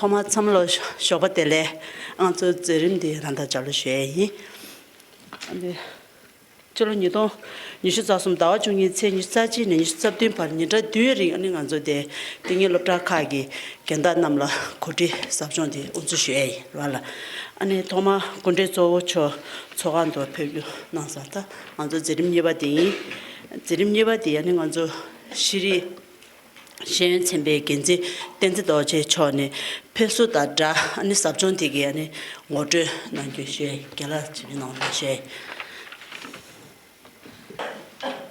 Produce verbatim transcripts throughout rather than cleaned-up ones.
ཐོག་མར་ཚང་མ་ལ་ཞོགས་པ་བདེ་ལེགས། ང་ཚོའི་མཛད་རིམ་འདི་རང་དང་ལྗགས་ལུ་ཞུ་ཡས་ཡིན། ཨ་ནི་ཕྱི་ལོ་ཉིས་སྟོང་ཉི་ཤུ་རྩ་གསུམ་ཟླ་བ་བཅུ་གཉིས་ཚེས་ཉི་ཤུ་རྩ་གཅིག་ནས་ཉི་ཤུ་རྩ་བདུན་བར་ཉིན་གྲངས་བདུན་རིང་ཨ་ནི་ང་ཚོ་དེ་དེ་སྔའི་སློབ་གྲྭ་ཁག་གི་རྒན་བདག་རྣམས་ལ་གོ་སྒྲིག་ཟབ་སྦྱོང་འདི་དབུ་འཛུགས་ཞུ་ཡས་ཡིན་རེད་བ་ལ། ཨ་ནི་ཐོག་མར་སྐུ་མགྲོན་གཙོ་བོ་མཆོག་ཚོགས་ཁང་དུ་ཕེབས་རྒྱུ་གནང་སོང་། ད་ང་ཚོ་མཛད་རིམ་གཉིས་པ་དེ་ཡིན། མཛད་རིམ་གཉིས་པ་དེ་ཨ་ནི་ང་ཚོ་ཤེས་རིག་ཤེས་ཡོན་ཚན་པའི་འགན་འཛིན་བསྟན་འཛིན་རྡོ་རྗེ་མཆོག་ནས་ཕེབས་བསུ་དང་སྦྲགས་ཨ་ནི་ཟབ་སྦྱོང་དེ་གའི་ཨ་ནི་ངོ་སྤྲོད་གནང་རྒྱུ་ཞུ་ཡས་ཡིན། རྒན་ལགས་ཇི་བཞིན་གནང་རོགས་ཞུ་ཡས་ཡིན།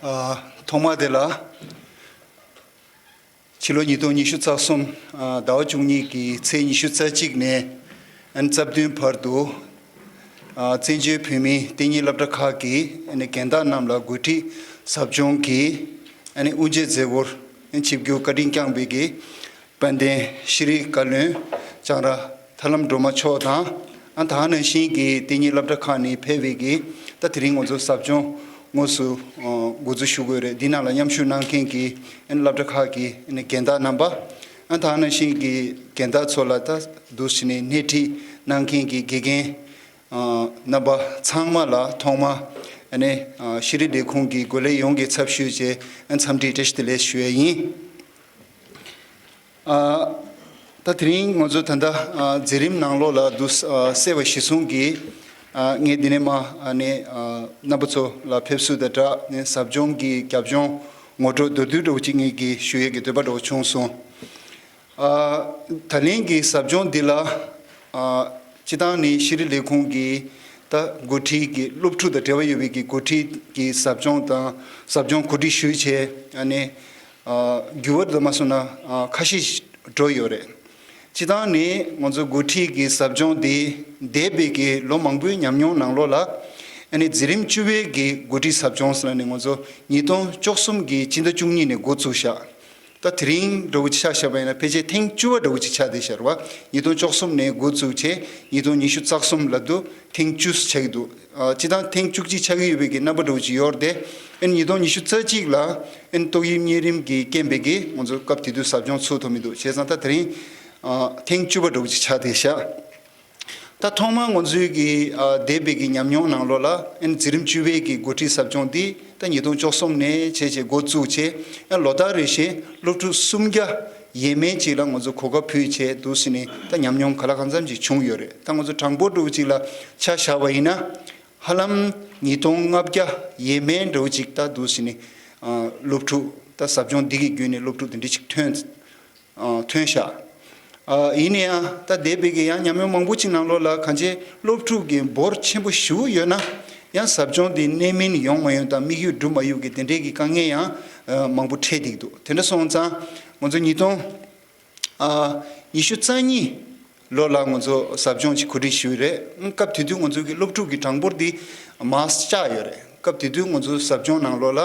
ཨ། ཐོག་མ་དེ་ལ། ཕྱི་ལོ་ཉིས་སྟོང་ཉི་ཤུ་རྩ་གསུམ། ཨ། ཟླ་བ་བཅུ་གཉིས་ཀྱི་ཚེས་ཉི་ཤུ་རྩ་གཅིག་ནས་ཨ་ནི་རྩ་བདུན་བར་དུ། ཨ། བཙན་བྱོལ་བོད་མིའི་གཏན་ཉིན་སློབ་གྲྭ་ཁག་གི་ཨ་ནི་རྒན་བདག་རྣམས་ལ་གོ་སྒྲིག་ཟབ་སྦྱོང་གི་ཨ་ནི་དབུ་འབྱེད་མཛད་སྒོར་ཨ་ནི་ཆིབས་བསྒྱུར་བཀའ་དྲིན་བསྐྱངས་པའི་གི་དཔལ་ལྡན་ཤེས་རིག་བཀའ་བློན་ལྕང་ར་ཐར་ལམ་སྒྲོལ་མ་མཆོག་དང་། ཨ། ད་ག་ནང་བཞིན་གྱི་གཏན་ཉིན་སློབ་གྲྭ་ཁག་ནས་ཕེབས་པའི་གི་ད་དེ་རིང་ང་ཚོ་ཟབ་སྦྱོང་དངོས་སུ་ཨ་འགོ་འཛུགས་ཞུ་དགོས་རེད། འདི་ནང་ལ་མཉམ་ཞུགས་གནང་མཁན་གྱི་ཨ་ནི་སློབ་གྲྭ་ཁག་གི་ཨ་ནི་རྒན་བདག་རྣམ་པ། ཨ། ད་ག་ནང་བཞིན་གྱི་རྒན་བདག་ཚོ་ལ་ད་འདུག་བྱས་ནས་སྣེ་ཁྲིད་གནང་མཁན་གྱི་དགེ་རྒན་ཨ་རྣམ་པ་ཚང་མ་ལ་ཐོག་མ་ཨ་ནི་ཨ་ཤེས་རིག་ལས་ཁུངས་ཀྱི་འགོ་ལས་ཡོངས་ཀྱི་ཚབ་ཞུས་བྱས་ཨ་འཚམས་འདྲི་བཀྲ་ཤིས་བདེ་ལེགས་ཞུ་ཡས་ཡིན། ཨ། ད་དེ་རིང་ང་ཚོ་ད་ལྟ་ཨ་མཛད་རིམ་ནང་ལོགས་ལ་འདུག་ཨ་གསལ་བ་གཞིར་བཟུང་གིས་ཨ་ངས་འདི་ནས་མར་ཨ་ནི་ཨ་རྣམ་པ་ཚོ་ལ་ཕེབས་བསུ་དང་སྦྲགས་ནས་ཟབ་སྦྱོང་གི་རྒྱབ་ལྗོངས་ངོ་སྤྲོད་མདོར་བསྡུས་འདྲ་བོ་ཅིག་ངས་ཀྱིས་ཞུ་ཡས་ཀྱི་འདོད་པ་འདྲ་བོ་བྱུང་སོང་། ཨ། ད་ལན་གྱི་ཟབ་སྦྱོང་འདི་ལ་ཨ་སྤྱིར་བཏང་ནས་ཤེས་རིག་ལས་ཁུངས་ཀྱི་ད་འགོ་ཁྲིད་ཀྱི་སློབ་ཕྲུག་དང་འབྲེལ་བ་ཡོད་པའི་གི་འགོ་ཁྲིད་ཀྱི་ཟབ་སྦྱོང་དང་ཟབ་སྦྱོང་གོ་སྒྲིག་ཞུས་བྱས་ཨ་ནི་ཨ་འགྱུར་བ་དུ་མ་སོང་ན་ཨ་ཁ་ཤས་འགྲོ་ཡོད་རེད། སྤྱིར་བཏང་ནས་ང་ཚོ་འགོ་ཁྲིད་ཀྱི་ཟབ་སྦྱོང་འདི་འདས་པའི་གི་ལོ་མང་པོའི་ཉམས་མྱོང་ནང་ལོགས་ལ་ཨ་ནི་འཛིན་རིམ་བཅུ་པའི་གི་འགོ་ཁྲིད་ཟབ་སྦྱོང་ཟེར་ནས་ང་ཚོ་ཉིས་སྟོང་བཅུ་གསུམ་གི་སྤྱི་ཟླ་བཅུ་གཉིས་ནས་འགོ་བཙུགས་ཤག་ད་དེ་རིང་འདྲ་བོ་ཅིག་ཆ་བཞག་པ་ཡིན་ན་ཕལ་ཆེར་ཐེངས་བཅུ་པ་འདྲ་བོ་ཅིག་ཆགས་བསྡད་ཤག་རེད་བ། ཉིས་སྟོང་བཅུ་གསུམ་ནས་འགོ་བཙུགས་བྱས་ཉིས་སྟོང་ཉི་ཤུ་རྩ་གསུམ་ལ་དུ་ཐེངས་བཅུ་ཆགས་ཀྱི་འདུག་ཨ། སྤྱིར་བཏང་ཐེངས་བཅུ་གཅིག་ཆགས་ཀྱི་ཡོད་པའི་གི་རྣམ་པ་འདྲ་བོ་ཅིག་ཡོད་རེད་དེ། ཨ་ནི་ཉིས་སྟོང་ཉི་ཤུ་རྩ་གཅིག་ལ་ཨ་ནི་ཏོག་དབྱིབས་གཉན་རིམས་ཀྱི་རྐྱེན་པས་ཀྱི་ང་ཚོ་སྐབས་དེ་དུས་ཟབ་སྦྱོང་ཚུགས་ཐུབ་མི་འདུག་བྱས་ཙང་ད་དེ་རིང་ཨ་ཐེངས་བཅུ་པ་འདྲ་བོ་ཅིག་ཆགས་བསྡད་ཤག་ད་ཐོག་མར་ང་ཚོའི་གི་ཨ་འདས་པའི་གི་ཉམས་མྱོང་ནང་ལོགས་ལ་ཨ་ནི་འཛིན་རིམ་བཅུ་པའི་གི་འགོ་ཁྲིད་ཟབ་སྦྱོང་འདི་ད་ཉིས་སྟོང་བཅུ་གསུམ་ནས་བྱས་བྱས་འགོ་བཙུགས་བྱས་ཨ་ལོ་ལྟར་རེ་བཞིན་སློབ་ཕྲུག་སུམ་བརྒྱ་ཡས་མས་ཅིག་ལ་ང་ཚོ་གོ་སྐབས་ཕུལ་བྱས་འདུག་ཟེར་ནས་ད་ཉམས་མྱོང་ག་ལ་གང་འཚམ་ཅིག་བྱུང་ཡོད་རེད། ད་ང་ཚོ་གྲངས་འབོར་འདྲ་བོ་ཅིག་ལ་ཆ་བཞག་པ་ཡིན་ན་ཧ་ལམ་ཉིས་སྟོང་ལྔ་བརྒྱ་ཡས་མས་འདྲ་བོ་ཅིག་ད་འདུག་ཟེར་ནས་ཨ་སློབ་ཕྲུག་ད་ཟབ་སྦྱོང་འདི་གི་བརྒྱུད་ནས་སློབ་ཕྲུག་འདི་འདྲ་ཅིག་ཐོན། ཨ། ཐོན་ཤག་ཨ། ཡིན་ན་ཡང་ད་འདས་པའི་གི་ཡང་ཉམས་མྱོང་མང་པོ་ཅིག་ནང་ལོགས་ལ་གང་ཅི་སློབ་ཕྲུག་གི་འབོར་ཆེན་པོ་ཞེ་པོ་ཡོད་ན་ཡང་ཟབ་སྦྱོང་འདི་གནད་སྨིན་ཡོང་མ་ཡོང་དང་དམིགས་ཡུལ་འགྲུབ་མ་ཡོང་གི་དེ་འདྲའི་གི་དཀའ་ངལ་ཡང་ཨ་མང་པོ་འཕྲད་བསྡད་ཀྱི་འདུག་དེ་འདྲ་སོང་ཙང་ང་ཚོ་ཉིས་སྟོང་ཨ་ཉི་ཤུ་རྩ་གཉིས་ལོ་ལ་ང་ཚོ་ཟབ་སྦྱོང་ཅིག་གོ་སྒྲིག་ཞུས་རེད། སྐབས་དེ་དུས་ང་ཚོ་གི་སློབ་ཕྲུག་གི་གྲངས་འབོར་འདི་མར་བཅག་ཡོད་རེད། སྐབས་དེ་དུས་ང་ཚོ་ཟབ་སྦྱོང་ནང་ལོགས་ལ་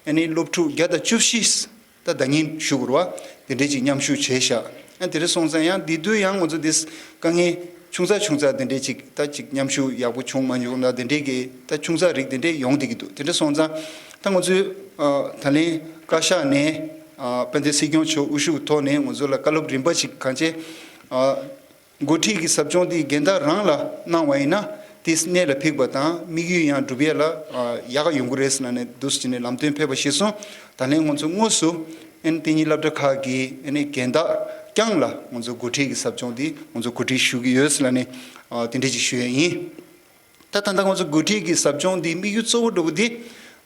ཨ་ནི་སློབ་ཕྲུག་བརྒྱ་དང་བཅུ་བཞི། ད་ཟླ་ཉིན་ཞུ་དགོས་རེད་བ། དེ་འདྲས་ཅིག་མཉམ་ཞུགས་བྱས་ཤག་ཨ་དེ་འདྲ་སོང་ཙང་ཡང་འདི་དུས་ཡང་ང་ཚོ་འདི་དཀའ་ངལ་ཆུང་ཙག་ཆུང་ཙག་དེ་འདྲས་ཅིག་ད་ཅིག་མཉམ་ཞུགས་ཡག་པོ་བྱུང་མ་བྱུང་ན་དེ་འདྲས་ཀྱི་ད་ཆུང་ཙག་རིགས་དེ་འདྲས་ཡོང་བསྡད་ཀྱི་འདུག་དེ་འདྲ་སོང་ཙང་ད་ང་ཚོའི་ཨ་ད་ལན་བཀའ་ཤག་ནས་ཨ་དཔལ་ལྡན་སྲིད་སྐྱོང་མཆོག་དབུ་བཞུགས་ཐོག་ནས་ང་ཚོ་ལ་བཀའ་སློབ་རིམ་པ་ཅིག་གང་བྱས་ཨ། འགོ་ཁྲིད་ཀྱི་ཟབ་སྦྱོང་དེ་རྒན་བདག་རང་ལ་གནང་བ་ཡིན་ན་དེ་གནད་ལ་འཕིགས་པ་དང་དམིགས་ཡུལ་ཡང་འགྲུབ་ཡས་ལ་ཡག་ག་ཡོང་གི་རེད་ཟེར་ནས་འདུག་སེ་བྱས་ནས་ལམ་སྟོན་ཕེབས་པ་གཞིར་བཟུང་ད་ལན་ང་ཚོ་དངོས་སུ་ཨ་ནི་གཏན་ཉིན་སློབ་གྲྭ་ཁག་གི་ཨ་ནི་རྒན་བདག་རྐྱང་ལ་ང་ཚོ་འགོ་ཁྲིད་ཀྱི་ཟབ་སྦྱོང་དེ་ང་ཚོ་གོ་སྒྲིག་ཞུ་གི་ཡོད་ཟེར་ནས་དེ་འདྲས་ཅིག་ཞུ་ཡས་ཡིན། ད་ད་ལྟ་ང་ཚོ་འགོ་ཁྲིད་ཀྱི་ཟབ་སྦྱོང་འདིའི་དམིགས་ཡུལ་གཙོ་བོ་འདྲ་བོ་འདི་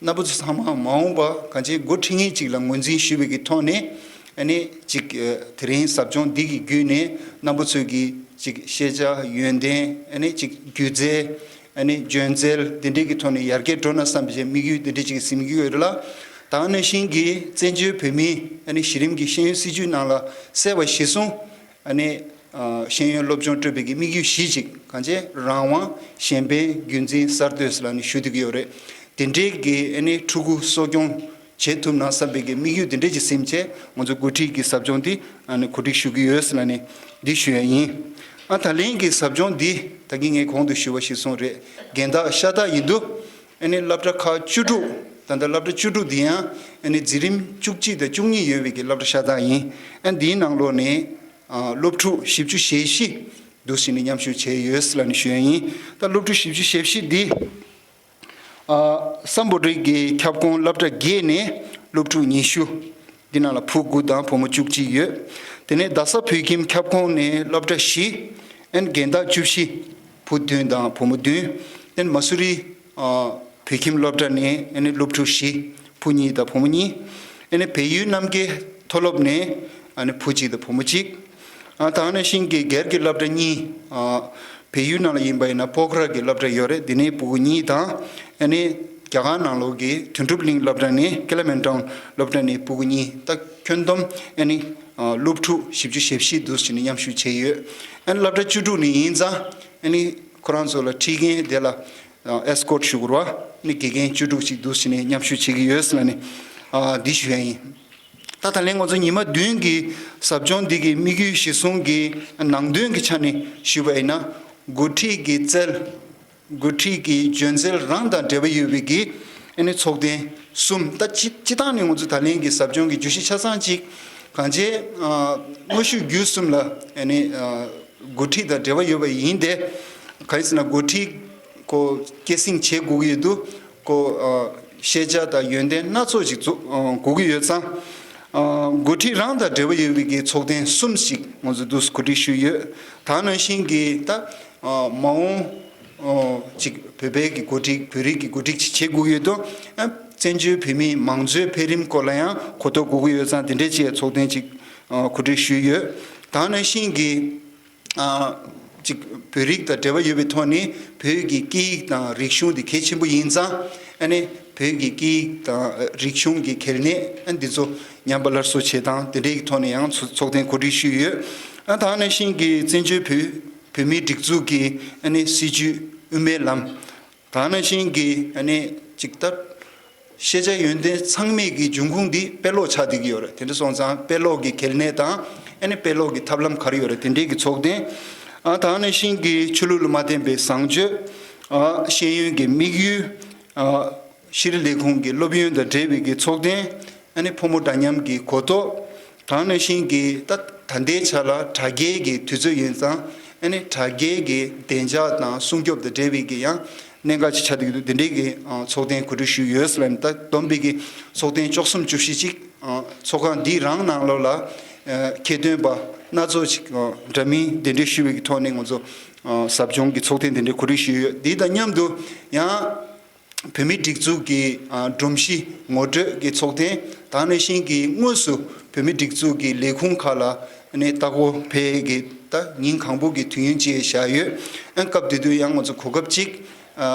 རྣམ་པ་ཚོ་ཚང་མ་མ་འོངས་པ་གང་ཅིའི་འགོ་ཁྲིད་མཁན་ཅིག་ལ་ངོས་འཛིན་ཞུ་བའི་གི་ཐོག་ནས་ཨ་ནི་ཅིག་ཨ་དེ་རིང་ཟབ་སྦྱོང་འདི་གི་བརྒྱུད་ནས་རྣམ་པ་ཚོས་ཀྱི་ཅིག་ཤེས་བྱ་ཡོན་ཏན་ཨ་ནི་ཅིག་སྒྱུ་རྩལ་ཨ་ནི་སྦྱོང་རྩལ་འདི་འདྲའི་གི་ཐོག་ནས་ཡར་རྒྱས་འགྲོ་ན་བསམ་པའི་དམིགས་ཡུལ་འདི་འདྲའི་ཅིག་ཟིན་གྱི་ཡོད་རེད་ལ། ད་ག་ནང་བཞིན་གྱི་བཙན་བྱོལ་བོད་མིའི་ཨ་ནི་གཞི་རིམ་གྱི་ཤེས་ཡོན་སྲིད་བྱུས་ནང་ལ་གསལ་བ་གཞིར་བཟུང་། ཨ་ནི་ཨ་ཤེས་ཡོན་སློབ་སྦྱོང་སྤྲོད་པའི་གི་དམིགས་ཡུལ་བཞི་ཅིག་གང་ཅི་རང་དབང་གཞན་ཕན་རྒྱུན་འཛིན་གསར་གཏོད་ཟེར་ལ་ནི་ཞུ་བསྡད་ཀྱི་ཡོད་རེད། དེ་འདྲའི་གི་ཨ་ནི་ཕྲུ་གུ་གསོ་སྐྱོང་བྱེད་ཐུབ་ན་བསམ་པའི་གི་དམིགས་ཡུལ་དེ་འདྲས་ཅིག་ཟིན་བྱས་ང་ཚོ་འགོ་ཁྲིད་ཀྱི་ཟབ་སྦྱོང་འདི་ཨ་ནི་གོ་སྒྲིག་ཞུ་གི་ཡོད་ཟེར་ལ་ནི་འདི་ཞུ་ཡ་ཡིན། ཨ་ད་ལན་གྱི་ཟབ་སྦྱོང་འདི་ད་གིན་ངས་གོང་དུ་ཞུ་བ་གཞིར་བཟུང་རེད། རྒན་བདག་ཤ་སྟག་ཡིན་དུས་ཨ་ནི་སློབ་གྲྭ་ཁག་བཅུ་དྲུག་ད་ལྟ་སློབ་གྲྭ་བཅུ་དྲུག་འདི་ཡང་ཨ་ནི་འཛིན་རིམ་བཅུ་གཅིག་དང་བཅུ་གཉིས་ཡོད་པའི་གི་སློབ་གྲྭ་ཤ་སྟག་ཡིན། ཨ་འདིའི་ནང་ལོགས་ནས། ཨ་སློབ་ཕྲུག་བཞི་བཅུ་ཞེ་བཞི་འདུག་སེ་ནས་མཉམ་ཞུགས་བྱས་ཡོད་ལབ་ནས་ཞུ་ཡ་ཡིན། ད་སློབ་ཕྲུག་བཞི་བཅུ་ཞེ་བཞི་འདི་ཨ་སམ་བྷོ་ཊ་གི་ཁྱབ་ཁོངས་སློབ་གྲྭ་བརྒྱད་ནས་སློབ་ཕྲུག་ཉི་ཤུ། འདི་ནང་ལ་བུ་དགུ་དང་བུ་མོ་བཅུ་གཅིག་ཡོད། དེ་ནས་རྡ་ས་བོད་ཁྱིམ་ཁྱབ་ཁོངས་ནས་སློབ་གྲྭ་བཞི། ཨན་རྒན་བདག་བཅུ་བཞི། བུ་བདུན་དང་བུ་མོ་བདུན། ཨན་མ་སུ་རི་ཨ་བོད་ཁྱིམ་སློབ་གྲྭ་ནས་ཨ་ནི་སློབ་ཕྲུག་བཞི། བུ་གཉིས་དང་བུ་མོ་གཉིས། ཨ་ནི་བལ་ཡུལ་རྣམ་རྒྱལ་མཐོ་སློབ་ནས་ཨ་ནི་བུ་གཅིག་དང་བུ་མོ་གཅིག། ཨ་དེ་ནང་བཞིན་གྱི་སྒེར་གྱི་སློབ་གྲྭ་གཉིས། ཨ་བལ་ཡུལ་ནང་ལ་ཡིན་པ་ཡིན་ན་པོ་ཁ་ར་གི་སློབ་གྲྭ་ཡོད་རེད། དེ་ནས་སྤུ་གུ་གཉིས་དང་། ཨ་ནི་རྒྱ་གར་ནང་ལོགས་ཀྱི་དོན་གྲུབ་གླིང་སློབ་གྲྭ་ནས་ཀི་ལ་མན་ཊའུན་སློབ་གྲྭ་ནས་སྤུ་གུ་གཉིས། ད་ཁྱོན་བསྡོམས་ཨ་ནི་ཨ་སློབ་ཕྲུག་བཞི་བཅུ་ཞེ་བཞི་འདུག་སེ་ནས་མཉམ་ཞུགས་བྱས་ཡོད། ཨ་ནི་སློབ་གྲྭ་བཅུ་དྲུག་ནས་ཡིན་ཙང་ཨ་ནི་ཁོ་རང་ཚོ་ལ་ཁྲིད་མཁན་དེ་ལ་ཨེ་སི་ཀོ་ཊི་ཞུ་དགོས་རེད་བ། ཨ་ནི་དགེ་རྒན་བཅུ་དྲུག་ཅིག་འདུག་སེ་ནས་མཉམ་ཞུགས་བྱེད་ཀྱི་ཡོད་ལབ་ནས་ཨ་འདི་ཞུ་ཡ་ཡིན། ད་ད་ལན་ང་ཚོ་ཉི་མ་བདུན་གྱི་ཟབ་སྦྱོང་འདི་གི་དམིགས་ཡུལ་གཞིར་བཟུང་གི་ནང་དོན་གྱི་ཆ་ནས་ཞུས་པ་ཡིན་ན། འགོ་ཁྲིད་ཀྱི་རྩལ། འགོ་ཁྲིད་ཀྱི་སྦྱོང་ཚན་རང་དང་འབྲེལ་བ་ཡོད་པའི་གི་ཨ་ནི་ཚོགས་ཐེངས་གསུམ། ད་སྤྱི་སྤྱི་བཏང་ནས་ང་ཚོ་ད་ལན་གྱི་ཟབ་སྦྱོང་གི་བརྗོད་གཞི་ཆ་ཚང་གཅིག་གང་ཅི་ཨ་དངོས་ཤུགས་བརྒྱུད་གསུམ་ལ་ཨ་ནི་ཨ་འགོ་ཁྲིད་དང་འབྲེལ་བ་ཡོད་པ་ཡིན་ཏེ། གང་ཡིན་ཟེར་ན་འགོ་ཁྲིད་ཁོ་སྐྱེད་སྲིང་བྱེད་དགོས་ཀྱི་ཡོད་དུས་ཁོ་ཨ་ཤེས་བྱ་དང་ཡོན་ཏན་སྣ་ཚོགས་ཤིག་འཛུགས་ཨ་དགོས་ཀྱི་ཡོད་ཙང་། ཨ་འགོ་ཁྲིད་རང་དང་འབྲེལ་བ་ཡོད་པའི་གི་ཚོགས་ཐེངས་གསུམ་ཞིག་ང་ཚོ་འདུག་གོ་སྒྲིག་ཞུས་ཡོད། ད་ནང་བཞིན་གྱི་ད་ཨ་མ་འོངས་ཨ་ཅིག་བོད་པའི་གི་འགོ་ཁྲིད་བོད་རིགས་ཀྱི་འགོ་ཁྲིད་ཅིག་བྱེད་དགོས་ཀྱི་ཡོད་དུས། ཨ་བཙན་བྱོལ་བོད་མིའི་མང་གཙོའི་འཕེལ་རིམ་སྐོར་ལ་ཡང་གོ་རྟོགས་དགོས་ཀྱི་ཡོད་ཙང་། དེ་འདྲའི་ཅིག་ཚོགས་ཐེངས་ཅིག་ཨ་གོ་སྒྲིག་ཞུས་ཡོད། ད་ནང་བཞིན་གྱི་ཨ་ཅིག་བོད་རིགས་དང་འབྲེལ་བ་ཡོད་པའི་ཐོག་ནས་བོད་ཀྱི་སྐད་ཡིག་དང་རིག་གཞུང་དེ་གལ་ཆེན་པོ་ཡིན་ཙང་། ཨ་ནི་བོད་ཀྱི་སྐད་ཡིག་དང་རིག་གཞུང་གི་གལ་གནད་ཨ་འདི་ཚོ་ཉམས་པ་སླར་གསོ་བྱེད་སྟངས་དེ་འདྲའི་ཐོག་ནས་ཡང་ཚོ་ཚོགས་ཐེངས་གོ་སྒྲིག་ཞུས་ཡོད། ཨ་ད་ནང་བཞིན་གྱི་བཙན་བྱོལ་བོད་བོད་མིའི་སྒྲིག་འཛུགས་ཀྱི་ཨ་ནི་སྲིད་བྱུས་དབུ་མའི་ལམ། ད་ནང་བཞིན་གྱི་ཨ་ནི་ཅིག་ལྟར་ཤེས་བྱ་ཡོན་ཏན་ཚང་མའི་གི་འབྱུང་ཁུངས་འདི་དཔེ་ཀློག་ཆགས་བསྡད་ཀྱི་ཡོད་རེད། དེ་འདྲ་སོང་ཙང་དཔེ་ཀློག་གི་གལ་གནད་དང་། ཨ་ནི་དཔེ་ཀློག་གི་ཐབས་ལམ་ག་རེ་ཡོད་རེད། དེ་འདྲའི་གི་ཚོགས་ཐེངས། ཨ་ད་ནང་བཞིན་གྱི་ཆོས་ལུགས་ལ་མ་བརྟེན་པའི་བཟང་སྤྱོད། ཨ་ཤེས་ཡོན་གྱི་དམིགས་ཡུལ། ཨ་ཤེས་རིག་ལས་ཁུངས་ཀྱི་སློབ་ཡོན་དང་འབྲེལ་བའི་གི་ཚོགས་ཐེངས། ཨ་ནི་ཕོ་མོ་འདྲ་མཉམ་གྱི་གོ་རྟོགས། ད་ནང་བཞིན་གྱི་ད་ད་ལྟའི་ཆ་ལ་དྲ་རྒྱའི་གི་དུས་ཚོད་ཡིན་ཙང་། ཨ་ནི་དྲ་རྒྱའི་གི་བདེ་འཇགས་དང་སྲུང་སྐྱོབ་དང་འབྲེལ་བའི་གི་ཡང་གནད་འགག་ཅིག་ཆགས་བསྡད་ཀྱི་འདུག་དེ་འདྲའི་གི་ཨ་ཚོགས་ཐེངས་གོ་སྒྲིག་ཞུས་ཡོད་ཟེར་ལབ་ནས། ད་བསྡོམས་པའི་གི་ཚོགས་ཐེངས་བཅུ་གསུམ་བཅུ་བཞི་ཅིག་ཨ་ཚོགས་ཁང་འདི་རང་ནང་ལོགས་ལ་ཨ་ཁྱད་ལྡན་པ་སྣ་ཚོགས་ཅིག་ཨ་འདྲ་མིན་གདན་འདྲེན་ཞུས་པའི་གི་ཐོག་ནས་ང་ཚོ་ཨ་ཟབ་སྦྱོང་གི་ཚོགས་ཐེངས་དེ་འདྲའི་གོ་སྒྲིག་ཞུས་ཡོད། འདི་དང་མཉམ་དུ་ཡང་། བོད་མིའི་སྒྲིག་འཛུགས་ཀྱི་ཨ་སྒྲོམ་གཞི་ངོ་སྤྲོད་ཀྱི་ཚོགས་ཐེངས། ད་ནང་བཞིན་གྱི་དངོས་སུ་བོད་མིའི་སྒྲིག་འཛུགས་ཀྱི་ལས་ཁུངས་ཁག་ལ་ནས་ལྟ་སྐོར་ཕེབས་ཀྱི་ད་ཉིན་གང་པོ་གི་དུས་ཡུན་ཅིག་བཞག་ཡོད། ཨ་སྐབས་དེ་དུས་ཡང་ང་ཚོ་གོ་སྐབས་གཅིག་ཨ་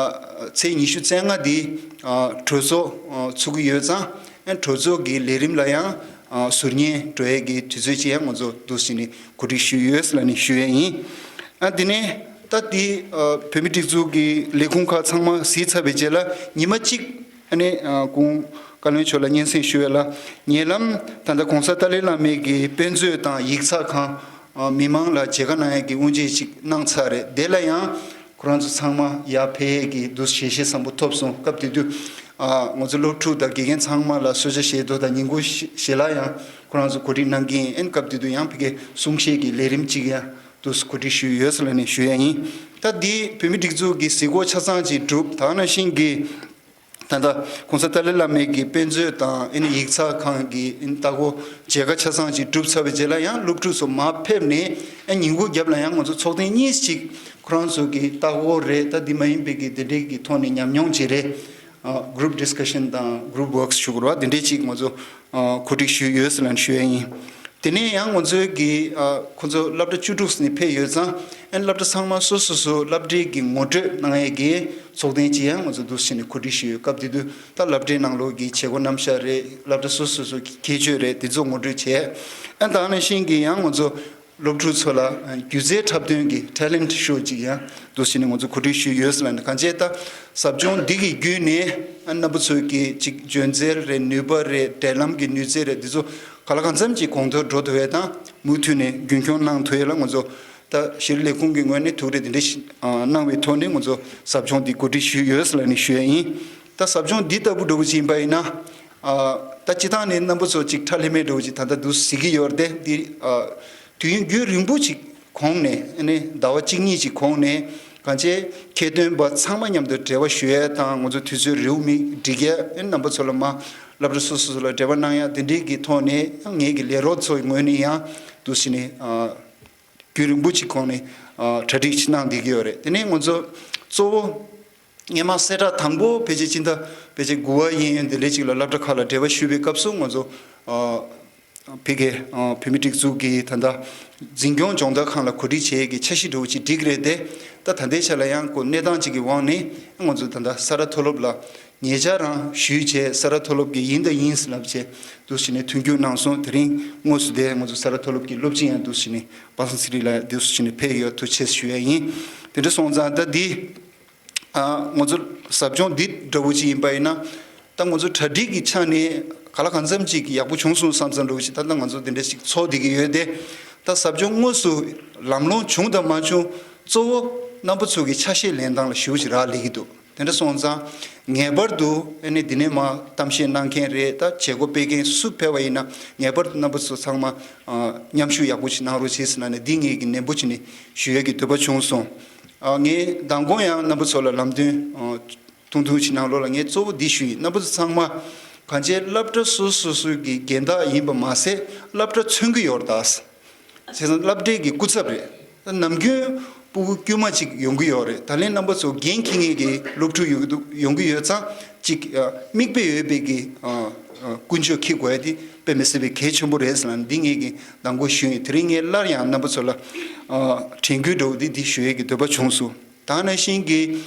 ཚེས་ཉི་ཤུ་རྩ་ལྔ་འདི་ཨ་གྲོས་ཚོགས་ཨ་ཚུགས་ཀྱི་ཡོད་ཙང་། ཨ་གྲོས་ཚོགས་ཀྱི་ལས་རིམ་ལ་ཡང་ཨ་ཟུར་ཉན་འགྲོ་ཡས་ཀྱི་དུས་ཚོད་ཅིག་ཡང་ང་ཚོ་འདུག་སེ་ནས་གོ་སྒྲིག་ཞུས་ཡོད་ལབ་ནས་ཞུ་ཡས་ཡིན། ཨ་དེ་ནས་ད་དེ་ཨ་བོད་མིའི་སྒྲིག་འཛུགས་ཀྱི་ལས་ཁུངས་ཁག་ཚང་མ་གཟིགས་ཚར་བའི་རྗེས་ལ་ཉི་མ་གཅིག་ཨ་ནི་ཨ་སྐུ་ངོ་བཀའ་བློན་མཆོག་ལ་སྙན་སེང་ཞུ་བ་ལ། ཉེ་ལམ་ད་ལྟ་༸གོང་ས་ཏཱ་ལའི་བླ་མའི་གི་དཔེ་མཛོད་དང་ཡིག་ཚགས་ཁང་ཨ་མི་མང་ལ་མཇལ་ཁ་གནང་ཡས་ཀྱི་དབུ་འབྱེད་ཅིག་གནང་ཚར་རེད། དེ་ལ་ཡང་ཁོ་རང་ཚོ་ཚང་མ་ཡར་ཕེབས་ཡས་ཀྱི་འདུ་ཤེས་བཞེས་བསམ་པ་ཐོབ་སོང་། སྐབས་དེ་དུས་ཨ་ང་ཚོ་སློབ་ཕྲུག་དང་དགེ་རྒན་ཚང་མ་ལ་གསོལ་ཇ་བཞེས་དོ་དང་ཉིན་གུང་ཞལ་ལག་ཡང་ཁོ་རང་ཚོ་གོ་སྒྲིག་གནང་གི་ཡིན། ཨན་སྐབས་དེ་དུས་ཡང་ཕ་གིའི་གསུང་བཤད་ཀྱི་ལས་རིམ་གཅིག་ཡང་དུ་གོ་སྒྲིག་ཞུས་ཡོད་ཟེར་ལབ་ནས་ཞུ་ཡ་ཡིན། ད་འདི་བོད་མིའི་སྒྲིག་འཛུགས་ཀྱི་གཟིགས་སྐོར་ཆ་ཚང་ཅིག་གྲུབ། ད་ནང་བཞིན་གྱི་ད་ལྟ་༸གོང་ས་ཏཱ་ལའི་བླ་མའི་གི་དཔེ་མཛོད་དང་ཨ་ནི་ཡིག་ཚགས་ཁང་གི་ཨ་ནི་ལྟ་སྐོར་མཇལ་ཁ་ཆ་ཚང་ཅིག་གྲུབ་ཚར་བའི་རྗེས་ལ་ཡང་སློབ་ཕྲུག་ཚོ་མར་ཕེབས་ནས་ཨ་ཉིན་གུང་རྒྱབ་ལ་ཡང་ང་ཚོ་ཚོགས་ཐེངས་གཉིས་ཅིག་ཁོ་རང་ཚོ་གི་ལྟ་སྐོར་རེད། ད་འདི་མ་ཡིན་པའི་གི་དེ་འདྲའི་གི་ཐོག་ནས་ཉམས་མྱོང་ཅིག་རེད། ཨ་group discussion་དང་group works་ཞུ་དགོས་རེད་བ། དེ་འདྲའི་ཅིག་ང་ཚོ་ཨ་གོ་སྒྲིག་ཞུས་ཡོད་ཟེར་ལབ་ནས་ཞུ་ཡ་ཡིན། དེ་ནས་ཡང་ང་ཚོའི་གི་ཨ་ཁོ་ཚོ་སློབ་གྲྭ་བཅུ་དྲུག་ནས་ཕེབས་ཡོད་ཙང་། ཨན་སློབ་གྲྭ་ཚང་མ་སོ་སོ་སོ་སློབ་གྲྭའི་གི་ངོ་སྤྲོད་གནང་ཡས་ཀྱི་ཚོགས་ཐེངས་ཅིག་ཡང་ང་ཚོ་འདུག་སེ་ནས་གོ་སྒྲིག་ཞུས་ཡོད། སྐབས་དེ་དུས་ད་སློབ་གྲྭའི་ནང་ལོགས་ཀྱི་བྱེད་སྒོ་རྣམ་གཞག་རེད། སློབ་གྲྭ་སོ་སོ་སོ་གི་ཁྱད་ཆོས་རེད། དེ་ཚོ་ངོ་སྤྲོད་བྱས། ཨན་ད་ནང་བཞིན་གྱི་ཡང་ང་ཚོ་སློབ་ཕྲུག་ཚོ་ལ་སྒྱུ་རྩལ་འཁྲབ་སྟོན་གྱི་talent show་ཅིག་ཡང་འདུག་སེ་ནས་ང་ཚོ་གོ་སྒྲིག་ཞུས་ཡོད་ཟེར་ལབ་ནས། གང་བྱས་ད་ཟབ་སྦྱོང་འདི་གི་བརྒྱུད་ནས་ཨ་རྣམ་པ་ཚོའི་གི་ཅིག་འཇོན་ཚད་རེད། ནུས་པ་རེད། འབྲེལ་ལམ་གྱི་ནུས་རྩལ་རེད། འདི་ཚོ་ག་ལ་གང་འཚམ་ཅིག་གོང་མཐོར་འགྲོ་ཐུབ་ཡས་དང་མུ་མཐུད་ནས་རྒྱུན་འཁྱོངས་གནང་ཐུབ་ཡས་ལ་ང་ཚོ་ད་ཤེས་རིག་ལས་ཁུངས་ཀྱི་ངོས་ནས་ཐུགས་རེ་དེ་འདྲ་ཞིག་གནང་བའི་ཐོག་ནས་ང་ཚོ་ཟབ་སྦྱོང་འདི་གོ་སྒྲིག་ཞུས་ཡོད་ཟེར་ལབ་ནས་ཞུ་ཡས་ཡིན། ད་ཟབ་སྦྱོང་འདི་ལྟ་བུ་འདྲ་བོ་ཅིག་ཡིན་པ་ཡིན་ན། ཨ་ད་སྤྱི་བཏང་ནས་རྣམ་པ་ཚོ་ཅིག་ཁྲ་ལྷེ་མེ་འདྲ་བོ་ཅིག་ད་ལྟ་འདུག་གཟིགས་ཀྱི་ཡོད་རེད་དེ། འདི་ཨ་ དུས་ཡུན་རྒྱུན་རིང་པོ་ཅིག་གོང་ནས་ཨ་ནི་ཟླ་བ་གཅིག་གཉིས་ཅིག་གོང་ནས་གང་ཅི་མཁས་སྟོན་པ་ཚང་མ་མཉམ་དུ་འབྲེལ་བ་ཞུ་ཡས་དང་ང་ཚོ་དུས་ཚོད་རེའུ་མིག་སྒྲིག་ཡས། ཨ་ནི་རྣམ་པ་ཚོ་ལ་མ་སློབ་གྲྭ་སོ་སོ་སོ་ལ་འབྲེལ་བ་གནང་ཡ་དེ་འདྲའི་གི་ཐོག་ནས་ངེད་ཀྱི་ལས་རོགས་ཚོའི་ངོས་ནས་ཡང་འདུག་སེ་ནས་ཨ། རྒྱུན་རིང་པོ་ཅིག་གོང་ནས་ཨ། གྲ་སྒྲིག་ཅིག་གནང་བསྡད་ཀྱི་ཡོད་རེད། དེ་ནས་ང་ཚོ་གཙོ་བོ་སྔས་མ་གསལ་བསྒྲགས་དང་པོ་ཕལ་ཆེར་སྤྱི་ཟླ་ཕལ་ཆེར་དགུ་པ་གཡས་གཡོན་དེ་འདྲ་ཅིག་ལ་སློབ་གྲྭ་ཁག་ལ་འབྲེལ་བ་ཞུས་པའི་སྐབས་སུ་ང་ཚོ་ཨ། ཕ་གི་ཨ། བོད་མིའི་སྒྲིག་འཛུགས་ཀྱི་ད་ལྟ་འཛིན་སྐྱོང་སྦྱོང་བརྡར་ཁང་ལ་གོ་སྒྲིག་བྱེད་ཡས་ཀྱི་འཆར་གཞི་འདྲ་བོ་ཅིག་བསྒྲིགས་རེད་དེ། ད་ད་ལྟའི་ཆ་ལ་ཡང་ཁོ་གནས་སྟངས་ཅིག་གི་དབང་ནས་ང་ཚོ་ད་ལྟ་ས་རཱ་མཐོ་སློབ་ལ་ཉེ་ཆར་རང་ཞུས་བྱས། ས་རཱ་མཐོ་སློབ་ཀྱིས་ཡིན་དང་ཡིན་ལབ་བྱས་འདུག་སེ་ནས་མཐུན་འགྱུར་གནང་སོང་། དེ་རིང་དངོས་སུ་དེ་ང་ཚོ་ས་རཱ་མཐོ་སློབ་ཀྱི་སློབ་སྤྱི་ཡང་འདུག་སེ་ནས་པ་སངས་ཚེ་རིང་ལགས་འདུག་སེ་ནས་ཕེབས་ཡོད། ཐུགས་རྗེ་ཆེ་ཞུ་ཡ་ཡིན། དེ་འདྲ་སོང་ཙང་ད་འདི་ཨ། ང་ཚོ་ཟབ་སྦྱོང་འདི་འདྲ་བོ་ཅིག་ཡིན་པ་ཡིན་ན། ད་ང་ཚོ་གྲ་སྒྲིག་གི་ཆ་ནས་ག་ལ་གང་འཚམ་ཅིག་ཡག་པོ་བྱུང་སོང་བསམ་བསམ་འདྲ་བོ་ཞིག་ད་ལྟ་ང་ཚོ་དེ་འདྲ་ཞིག་ཚོགས་བསྡད་ཀྱི་ཡོད་དེ། ད་ཟབ་སྦྱོང་དངོས་སུ་ལམ་ལྷོང་བྱུང་དང་མ་བྱུང་གཙོ་བོ་རྣམ་པ་ཚོ་གི་ཆ་ཤས་ལེན་སྟངས་ལ་ཞེ་པོ་ཅིག་རག་ལས་ཀྱི་འདུག་དེ་འདྲ་སོང་ཙང་ངེས་པར་དུ་ཨ་ནི་འདི་ནས་མར་གཏམ་བཤད་གནང་མཁན་རེད། ད་བྱེད་སྒོ་སྤེལ་མཁན་སུ་ཕེབས་པ་ཡིན་ན་ངེས་པར་དུ་རྣམ་པ་ཚོ་ཚང་མ་ཨ། མཉམ་ཞུགས་ཡག་པོ་ཞིག་གནང་རོགས་བྱེད་ཟེར་ལབ་ནས་འདི་ངེད་ཀྱིས་ནན་པོ་བྱས་ནས་ཞུ་ཡས་ཀྱི་འདོད་པ་བྱུང་སོང་། ཨ། ངས་མདང་དགོང་ཡང་རྣམ་པ་ཚོ་ལ་ལམ་སྟོན་ཨ། ཐུང་ཐུང་ཞིག་གནང་རོགས་ལ། ངས་གཙོ་བོ་འདི་ཞུ་ཡིན། རྣམ་པ་ཚོ་ཚང་མ་གང་ཅི་སློབ་གྲྭ་སོ་སོ་སོ་གི་རྒན་བདག་ཡིན་པ་མ་ཟད་སློབ་གྲྭ་མཚོན་གྱི་ཡོད་རེད་ད། བྱས་ཙང་སློབ་གྲྭའི་གི་སྐུ་ཚབ་རེད། ད་ནམ་རྒྱུན་སྤུ་གུ་དཀྱུས་མ་ཅིག་ཡོང་གི་ཡོད་རེད། ད་ལན་རྣམ་པ་ཚོ་འགན་འཁྱེར་མཁན་གྱི་སློབ་ཕྲུག་ཡོང་གི་འདུག་ཡོང་གི་ཡོད་ཙང་ཅིག་ཨ། མིག་དཔེ་ཡོད་པའི་གི་ཨ། ཨ། ཀུན་སྤྱོད་འཁྱེར་དགོས་ཡ་དེ་དཔེ་མི་སྲིད་པའི་གལ་ཆེན་པོ་རེད་ཟེར་ལབ་ནས་འདི་ངེད་ཀྱིས་མདང་དགོང་ཞུས་ཡིན། དེ་རིང་ངས་སླར་ཡང་རྣམ་པ་ཚོ་ལ་ཨ། དྲན་སྐུལ་འདྲ་བོ་འདི་འདི་ཞུ་ཡས་ཀྱི་འདོད་པ་བྱུང་སོང་། ད་ག་ནང་བཞིན་གྱི་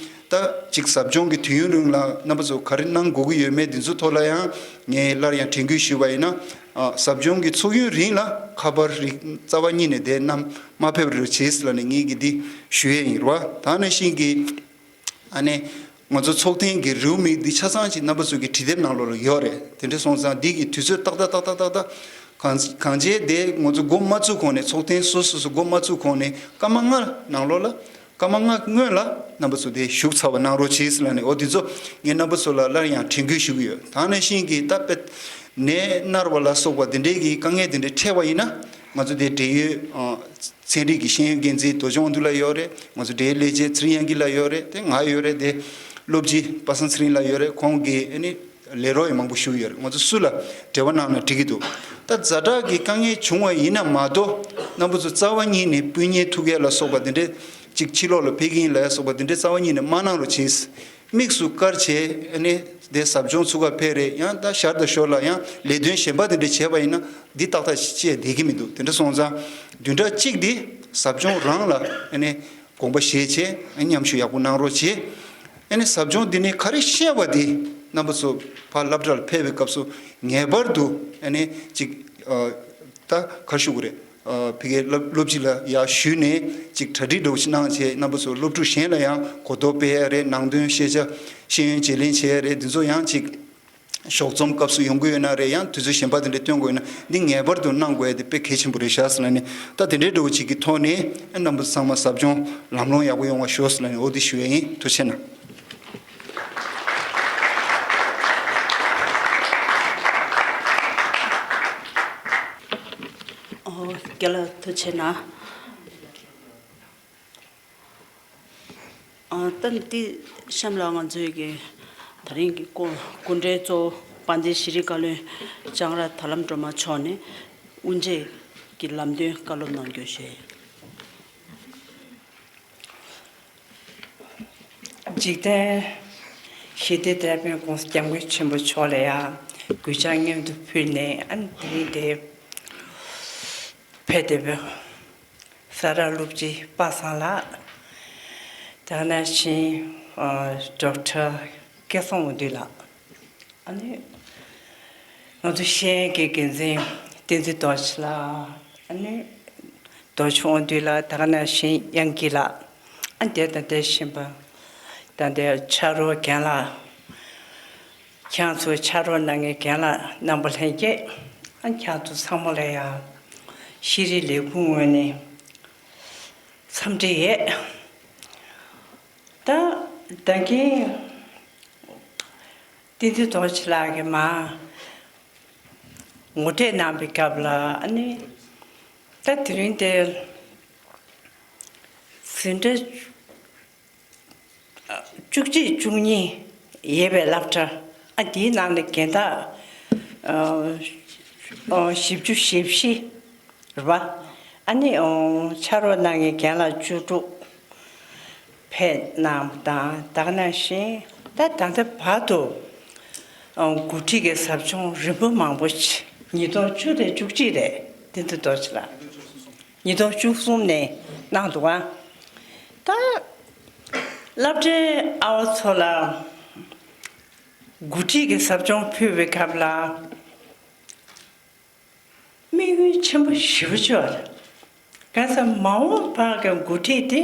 ད་ཅིག་ཟབ་སྦྱོང་གི་དུས་ཡུན་རིང་ལ་རྣམ་པ་ཚོ་ག་རེ་གནང་དགོས་ཀྱི་ཡོད་མེད་འདི་ཚོ་ཐོག་ལ་ཡང་ངས་སླར་ཡང་དྲན་སྐུལ་ཞུས་པ་ཡིན་ན། ཨ། ཟབ་སྦྱོང་གི་ཚུགས་ཡུན་རིང་ལ་ཁ་པར་རིགས་རྩ་བ་ཉིད་ནས་དེ་བསྣམས་མ་ཕེབས་རོགས་བྱེད་ཟེར་ལབ་ནས་ངེད་ཀྱིས་འདི་ཞུ་ཡས་ཡིན་རེད་བ། ད་ག་ནང་བཞིན་གྱི་ཨ་ནི་ང་ཚོ་ཚོགས་ཐེངས་ཀྱི་རེའུ་མིག་འདི་ཆ་ཚང་ཅིག་རྣམ་པ་ཚོ་གི་བྲིས་དེབ་ནང་ལོགས་ལ་ཡོད་རེད། དེ་འདྲ་སོང་ཙང་འདི་གི་དུས་ཚོད་ཏག་ཏག་ཏག་ཏག་ཏག་ཏག་གང་གང་བྱས་དེ་ང་ཚོ་འགོ་མ་བཙུགས་གོང་ནས་ཚོགས་ཐེངས་སོ་སོ་སོ་འགོ་མ་བཙུགས་གོང་ནས་སྐར་མ་ལྔ་ནང་ལོགས་ལ་སྐར་མ་ལྔ་སྔོན་ལ་རྣམ་པ་ཚོ་དེ་ཞུགས་ཚར་བ་གནང་རོགས་བྱེད་ཟེར་ལབ་ནས། འོ་དེ་ཚོ་ངས་རྣམ་པ་ཚོ་ལ་སླར་ཡང་དྲན་སྐུལ་ཞུ་གི་ཡོད། ད་ག་ནང་བཞིན་གྱི་ད་དཔེ་ནད་མནར་བ་ལ་སོགས་པ་དེ་འདྲའི་གི་དཀའ་ངལ་དེ་འདྲ་འཕྲད་པ་ཡིན་ན་ང་ཚོ་དེ་འབྲེལ་ཡོད་ཨ། ཚན་རིག་གི་ཤེས་ཡོན་འགན་འཛིན་རྡོ་རྗེ་དབང་འདུས་ལགས་ཡོད་རེད། ང་ཚོ་འབྲེལ་ཡོད་ལས་བྱེད་ཚེ་རིང་དབྱངས་སྐྱིད་ལགས་ཡོད་རེད། དེ་ང་ཡོད་རེད། དེ་སློབ་སྤྱི་པ་སངས་ཚེ་རིང་ལགས་ཡོད་རེད། ཁོང་གི་ཨ་ནི་ལས་རོགས་ཡང་མང་པོ་ཞུ་གི་ཡོད་རེད། ང་ཚོ་སུ་ལ་འབྲེལ་བ་གནང་ན་འགྲིག་གི་འདུག་ད་ཛ་དྲག་གི་དཀའ་ངལ་བྱུང་བ་ཡིན་ན་མ་གཏོགས་རྣམ་པ་ཚོ་རྩ་བ་ཉིད་ནས་སྤུན་ཉེ་ཐུག་ཡས་ལ་སོགས་པ་དེ་འདྲས་ཅིག་ཕྱི་ལོགས་ལ་ཕེབས་ཀྱི་ཡིན་ལབ་ཡ་སོགས་པ་དེ་འདྲས་རྩ་བ་ཉིད་ནས་མ་གནང་རོགས་བྱེད། དམིགས་སུ་བཀར་བྱས་ཨ་ནི་དེ་ཟབ་སྦྱོང་ཚུགས་ཀ་ཕེབས་རེད། ཡང་ད་ཞར་དང་ཞོར་ལ་ཡང་ལས་དོན་གཞན་པ་དེ་འདྲ་བྱས་པ་ཡིན་ན་འདི་ཏག་ཏག་ཅིག་བྱས་བསྡད་ཀྱི་མི་འདུག་དེ་འདྲ་སོང་ཙང་བདུན་ཕྲག་གཅིག་འདི་ཟབ་སྦྱོང་རང་ལ་ཨ་ནི་དགོངས་པ་བཞེས་བྱས་མཉམ་ཞུགས་ཡག་པོ་གནང་རོགས་བྱེད། ཨ་ནི་ཟབ་སྦྱོང་འདི་ནས་ག་རེ་ཤེས་པ་དེ་རྣམ་པ་ཚོ་ཕར་སློབ་གྲྭ་ལ་ཕེབས་པའི་སྐབས་སུ་ངེས་པར་དུ་ཨ་ནི་ཅིག་ཨ་ད་ག་རེ་ཞུ་དགོས་རེད། ཨ་ཕ་གིའི་སློབ་སློབ་སྤྱི་ལ་ཡར་ཞུས་ནས་ཅིག་གྲ་སྒྲིག་འདྲ་བོ་ཞིག་གནང་བྱས་རྣམ་པ་ཚོ་སློབ་ཕྲུག་གཞན་ལ་ཡང་གོ་རྟོགས་སྤེལ་ཡ་རེད། ནང་དོན་ཤེས་བྱ་ཤེས་ཡོན་བརྗེ་ལེན་བྱེད་ཡ་རེད། འདི་ཚོ་ཡང་ཅིག་ཞོགས་ཚོམས་སྐབས་སུ་ཡོང་གི་ཡོད་ན་རེད། ཡང་དུས་ཚོད་གཞན་པ་དེ་འདྲ་སྟོན་དགོས་ཡོད་ན་འདི་ངེས་པར་དུ་གནང་དགོས་ཡ་དེ་དཔེ་གལ་ཆེན་པོ་རེད་ཤག་ཟེར་ལབ་ནས། ད་དེ་འདྲའི་འདྲ་བོ་ཅིག་གི་ཐོག་ནས་རྣམ་པ་ཚང་མ་ཟབ་སྦྱོང་ལམ་ལྷོང་ཡག་པོ་ཡོང་བ་ཤོག་ཟེར་ལབ་ནས་འོ་དེ་ཞུ་ཡ་ཡིན། ཐུགས་རྗེ་གནང་། ཨོ། རྒན་ལགས་ཐུགས་རྗེ་གནང་། ཨ་ད་འདི་གཤམ་ལ་ང་ཚོའི་གི་ད་རིང་གི་སྐུ་སྐུ་མགྲོན་གཙོ་བོ་དཔལ་ལྡན་ཤེས་རིག་བཀའ་བློན་ལྕང་ར་ཐར་ལམ་སྒྲོལ་མ་མཆོག་ནས་དབུ་འབྱེད་ཀྱི་ལམ་སྟོན་བཀའ་སློབ་གནང་རྒྱུ་ཞུ། འཇིག་རྟེན་ཞི་བདེ་དེད་དཔོན་༸གོང་ས་༸སྐྱབས་མགོན་ཆེན་པོ་མཆོག་ལ་ཡང་གུས་ཕྱག་སྙིང་དུ་ཕུལ་ནས། ཨ་ནི་དེ་རིང་དེ་ཕེབས་བསྡད་པའི་ས་རཱ་སློབ་སྤྱི་པ་སངས་ལགས། དེ་ནང་བཞིན་ཨ་ཌོག་ཊར་སྐལ་བཟང་དབང་འདུས་ལགས། ཨ་ནི་ང་ཚོ་ཤེས་ཡོན་གྱི་འགན་འཛིན་བསྟན་འཛིན་རྡོ་རྗེ་ལགས། ཨ་ནི་རྡོ་རྗེ་དབང་འདུས་ལགས། དེ་ག་ནང་བཞིན་དབྱངས་སྐྱིད་ལགས། ཨ་ནི་དེ་དང་དེ་བཞིན་པ་ད་ལྟའི་ཕྱག་རོགས་རྒན་ལགས། ཁྱེད་ཚོ་ཕྱག་རོགས་གནང་མཁན་རྒན་ལགས་རྣམ་པ་ལྷན་རྒྱས། ཨ་ནི་ཁྱེད་ཚོ་ཚང་མ་ལ་ཡང་ཤེས་རིག་ལས་ཁུངས་ངོས་ནས་འཚམས་འདྲི་ཡོད། ད་ད་གིན་བསྟན་འཛིན་རྡོ་རྗེ་ལགས་ཀྱིས་མར་ངོ་སྤྲོད་གནང་པའི་སྐབས་ལ། ཨ་ནི་ ད་དེ་རིང་དེ་འཛིན་གྲྭ་བཅུ་གཅིག་བཅུ་གཉིས་ཡོད་པའི་སློབ་གྲྭ། ཨ་འདིའི་ནང་ནས་རྒན་བདག་ཨ་ཨ་བཞི་བཅུ་ཞེ་བཞི་རེད་པ། ཨ་ནི་ཨོ་ཕྱག་རོགས་གནང་མཁན་རྒན་ལགས་བཅུ་དྲུག་ཕེབས་གནང་བ་དང་། ད་ག་ནང་བཞིན་ད་ད་ལྟ་བར་དུ་ཨོ་འགོ་ཁྲིད་ཀྱི་ཟབ་སྦྱོང་རིམ་པ་མང་པོ་ཞིག་ཉིས་སྟོང་བཅུ་དང་བཅུ་གཅིག་རེད། འདི་འདི་རྡོ་རྗེ་ལགས། ཉིས་སྟོང་བཅུ་གསུམ་ནས་གནང་འདུག་ག་ད་སློབ་གྲྭའི་ཨ་བ་ཚོ་ལ་འགོ་ཁྲིད་ཀྱི་ཟབ་སྦྱོང་ཕུལ་བའི་སྐབས་ལ་དམིགས་ཡུལ་ཆེན་པོ་ཞེ་པོ་ཅིག་ཡོད་རེད། གང་ཟེར་མ་འོངས་པ་གི་འགོ་ཁྲིད་དེ་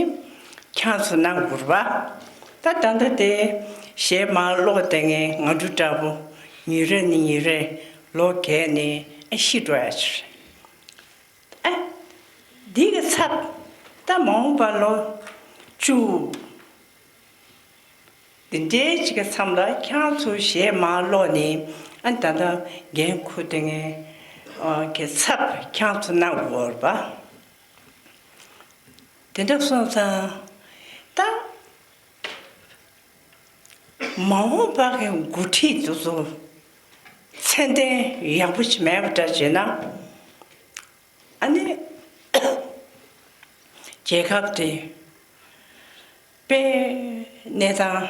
ཁྱེད་ཚོ་གནང་དགོས་རེད་པ། ད་ད་ལྟ་དེ་གཞས་མར་ཀློག་བསྡད་མཁན་ང་འདྲ་འདྲ་པོ་ཉིན་རེ་ནས་ཉིན་རེ་ལོ་རྒས་ནས་ཨ་ཤི་འགྲོ་ཡ་ཅིག་རེད། ཨ། འདི་གི་ཚབ། ད་མ་འོངས་པ་ལོ་བཅུ་འདི་འདྲའི་ཅིག་གི་མཚམས་ལ་ཁྱེད་ཚོ་གཞས་མར་ཀློག་ནས་ཨ་ད་ལྟ་འགན་འཁུར་བསྡད་མཁན་གི་ཚབ་ཁྱེད་ཚོ་གནང་དགོས་རེད་པ། དེ་འདྲ་སོང་ཙང་ད། མ་འོངས་པ་གི་འགོ་ཁྲིད་དེ་ཚོ་ཚད་ལྡན་ཡག་པོ་ཞིག་མེད་པ་འདྲ་བྱས་ན། ཨ་ནི་རྒྱལ་ཁབ་དེ་དཔེ་གནས་སྟངས་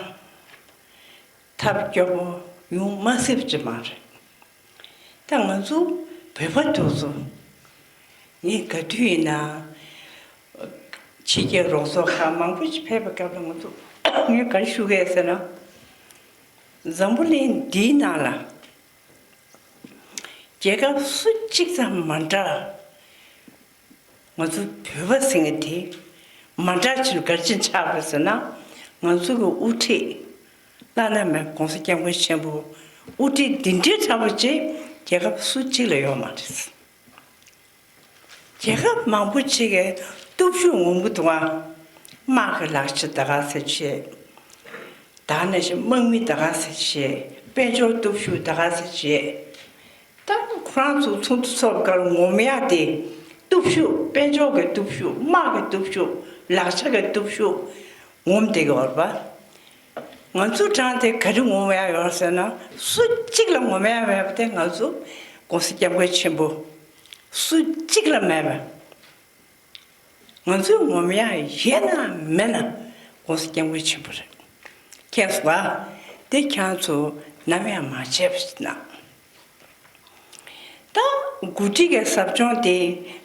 ཐབས་སྐྱོ་པོ་ཡོང་མ་སྲིད་པ་ཅིག་མ་རེད། ད་ང་ཚོ་བོད་པ་དེ་ཚོ་ངས་ག་དུས་ཡིན་ན་ཕྱི་རྒྱལ་རོགས་ཚོགས་ཁག་མང་པོ་ཞིག་ཕེབས་པའི་སྐབས་ལ་ང་ཚོ་ངས་ག་རེ་ཞུ་གི་ཡོད་ཟེར་ན། འཛམ་བུ་གླིང་འདིའི་ནང་ལ་རྒྱལ་ཁབ་སུ་གཅིག་ཙམ་མ་འདྲ། ང་ཚོ་བོད་པ་ཟེར་མཁན་དེ་མ་འདྲ་ཆེ་ག་རེ་བྱས་ཆགས་པ་རེད་ཟེར་ན། ང་ཚོ་གི་དབུ་ཁྲིད་བླ་ན་མེད་༸གོང་ས་༸སྐྱབས་མགོན་ཆེན་པོ་དབུ་ཁྲིད་འདི་འདྲའི་དྲག་པོ་ཅིག་རྒྱལ་ཁབ་སུ་གཅིག་ལ་ཡོད་མ་རེད། རྒྱལ་ཁབ་མང་པོ་ཅིག་གིས་སྟོབས་ཤུགས་ངོམ་གྱི་འདུག་ག་དམག་གི་ལག་ཆ་ད་ག་ཟེར་བྱས། ད་ནང་བཞིན་དམག་མི་ད་ག་ཟེར་བྱས། དཔལ་འབྱོར་སྟོབས་ཤུགས་ད་ག་ཟེར་བྱས། ད་ཁོ་རང་ཚོ་ཚོགས་འདུ་ཚོགས་སྐབས་ངོམ་ཡག་དེ་སྟོབས་ཤུགས། དཔལ་འབྱོར་གྱི་སྟོབས་ཤུགས། དམག་གི་སྟོབས་ཤུགས། ལག་ཆ་གི་སྟོབས་ཤུགས་ངོམ་བསྡད་ཀྱི་ཡོད་རེད་པ། ང་ཚོ་གྲས་དེ་ག་རེ་ངོམ་ཡག་ཡོད་ཟེར་ན། སུ་གཅིག་ལ་ངོམ་ཡག་མེད་པ་དེ་ང་ཚོ་༸གོང་ས་༸སྐྱབས་མགོན་ཆེན་པོ་སུ་གཅིག་ལ་མེད་པ། ང་ཚོའི་ངོམ་ཡག་ཡོད་ན་མེད་ན་༸གོང་ས་༸སྐྱབས་མགོན་ཆེན་པོ་རེད། མཁྱེན་སོང་ང་། དེ་ཁྱེད་ཚོ་ནམ་ཡང་མ་བརྗེད་པ་ཞིག་གནང་། ད་འགོ་ཁྲིད་ཀྱི་ཟབ་སྦྱོང་དེ་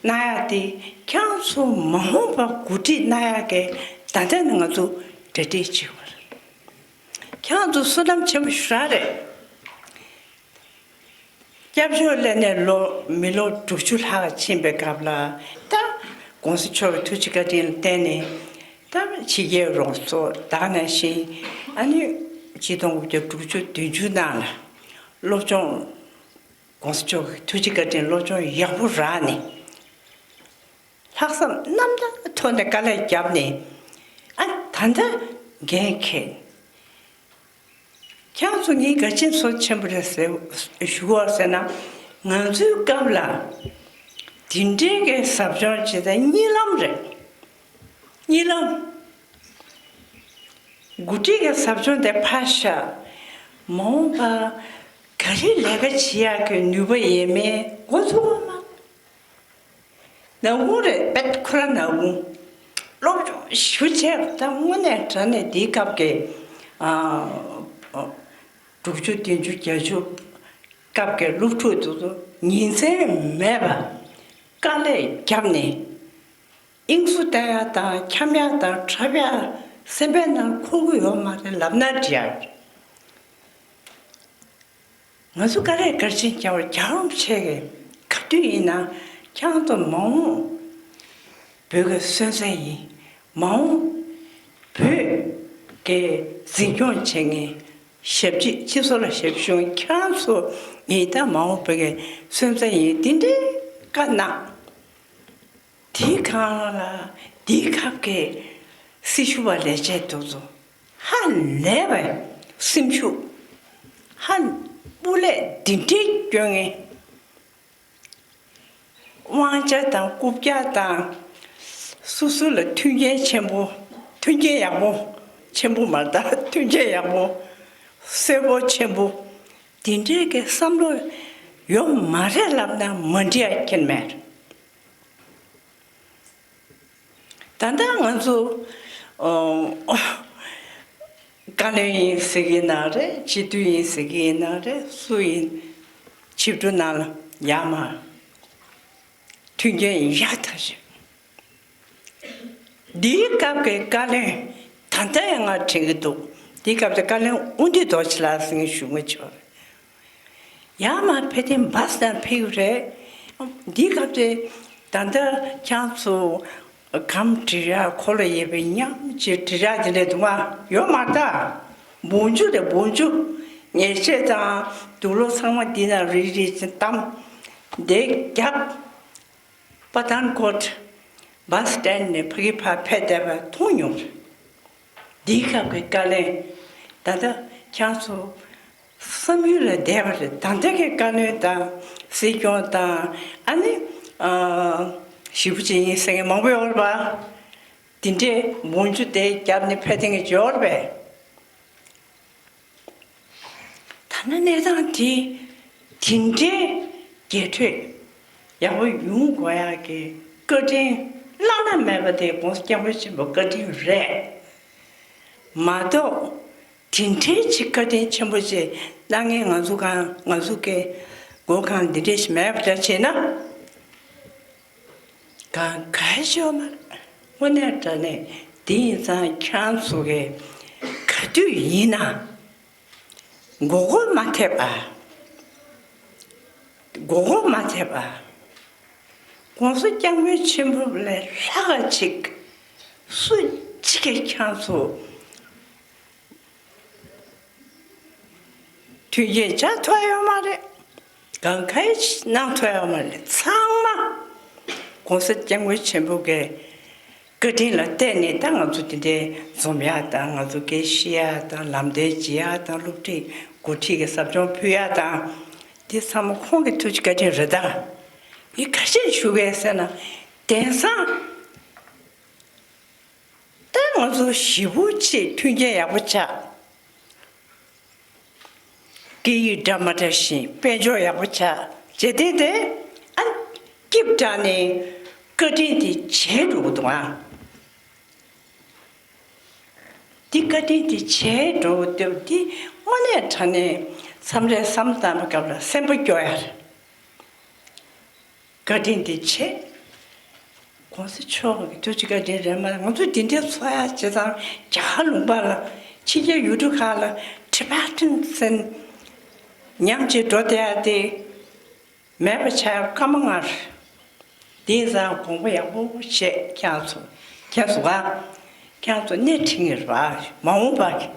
གནང་ཡག་དེ་ཁྱེད་ཚོ་མ་འོངས་པ་འགོ་ཁྲིད་གནང་ཡག་གི་ད་ལྟ་ནས་ང་ཚོ་གྲ་སྒྲིག་བྱེད་དགོས་རེད། ཁྱེད་ཚོ་བསོད་ནམས་ཆེན་པོ་ཞེ་དྲག་རེད། སྐྱབས་བཅོལ་སླེབས་ནས་ལོ་མི་ལོ་དྲུག་ཅུ་ལྷག་ཕྱིན་པའི་སྐབས་ལ། ད་༸གོང་ས་མཆོག་གི་ཐུགས་རྗེ་བཀའ་དྲིན་ལ་བརྟེན་ནས་ད་ཕྱི་རྒྱལ་རོགས་ཚོགས་ད་ག་ནང་བཞིན་ཨ་ནི་ཆིག་སྟོང་དགུ་བརྒྱ་དྲུག་ཅུ་བདུན་ཅུ་ནང་ལ་སློབ་སྦྱོང་༸གོང་ས་མཆོག་གི་ཐུགས་རྗེ་བཀའ་དྲིན་སློབ་སྦྱོང་ཡག་པོ་རག་ནས། ལྷག་བསམ་རྣམ་དག་ཐོག་ནས་དཀའ་ལས་བརྒྱབ་ནས། ཨ་ད་ལྟ་འགན་འཁྱེར། ཁྱེད་ཚོ་ངས་ག་རེ་བྱས་ན་བསོད་ཆེན་པོ་རེད་ཟེར་ཞུ་བ་ཟེར་ན། ང་ཚོའི་སྐབས་ལ་དེ་འདྲའི་གི་ཟབ་སྦྱོང་བྱེད་ས་གཉིད་ལམ་རེད། གཉིད་ལམ། འགོ་ཁྲིད་ཀྱི་ཟབ་སྦྱོང་དེ་ཕར་བཞག་མ་འོངས་པ་ག་རེ་ལས་ཀ་བྱེད་ཡག་གི་ནུས་པ་ཡོད་མེད་མགོ་འཚོས་པ་མ། ནག་ཁུང་རེད། དཔེ་ཁོ་རང་ནག་ཁུང་། སློབ་སྦྱོང་ཞེ་པོ་བྱས་པ་དང་། དངོས་གནས་དྲང་གནས་འདིའི་སྐབས་ཀྱི་ཨ་དྲུག་ཅུ་བདུན་ཅུ་བརྒྱད་ཅུ་སྐབས་ཀྱི་སློབ་ཕྲུག་དེ་ཚོ་ཉིན་མཚན་མེད་པར་དཀའ་ལས་བརྒྱབ་ནས། དབྱིངས་སུ་གཏད་ཡག་དང་འཁྱམ་ཡག་དང་འཁྲབ་ཡག་སེམས་པའི་ནང་འཁོར་གྱི་ཡོད་མ་རེད། ལབ་ན་འགྲིག་ཡག་རེད། ང་ཚོ་ག་རེ་ག་རེ་བྱས་ཀྱང་རྒྱལ་བ་རིན་པོ་ཆེ་གིས་ག་དུས་ཡིན་ན་ཁྱེད་ཚོ་མ་འོངས་བོད་ཀྱི་སོན་རྩ་ཡིན། མ་འོངས་བོད་ཀྱི་འཛིན་སྐྱོང་བྱེད་མཁན་ཞབས་ཕྱི། སྤྱི་ཚོགས་ལ་ཞབས་ཞུ་མཁན་ཁྱེད་ཚོ་ཡིན། ད་མ་འོངས་བོད་ཀྱི་སོན་རྩ་ཡིན། དེ་འདྲའི་བཀའ་གནང་། དེའི་སྒང་ལ་དེའི་སྐབས་ཀྱི་སྲི་ཞུ་བ་ལས་བྱེད་དེ་ཚོ་ཧ་ལས་པའི་སེམས་ཤུགས། ཧ། སྤུ་ལས་འདི་འདྲའི་སྐྱོན་ངན། དབང་ཆ་དང་རྐུབ་བཀྱག་དང་། སོ་སོ་ལ་མཐུན་རྐྱེན་ཆེན་པོ། མཐུན་རྐྱེན་ཡག་པོ། ཆེན་པོ་མ་རེད་ད། མཐུན་རྐྱེན་ཡག་པོ། གསོན་པོ་ཆེན་པོ། དེ་འདྲའི་གི་བསམ་བློ་ཡོད་མ་རེད་ལབ་ན་མ་འགྲིག་ཡ་ཁྱོན་མེད། ད་ལྟ་ང་ཚོ་ཨོ། བཀའ་བློན་ཡིན་ཟེར་གི་ཡིན་ན་རེད། སྤྱི་འཐུས་ཡིན་ཟེར་གི་ཡིན་ན་རེད། སུ་ཡིན། ཆིབས་སྒྲུབ་ནང་ལ་ཡར་མར་མཐུན་རྐྱེན་ཡག་ཐག་ཆོད། འདིའི་སྐབས་ཀྱི་བཀའ་བློན་ད་ལྟ་ཡང་ང་དྲན་གྱི་འདུག་འདིའི་སྐབས་ཀྱི་བཀའ་བློན་དབུ་མཛད་རྡོ་རྗེ་ལགས་ཟེར་མཁན་བཞུགས་མཁན་ཅིག་ཡོད་རེད། ཡར་མར་ཕེབས་ཏེ་བཱས་ནང་ཕེབས་ཀྱི་རེད། འདིའི་སྐབས་དེ་ད་ལྟ་ཁྱེད་ཚོ་གམ་བསྒྲིགས་ཡག་ཁོ་ལ་ཡོད་པའི་མཉམ་གཅིག་བསྒྲིགས་ཡག་དེ་འདྲ་འདུག་མ་ཡོད་མ་རེད་ད། འབུམ་ཆུ་རེད། འབུམ་ཆུ། ཉེས་ཆད་དང་དུག་ལོག་ཚང་མ་འདི་ན་རིལ་རིལ་ཅིག་བསྡམས། དེ་རྒྱབ། པ་ཐན་ཀོཊ་བཱས་སི་ཊེན་ཌི་ནས་ཕ་གི་ཕར་ཕེབས་བསྡད་པ་མཐོང་མྱོང་རེད། འདིའི་སྐབས་ཀྱི་བཀའ་བློན་ད་ལྟ་ཁྱེད་ཚོ་བསམ་ཡུལ་ལས་འདས་པ་རེད། ད་ལྟ་གི་བཀའ་བློན་དང་སྲིད་སྐྱོང་དང་ཨ་ནི་ཨ་ཞེ་པོ་ཅིག་ཡིན་ཟེར་མཁན་མང་པོ་ཡོད་རེད་པ། དེ་འདྲའི་འབུམ་ཆུ་དེ་རྒྱབ་ནས་ཕེབས་མཁན་གྱི་ཡོད་རེད་པས། ཐ་ན་གནས་སྟངས་དེ་དེ་འདྲའི་རྒྱས་སྤྲོས་ཡག་པོ་ཡོང་དགོས་ཡག་གི་བཀའ་དྲིན་བླ་ན་མེད་པ་དེ་༸གོང་ས་༸སྐྱབས་མགོན་ཆེན་པོའི་བཀའ་དྲིན་རེད་མ་གཏོགས། དེ་འདྲའི་ཅིག་བཀའ་དྲིན་ཆེན་པོ་ཅིག་གནང་མཁན་ང་ཚོ་གང་ང་ཚོ་གི་མགོ་གང་འདི་འདྲའི་ཞིག་མེད་པ་འདྲ་བྱས་ན། གང་ག་ཤོ་མ་དངོས་གནས་དྲང་གནས་འདི་ཡིན་ཙང་ཁྱེད་ཚོ་གི་ག་དུས་ཡིན་ན་མགོ་སྐོར་མ་ཐེབས་ཨ། མགོ་སྐོར་མ་ཐེབས་ཨ།༸གོང་ས་༸སྐྱབས་མགོན་ཆེན་པོ་ལས་ལྷག་ག་ཅིག་སུ་གཅིག་གིས་ཁྱེད་ཚོ་མཐུན་རྐྱེན་སྦྱར་ཐུབ་ཡོད་མ་རེད། གང་ག་ཡེ་གནང་ཐུབ་ཡོད་མ་རེད། ཚང་མ་༸གོང་ས་༸སྐྱབས་མགོན་ཆེན་པོ་གི་བཀའ་དྲིན་ལ་བརྟེན་ནས་ད་ང་ཚོ་དེ་འདྲའི་འཛོམས་ཡག་དང་། ང་ཚོ་སྐད་བཤད་ཡག་དང་། ལམ་སྟོན་བྱེད་ཡག་དང་། སློབ་ཁྲིད་འགོ་ཁྲིད་ཀྱི་ཟབ་སྦྱོང་ཕུལ་ཡག་དང་། དེ་ཚང་མ་ཁོང་གི་ཐུགས་ཀྱི་བཀའ་དྲིན་རེད་ད། ངས་ག་རེ་ཞུ་གི་ཡོད་ཟེར་ན། དེང་སང་ད་ང་ཚོ་ཞེ་པོ་ཅིག་མཐུན་རྐྱེན་ཡག་པོ་ཆགས། སྐད་ཡིག་འདྲ་མ་འདྲ་བཞིན་དཔལ་འབྱོར་ཡག་པོ་ཆགས། བྱས་དེ་དེ་ཨ་སྐྱིབས་དྲག་ནས་བཀའ་དྲིན་དེ་བརྗེད་འགྲོ་གི་འདུག་ཨ། འདི་བཀའ་དྲིན་དེ་བརྗེད་འགྲོ་གི་འདུག་འདི་དངོས་གནས་དྲང་གནས་མཚམས་རེ་བསམ་བློ་བཏང་བའི་སྐབས་ལ་སེམས་པ་སྐྱོ་ཡ་རེད། བཀའ་དྲིན་དེ་ཆེ། ༸གོང་ས་མཆོག་གི་ཐུགས་རྗེ་བཀའ་དྲིན་རེད་མ་རེད། ང་ཚོ་དེ་འདྲའི་འཚོ་ཡ་བྱེད་སྟངས་རྒྱ་གར་ལུང་པ་ལ་ཕྱི་རྒྱལ་ཡུལ་གྲུ་ཁག་ལ་ཊི་བེ་ཊན་ཟེར་མཉམ་གཅིག་འགྲོ་བསྡད་ཡ་དེ་མེད་པ་ཆགས་ཡ་སྐར་མ་ལྔ་རེད། དེང་སང་དགོངས་པ་ཡག་པོ་བཞེས། ཁྱེད་ཚོ་ཁྱེད་ཚོ་ག་ཁྱེད་ཚོ་སྣེ་ཁྲིད་ངེས་རེད་པ། མ་འོངས་པ་གི་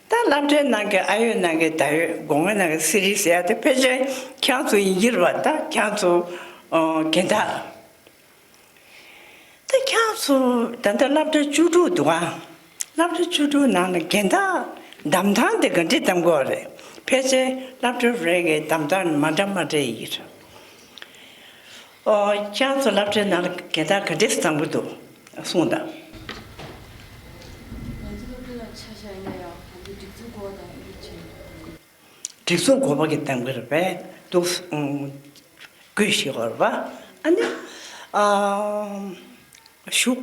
ད་སློབ་གྲྭའི་ནང་གི་ཨ་ཡོད་ནང་གི་ད་ཡོད། སྒོ་ང་ནང་གི་སི་རི་ཟེར་ཡ་དེ་ཕལ་ཆེར་ཁྱེད་ཚོ་ཡིན་གྱི་རེད་པ། ད་ཁྱེད་ཚོ་ཨོ་རྒན་བདག་ད་ཁྱེད་ཚོ་ད་ལྟ་སློབ་གྲྭ་བཅུ་དྲུག་འདུག་ཨ། སློབ་གྲྭ་བཅུ་དྲུག་ནང་ལ་རྒན་བདག་གདམ་ཐང་དེ་ག་འདྲས་གདམ་དགོས་རེད། ཕལ་ཆེར་སློབ་གྲྭ་རེ་གི་གདམ་ཐང་མ་འདྲ་མ་འདྲ་ཡིན་གྱི་རེད། ཨོ་ཁྱེད་ཚོ་སློབ་གྲྭའི་ནང་ལ་རྒན་བདག་ག་འདྲས་གདམ་གྱི་འདུག་གསུངས་དང་། ང་ཚོ་སློབ་གྲྭ་ལ་ཆ་བཞག་ཡིན་ན་ཡང་ང་ཚོ་སྒྲིག་འཛུགས་སྐོར་དང་ཨེ་འདྲ་བྱས། སྒྲིག་འཛུགས་གོ་བ་གི་གདམ་གྱི་རེད་པས། འདུག་ཨང་། བཀོད་ཤིག་བར་བ། ཨ་ནི་ཨ་ཞུ།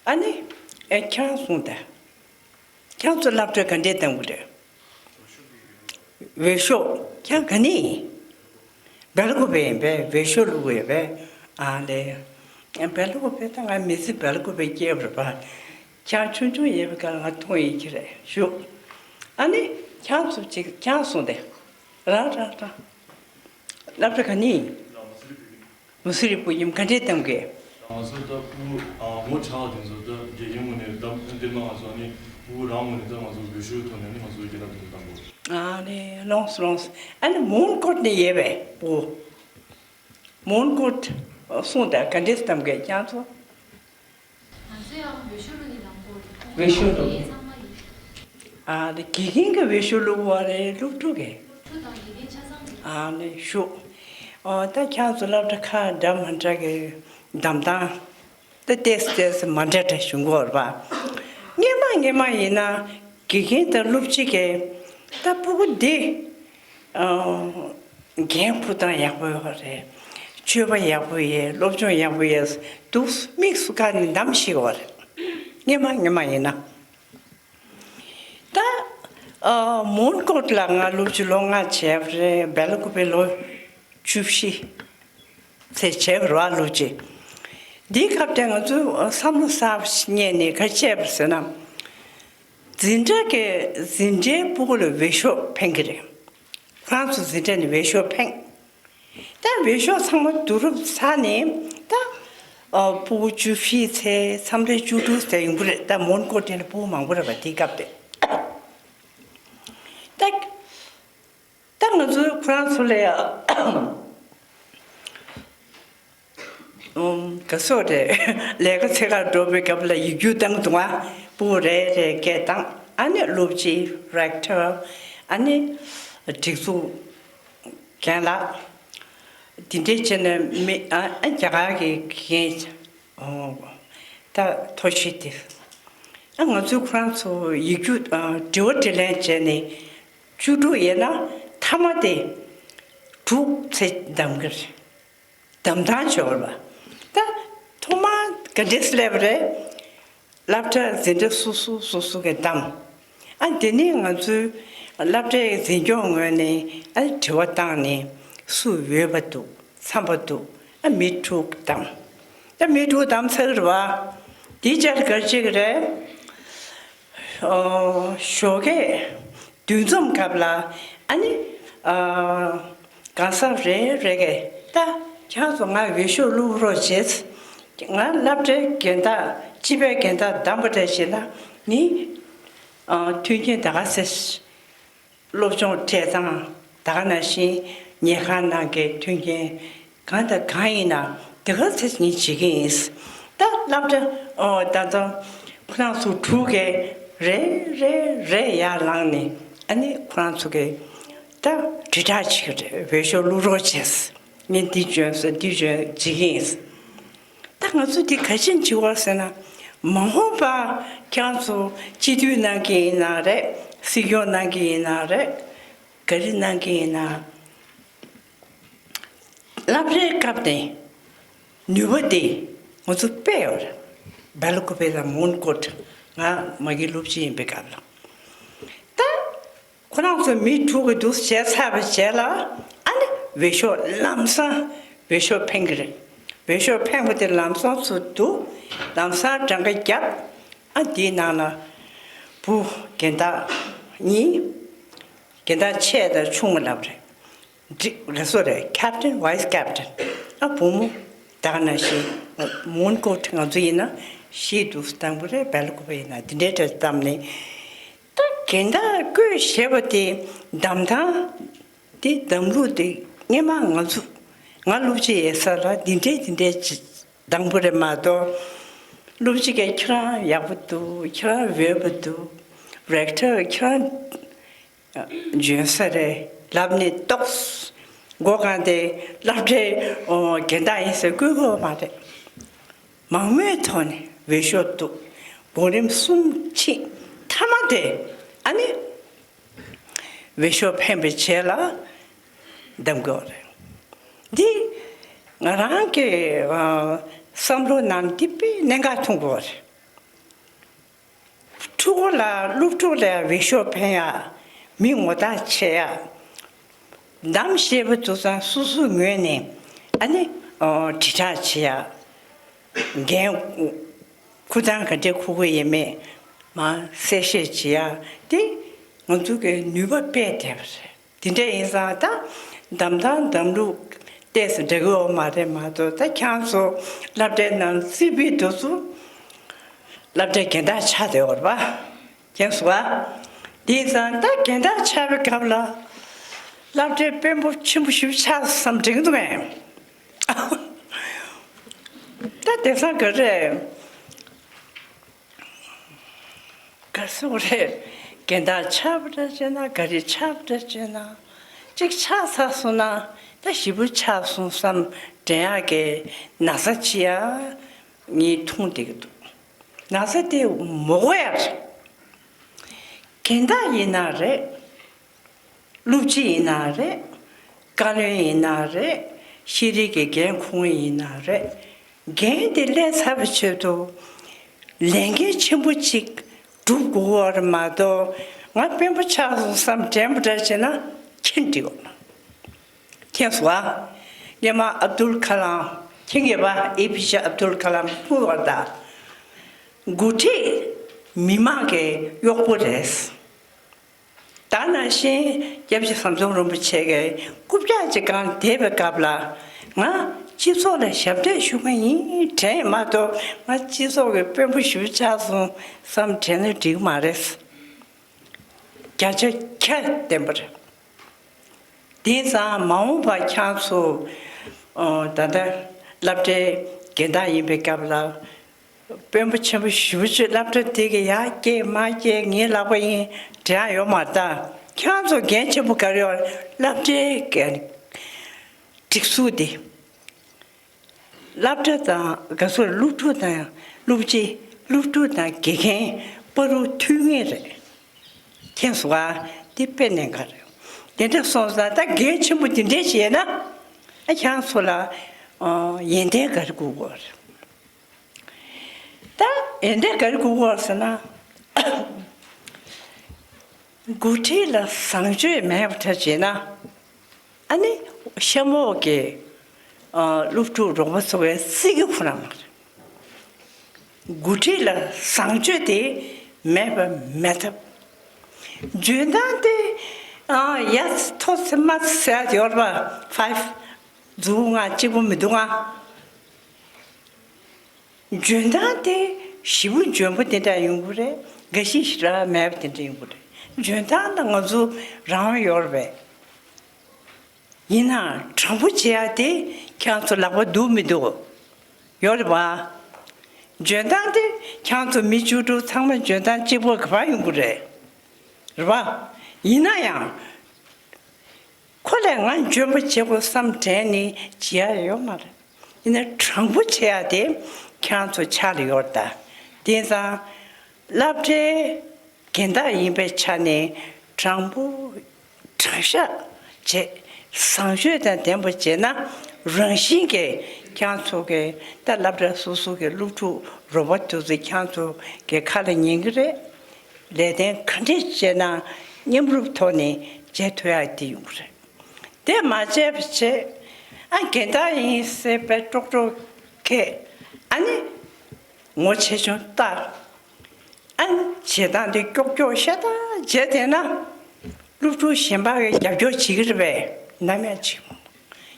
ཨ་ནི་ཨེ་ཁྱེད་རང་གསུངས་ད། ཁྱེད་ཚོ་སློབ་གྲྭ་ག་འདྲས་གདམ་གྱི་རེད། འོས་ཤོག་ཁྱེད་ག་ནས་ཡིན། སྦེལ་ཀོབ་ཡིན་པས། འོས་ཤོག་བླུགས་ཡོད་པས། ཨ་ལས། སྦེལ་ཀོབ་ད་ང་མི་ཚེ་སྦེལ་ཀོབ་པའི་སྐྱེས་པ་རེད་པ། ཁྱེད་ཆུང་ཆུང་ཡོད་པའི་སྐབས་ང་མཐོང་ཡོད་ཀྱི་རེད་ཞུ། ཨ་ནི་ཁྱེད་ཚོ་ཅིག་ཁྱེད་གསུངས་ཏེ། རང་རང་རང་། སློབ་གྲྭ་ག་ནས་ཡིན། མུ་སི་རི་བོད་ཁྱིམ། ག་འདྲས་གདམ་གས། ང་ཚོ་ད་ཕྲུ་གུ་ཨ་ངོ་ཆགས་དེ་ཚོ་ད་དགེ་རྒན་ངོས་ནས་གདམ་འདེམས་ན་ང་ཚོ་ཨ་ནི་ཕྲུ་གུ་རང་ངོས་ནས་ད་ང་ཚོ་འོས་ཤོག་ཐོག་ནས་ཨ་ནི་ང་ཚོ་རྒན་བདག་དེ་ཚོ་གདམ་དགོས། ཨ་ནི་ལོངས་སོ་ལོངས་སོ། ཨ་ནི་མོན་གྷོ་ནས་ཡོད་པས་བུ། མོན་གྷོ་གསུངས་ད་ག་འདྲས་གདམ་གས་ཁྱེད་ཚོ། ང་ཚོ་ཡང་འོས་ཤོག་བླུགས་ནས་གདམ་དགོས་རེད། འོས་ཤོག་བླུགས། ཨ་ནི་དགེ་རྒན་གྱི་འོས་ཤོག་བླུགས་པ་རེད། སློབ་ཕྲུག་གི། སློབ་ཕྲུག་དང་དགེ་རྒན་ཆ་ཚང་རེད། ཨ་ནི་ཞུ། ཨོ། ད་ཁྱེད་ཚོ་སློབ་གྲྭ་ཁག་འདྲ་མ་འདྲ་གི་གདམ་སྟངས་ད་ཏོག་ཙམ་ཏོག་ཙམ་མ་འདྲ་འདྲ་བྱུང་གི་ཡོད་རེད་པ། སྔོན་མ་སྔོན་མ་ཡིན་ན་དགེ་རྒན་དང་སློབ་སྤྱི་གིས་ད་ཕྲུ་གུ་འདི་ཨོ། འགན་འཁུར་སྟངས་ཡག་པོ་ཡོད་རེད། སྤྱོད་པ་ཡག་པོ་ཡོད། སློབ་སྦྱོང་ཡག་པོ་ཡོད་འདུག་དམིགས་སུ་བཀར་ནས་གདམ་ཤེས་ཡོད་རེད། སྔོན་མ་སྔོན་མ་ཡིན་ན། ད་ཨ་མོན་གྷོ་ལ་ང་སློབ་སྤྱི་ལོ་ལྔ་བྱས་པ་རེད། སྦེལ་ཀོབ་པེ་ལོ་བཅུ་བཞི་ཚེ་བྱས་པ་རེད་པ། སློབ་སྤྱི་འདིའི་སྐབས་དེ་ང་ཚོས་བསམ་བློ་གསར་པ་ཞིག་རྙེད་ནས་ག་རེ་བྱས་པ་ཟེར་ན། འཛིན་གྲྭ་གི་འཛིན་གྲྭའི་ཕྲུ་གུ་ལ་འོས་ཤོག་འཕེན་གྱི་རེད། ཁོ་རང་ཚོ་འཛིན་གྲྭ་ནས་འོས་ཤོག་འཕེན། ད་འོས་ཤོག་ཚང་མ་བསྡུ་རུབ་ཚར་ནས་ད་ཨ་ཕྲུ་གུ་བཅུ་བཞི་ཚེ་མཚམས་རེ་བཅུ་དྲུག་ཚེ་ཡོང་གི་རེད། ད་མོན་གྷོ་དེ་ལ་ཕྲུ་གུ་མང་པོ་རེད་པ། དེའི་སྐབས་དེ། ད་ད་ང་ཚོས་ཁོ་རང་ཚོ་ལ་ཡ་ཨུམ། ག་སོགས་རེད། ལས་ཀ་འཚོལ་གར་འགྲོ་བའི་སྐབས་ལ་ཡིག་རྒྱུགས་བཏང་འདུག་ཨ། ཕྲུ་གུ་རེ་རེ་སྐད་བཏང་། ཨ་ནི་སློབ་སྤྱི་རེག་ཊར། ཨ་ནི་སྒྲིག་འཛུགས་རྒན་ལགས། དེ་འདྲས་བྱས་ནས་མི་ཨ་ཨ་རྒྱ་གར་གྱི་རྒན་ཨོ་ད་ཐོ་ཤི་དེ། ཨ་ང་ཚོས་ཁོ་རང་ཚོ་ཡིག་རྒྱུགས་ཨ་དྲི་བ་དྲིས་ལན་བྱས་ནས་བཅུ་དྲུག་ཡིན་ན་མཐའ་མ་དེ་དྲུག་ཚེ་གདམ་གྱི་རེད། གདམ་སྟངས་སྦྱོར་བ། ད་ཐོག་མར་ག་འདྲས་སླེབས་རེད། སློབ་གྲྭ་འཛིན་གྲྭ་སོ་སོ་སོ་སོ་གི་གདམ། ཨ་དེ་ནས་ང་ཚོའི་སློབ་གྲྭའི་འཛིན་སྐྱོང་ངོས་ནས་ཨ་དྲི་བ་བཏང་ནས་སུ་འོས་པ་འདུག་འཚམས་པ་འདུག་ཨ་མི་དྲུག་གདམ། ད་མི་དྲུག་གདམ་ཚར་བ། དེའི་རྗེས་ལ་ག་རེ་བྱེད་ཀྱི་རེད། ཨོ། ཞོགས་ཀས་འདུ་འཛོམས་སྐབས་ལ་ཨ་ནི་ཨ་གང་ཟག་རེ་རེ་གིས་ད་ཁྱེད་ཚོ་ང་འོས་ཤོག་བླུག་རོགས་བྱེད། ང་སློབ་གྲྭའི་སྦྱིན་བདག་སྤྱི་པའི་སྦྱིན་བདག་བདམས་པ་འདྲ་ཞིག་ལ་ནི་ཨ་མཐུན་རྐྱེན་ད་ག་ཚོད། སློབ་སྦྱོང་སྤྲད་སྟངས་ད་ག་ནང་བཞིན་ཉལ་ཁང་ནང་གི་མཐུན་རྐྱེན་གང་དང་གང་ཡིན་ན་དེ་ག་ཚོད་ངས་བྱེད་ཀྱི་ཡིན། ད་སློབ་གྲྭ་ཨོ་ད་ལྟ་ཁོ་རང་ཚོ་དྲུག་གིས་རེ་རེ་རེ་ཡར་ལངས་ནས་ཨ་ནི་ཁོ་རང་ཚོ་གིས་ད་དྲིལ་བསྒྲགས་བྱེད་ཀྱི་རེད། འོས་ཤོག་བླུག་རོགས་བྱས། ངས་འདི་འཇོན་སོང་འདི་འཇོན་བྱེད་ཀྱི་ཡིན། ད་ང་ཚོ་འདི་ག་ཅིན་བྱེད་དགོས་ཟེར་ན། མ་འོངས་པ་ཁྱེད་ཚོ་སྤྱི་འཐུས་གནང་གི་ཡིན་ན་རེད། སྲིད་སྐྱོང་གནང་གི་ཡིན་ན་རེད། ག་རེ་གནང་གི་ཡིན་ན། སློབ་གྲྭའི་སྐབས་དེ་ནུས་པ་དེ་ང་ཚོ་དཔེ་ཡོད་རེད། སྦེལ་ཀོབ་པེ་དང་མོན་གྷོ་ང་མ་གི་སློབ་སྤྱི་ཡིན་པའི་སྐབས་ལ། ད་ཁོ་རང་ཚོ་མི་དྲུག་གི་འདུག་བྱས་ཚར་བའི་རྗེས་ལ་ཨ་ནི་འོས་ཤོག་ལམ་སང་འོས་ཤོག་འཕེན་གི་རེད། འོས་ཤོག་འཕེན་པ་དེ་ལམ་སང་ཚུར་འདུག་ལམ་སང་གྲངས་ཀ་བརྒྱབ། ཨ་དེའི་ནང་ལ་བུ་རྒན་བདག་གཉིས། རྒན་བདག་ཆེ་དང་ཆུང་ངུ་ལབ་རེད། འགྲིག་རེད་སོ་རེད། ཁེབ་ཏན་ཝའི་སི་ཁེབ་ཏན། ཨ་བུ་མོ་ད་ག་ནང་བཞིན་མོན་གྷོ་ང་ཚོ་ཡིན་ན་བཞི་འདུག་དང་པོ་རེད། སྦེལ་ཀོབ་པེ་ཡིན་ན་འདི་འདྲའི་གྲས་བདམས་ནས། ད་རྒན་བདག་བསྐོས་ཞེས་པ་དེ་གདམ་སྟངས་དེ་གདམ་ལུགས་དེ་སྔོན་མ་ང་ཚོ་ང་སློབ་སྤྱི་ཡིན་ས་ལ་འདི་འདྲའི་འདི་འདྲའི་ཅིག་གདམ་པ་རེད་མ་གཏོགས། སློབ་སྤྱི་གིས་ཁྱེད་རང་ཡག་པོ་འདུག་ཁྱེད་རང་འོས་པ་འདུག་རེག་ཊར་ཁྱེད་རང་འཇོན་ས་རེད་ལབ་ནས་ཏོག་མགོ་གང་དེ་སློབ་གྲྭའི་ཨོ་རྒན་བདག་ཡིན་ཟེར་བསྐོ་གི་ཡོད་མ་རེད། མང་མོས་ཐོག་ནས་འོས་ཤོག་བཏུགས། གོང་རིམ་གསུམ་ཕྱིན། མཐའ་མ་དེ་ཨ་ནི་འོས་ཤོག་འཕེན་པའི་རྗེས་ལ་གདམ་དགོས་རེད། འདི་ང་རང་གི་ཨ་བསམ་བློ་ནང་འདི་དཔེ་གནད་འགག་མཐོང་དགོས་རེད། ཕྲུ་གུ་ལ་སློབ་ཕྲུག་ལ་འོས་ཤོག་འཕེན་ཡ། མི་ངོ་རྟགས་ཆེ་ཡ། གདམ་ཤེས་པ་དེ་ཚོ་སོ་སོའི་ངོས་ནས་ཨ་ནི་ཨོ་དྲིལ་བསྒྲགས་བྱེད་ཡ། འགན་འཁུར་སྟངས་ག་འདྲས་འཁུར་གི་ཡོད་མེད་མར་གསལ་བཤད་བྱེད་ཡ་དེ་ང་ཚོ་གི་ནུས་པ་དཔེ་དེ་བ་རེད། དེ་འདྲ་ཡིན་ཙང་ད་གདམ་སྟངས་གདམ་ལུགས་ཏོག་ཙམ་འདྲ་གི་ཡོད་མ་རེད་མ་གཏོགས། ད་ཁྱེད་ཚོ་སློབ་གྲྭའི་ནང་རྩིས་པའི་དུས་སུ་སློབ་གྲྭའི་རྒན་བདག་ཆགས་བསྡད་ཡོད་རེད་པ། མཁྱེན་སོང་ཨ། དེ་ཡིན་ཙང་ད་རྒན་བདག་ཆགས་པའི་སྐབས་ལ་སློབ་གྲྭའི་དཔོན་པོ་ཆེན་པོ་ཞིག་ཆགས་བསམ་དྲན་འདུག་ཨེ། ད་དེང་སང་ག་རེ། ག་སོང་རེད། རྒན་བདག་ཆགས་པ་འདྲ་བྱས་ན་ག་རེ་ཆགས་པ་འདྲ་བྱས་ན། གཅིག་ཆགས་ཚར་སོང་ན་ ད་ཞེ་པོ་ཆགས་སོང་བསམ་དྲན་ཡག་གི་ན་ཚ་ཅིག་ཡང་ངས་མཐོང་བསྡད་ཀྱི་འདུག། ན་ཚ་དེ་མི་དགོས་ཡག་རེད། རྒན་བདག་ཡིན་ན་རེད། སློབ་སྤྱི་ཡིན་ན་རེད། བཀའ་བློན་ཡིན་ན་རེད། ཤེས་རིག་གི་འགན་འཁུར་མཁན་ཡིན་ན་རེད། འགན་དེ་ལས་ཚར་བའི་ཆེད་དུ་ལས་འགན་ཆེན་པོ་གཅིག་སྒྲུབ་དགོས་པ་རེད་མ་གཏོགས། ང་དཔོན་པོ་ཆགས་སོང་བསམ་དྲན་པོ་འདྲ་བྱས་ན་ཁྱེད་འགྲིག་གོ། མཁྱེན་སོང་ཨ། སྔོན་མ་ཨབ་དུལ་ཁ་ལམ། མཁྱེན་གྱི་པ། ཨེ་ཕི་ཇེ་ཨབ་དུལ་ཁ་ལམ་ཐུག་བར་ད། འགོ་ཁྲིད་མི་མང་གི་གཡོག་པོ་རེད། ད་ནང་བཞིན་སྐྱབས་རྗེ་ཟམ་གདོང་རིན་པོ་ཆེ་གིས་རྐུབ་བཀྱག་ཅིག་བསྒང་བསྡད་པའི་སྐབས་ལ། ང་སྤྱི་ཚོགས་ལ་ཞབས་འདེགས་ཞུ་མཁན་ཡིན་དྲན་མ་གཏོགས། ང་སྤྱི་ཚོགས་ཀྱི་དཔོན་པོ་ཞེ་པོ་ཆགས་སོང་བསམ་དྲན་ན་འགྲིག་མ་རེད། བརྒྱ་ཆ་བརྒྱ་བདེན་པ་རེད། དེང་སང་མ་འོངས་པ་ཁྱེད་ཚོ། ཨོ། ད་ལྟ་སློབ་གྲྭའི་རྒན་བདག་ཡིན་པའི་སྐབས་ལ། དཔོན་པོ་ཆེན་པོ་ཞེ་པོ་ཅིག་སློབ་གྲྭ་དེ་གི་ཡར་སྐྱེལ་མར་སྐྱེལ་ངའི་ལག་པ་ཡིན་དྲན་ཡག་ཡོད་མ་རེད་ད། ཁྱེད་ཚོ་འགན་ཆེན་པོ་ག་རེ་ཡོད། སློབ་གྲྭའི་སྒྲིག་འཛུགས་དེ། སློབ་གྲྭ་དང་ག་ཚོད། སློབ་ཕྲུག་དང་སློབ་སྤྱི། སློབ་ཕྲུག་དང་དགེ་རྒན་བར་དུ་མཐུན་ངེས་རེད། མཁྱེན་སོང་ཨ། འདི་དཔེ་གནད་འགག་རེད། དེ་འདྲ་སོང་ཙང་ད་འགན་ཆེན་པོ་འདི་འདྲ་བྱས་ན། ཨ། ཁྱེད་ཚོ་ལ། ཨ། ཡོན་ཏན་ག་རེ་དགོས་ཀྱི་ཡོད་རེད། ད་ཡོན་ཏན་ག་རེ་དགོས་ཀྱི་ཡོད་རེད་ཟེར་ན། འགོ་ཁྲིད་ལ་བཟང་སྤྱོད་མེད་པ་འདྲ་བྱས་ན། ཨ་ནི་གཤམ་འོག་གི། ཨ། སློབ་ཕྲུག་རོགས་པ་ཚོ་གིས་བརྩི་གི་ཁོ་རང་མ་རེད། འགོ་ཁྲིད་ལ་བཟང་སྤྱོད་དེ་མེད་པ་མེད་ཐབས། འཇོན་ཐང་དེ། ཨ། ཡ་མཐོ་ཚད་དམའ་ཚད་ཟེར་ཡག་ཡོད་རེད་པ། ཕའིབ། མཛུབ་མོ་ལྔ་གཅིག་པོ་མི་འདུག་ཨ། འཇོན་ཐང་དེ་ཞེ་པོ་འཇོན་པོ་དེ་འདྲ་ཡོང་གི་རེད། འགའ་ཞིག་ཞེ་དྲག་མེད་པ་དེ་འདྲ་ཡོང་གི་རེད། འཇོན་ཐང་ལ་ང་ཚོ་རང་དབང་ཡོད་རེད་པས། ཡིན་ནའང་དྲང་པོ་བྱེད་ཡག་དེ་ཁྱེད་ཚོ་ལག་པ་འདུག་མི་འདུག་ཡོད་རེད་པ། འཇོན་ཐང་དེ་ཁྱེད་ཚོ་མི་བཅུ་དྲུག་ཚང་མ་འཇོན་ཐང་གཅིག་པ་ག་པར་ཡོང་གི་རེད། རེད་པ། ཡིན་ན་ཡང་། ཁོ་ལས་ང་འཇོན་པོ་བྱེད་དགོས་བསམ་དྲན་ནས་བྱེད་ཡག་ཡོད་མ་རེད། ཡིན་ན་དྲང་པོ་བྱེད་ཡག་དེ་ཁྱེད་ཚོ་ཕྱག་ལ་ཡོད་རེད་ད། དེང་སང་སློབ་གྲྭའི་རྒན་བདག་ཡིན་པའི་ཆ་ནས་དྲང་པོ་དྲང་བཞག་བྱེད། བཟང་སྤྱོད་དང་ལྡན་པ་བྱས་ན། རང་བཞིན་གྱིས་ཁྱེད་ཚོ་གི་ད་སློབ་གྲྭ་སོ་སོ་གི་སློབ་ཕྲུག་རོགས་པ་དེ་ཚོ་ཁྱེད་ཚོ་གི་ཁ་ལ་ཉན་གི་རེད། ལས་དོན་ག་འདྲས་བྱས་ན་མཉམ་རུབ་ཐོག་ནས་བྱེད་ཐུབ་ཡག་དེ་ཡོང་གི་རེད། དེ་མ་བྱས་པ་བྱས། ཨ། རྒན་བདག་ཡིན་ཟེར་བས་ཀྲོག་ཀྲོག་གེ། ཨ་ནི་ངོ་ཆེ་ཆུང་ལྟ། ཨ། བྱེད་སྟངས་དེ་ཀྱོག་ཀྱོག་ཤ་སྟག་བྱས་བསྡད་ན། སློབ་ཕྲུག་གཞན་པ་གིས་རྒྱབ་སྐྱོར་བྱེད་ཀྱི་རེད་པས། ནམ་ཡང་བྱེད་མི།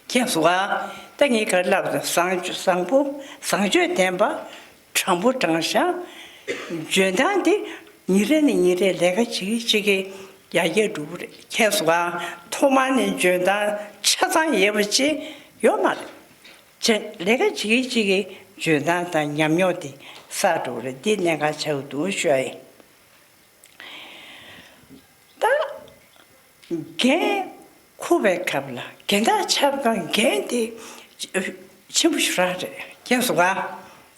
མཁྱེན་སོང་ཨ། ད་ངས་ག་རེ་ལབ་དང་། བཟང་བཟང་པོ། བཟང་སྤྱོད་ལྡན་པ། དྲང་པོ་དྲང་བཞག་འཇོན་ཐང་དེ་ཉིན་རེ་ནས་ཉིན་རེ་ལས་ཀ་བྱེད་ཀྱི་བྱེད་ཀྱི་ཡར་རྒྱས་འགྲོ་གི་རེད། མཁྱེན་སོང་ཨ། ཐོག་མ་ནས་འཇོན་ཐང་ཆ་ཚང་ཡོད་པ་ཅིག་ཡོད་མ་རེད། བྱས། ལས་ཀ་བྱེད་ཀྱི་བྱེད་ཀྱི་འཇོན་ཐང་དང་ཉམས་མྱོང་དེ་བསགས་འགྲོ་གི་རེད། འདི་གནད་འགག་ཆགས་ཀྱི་འདུག་ཞུ་ཡ་ཡིན། ད་འགན་འཁུར་བའི་སྐབས་ལ། རྒན་བདག་ཆགས་པའི་འགན་དེ་ཆེན་པོ་ཞེ་དྲག་རེད། མཁྱེན་སོང་ག།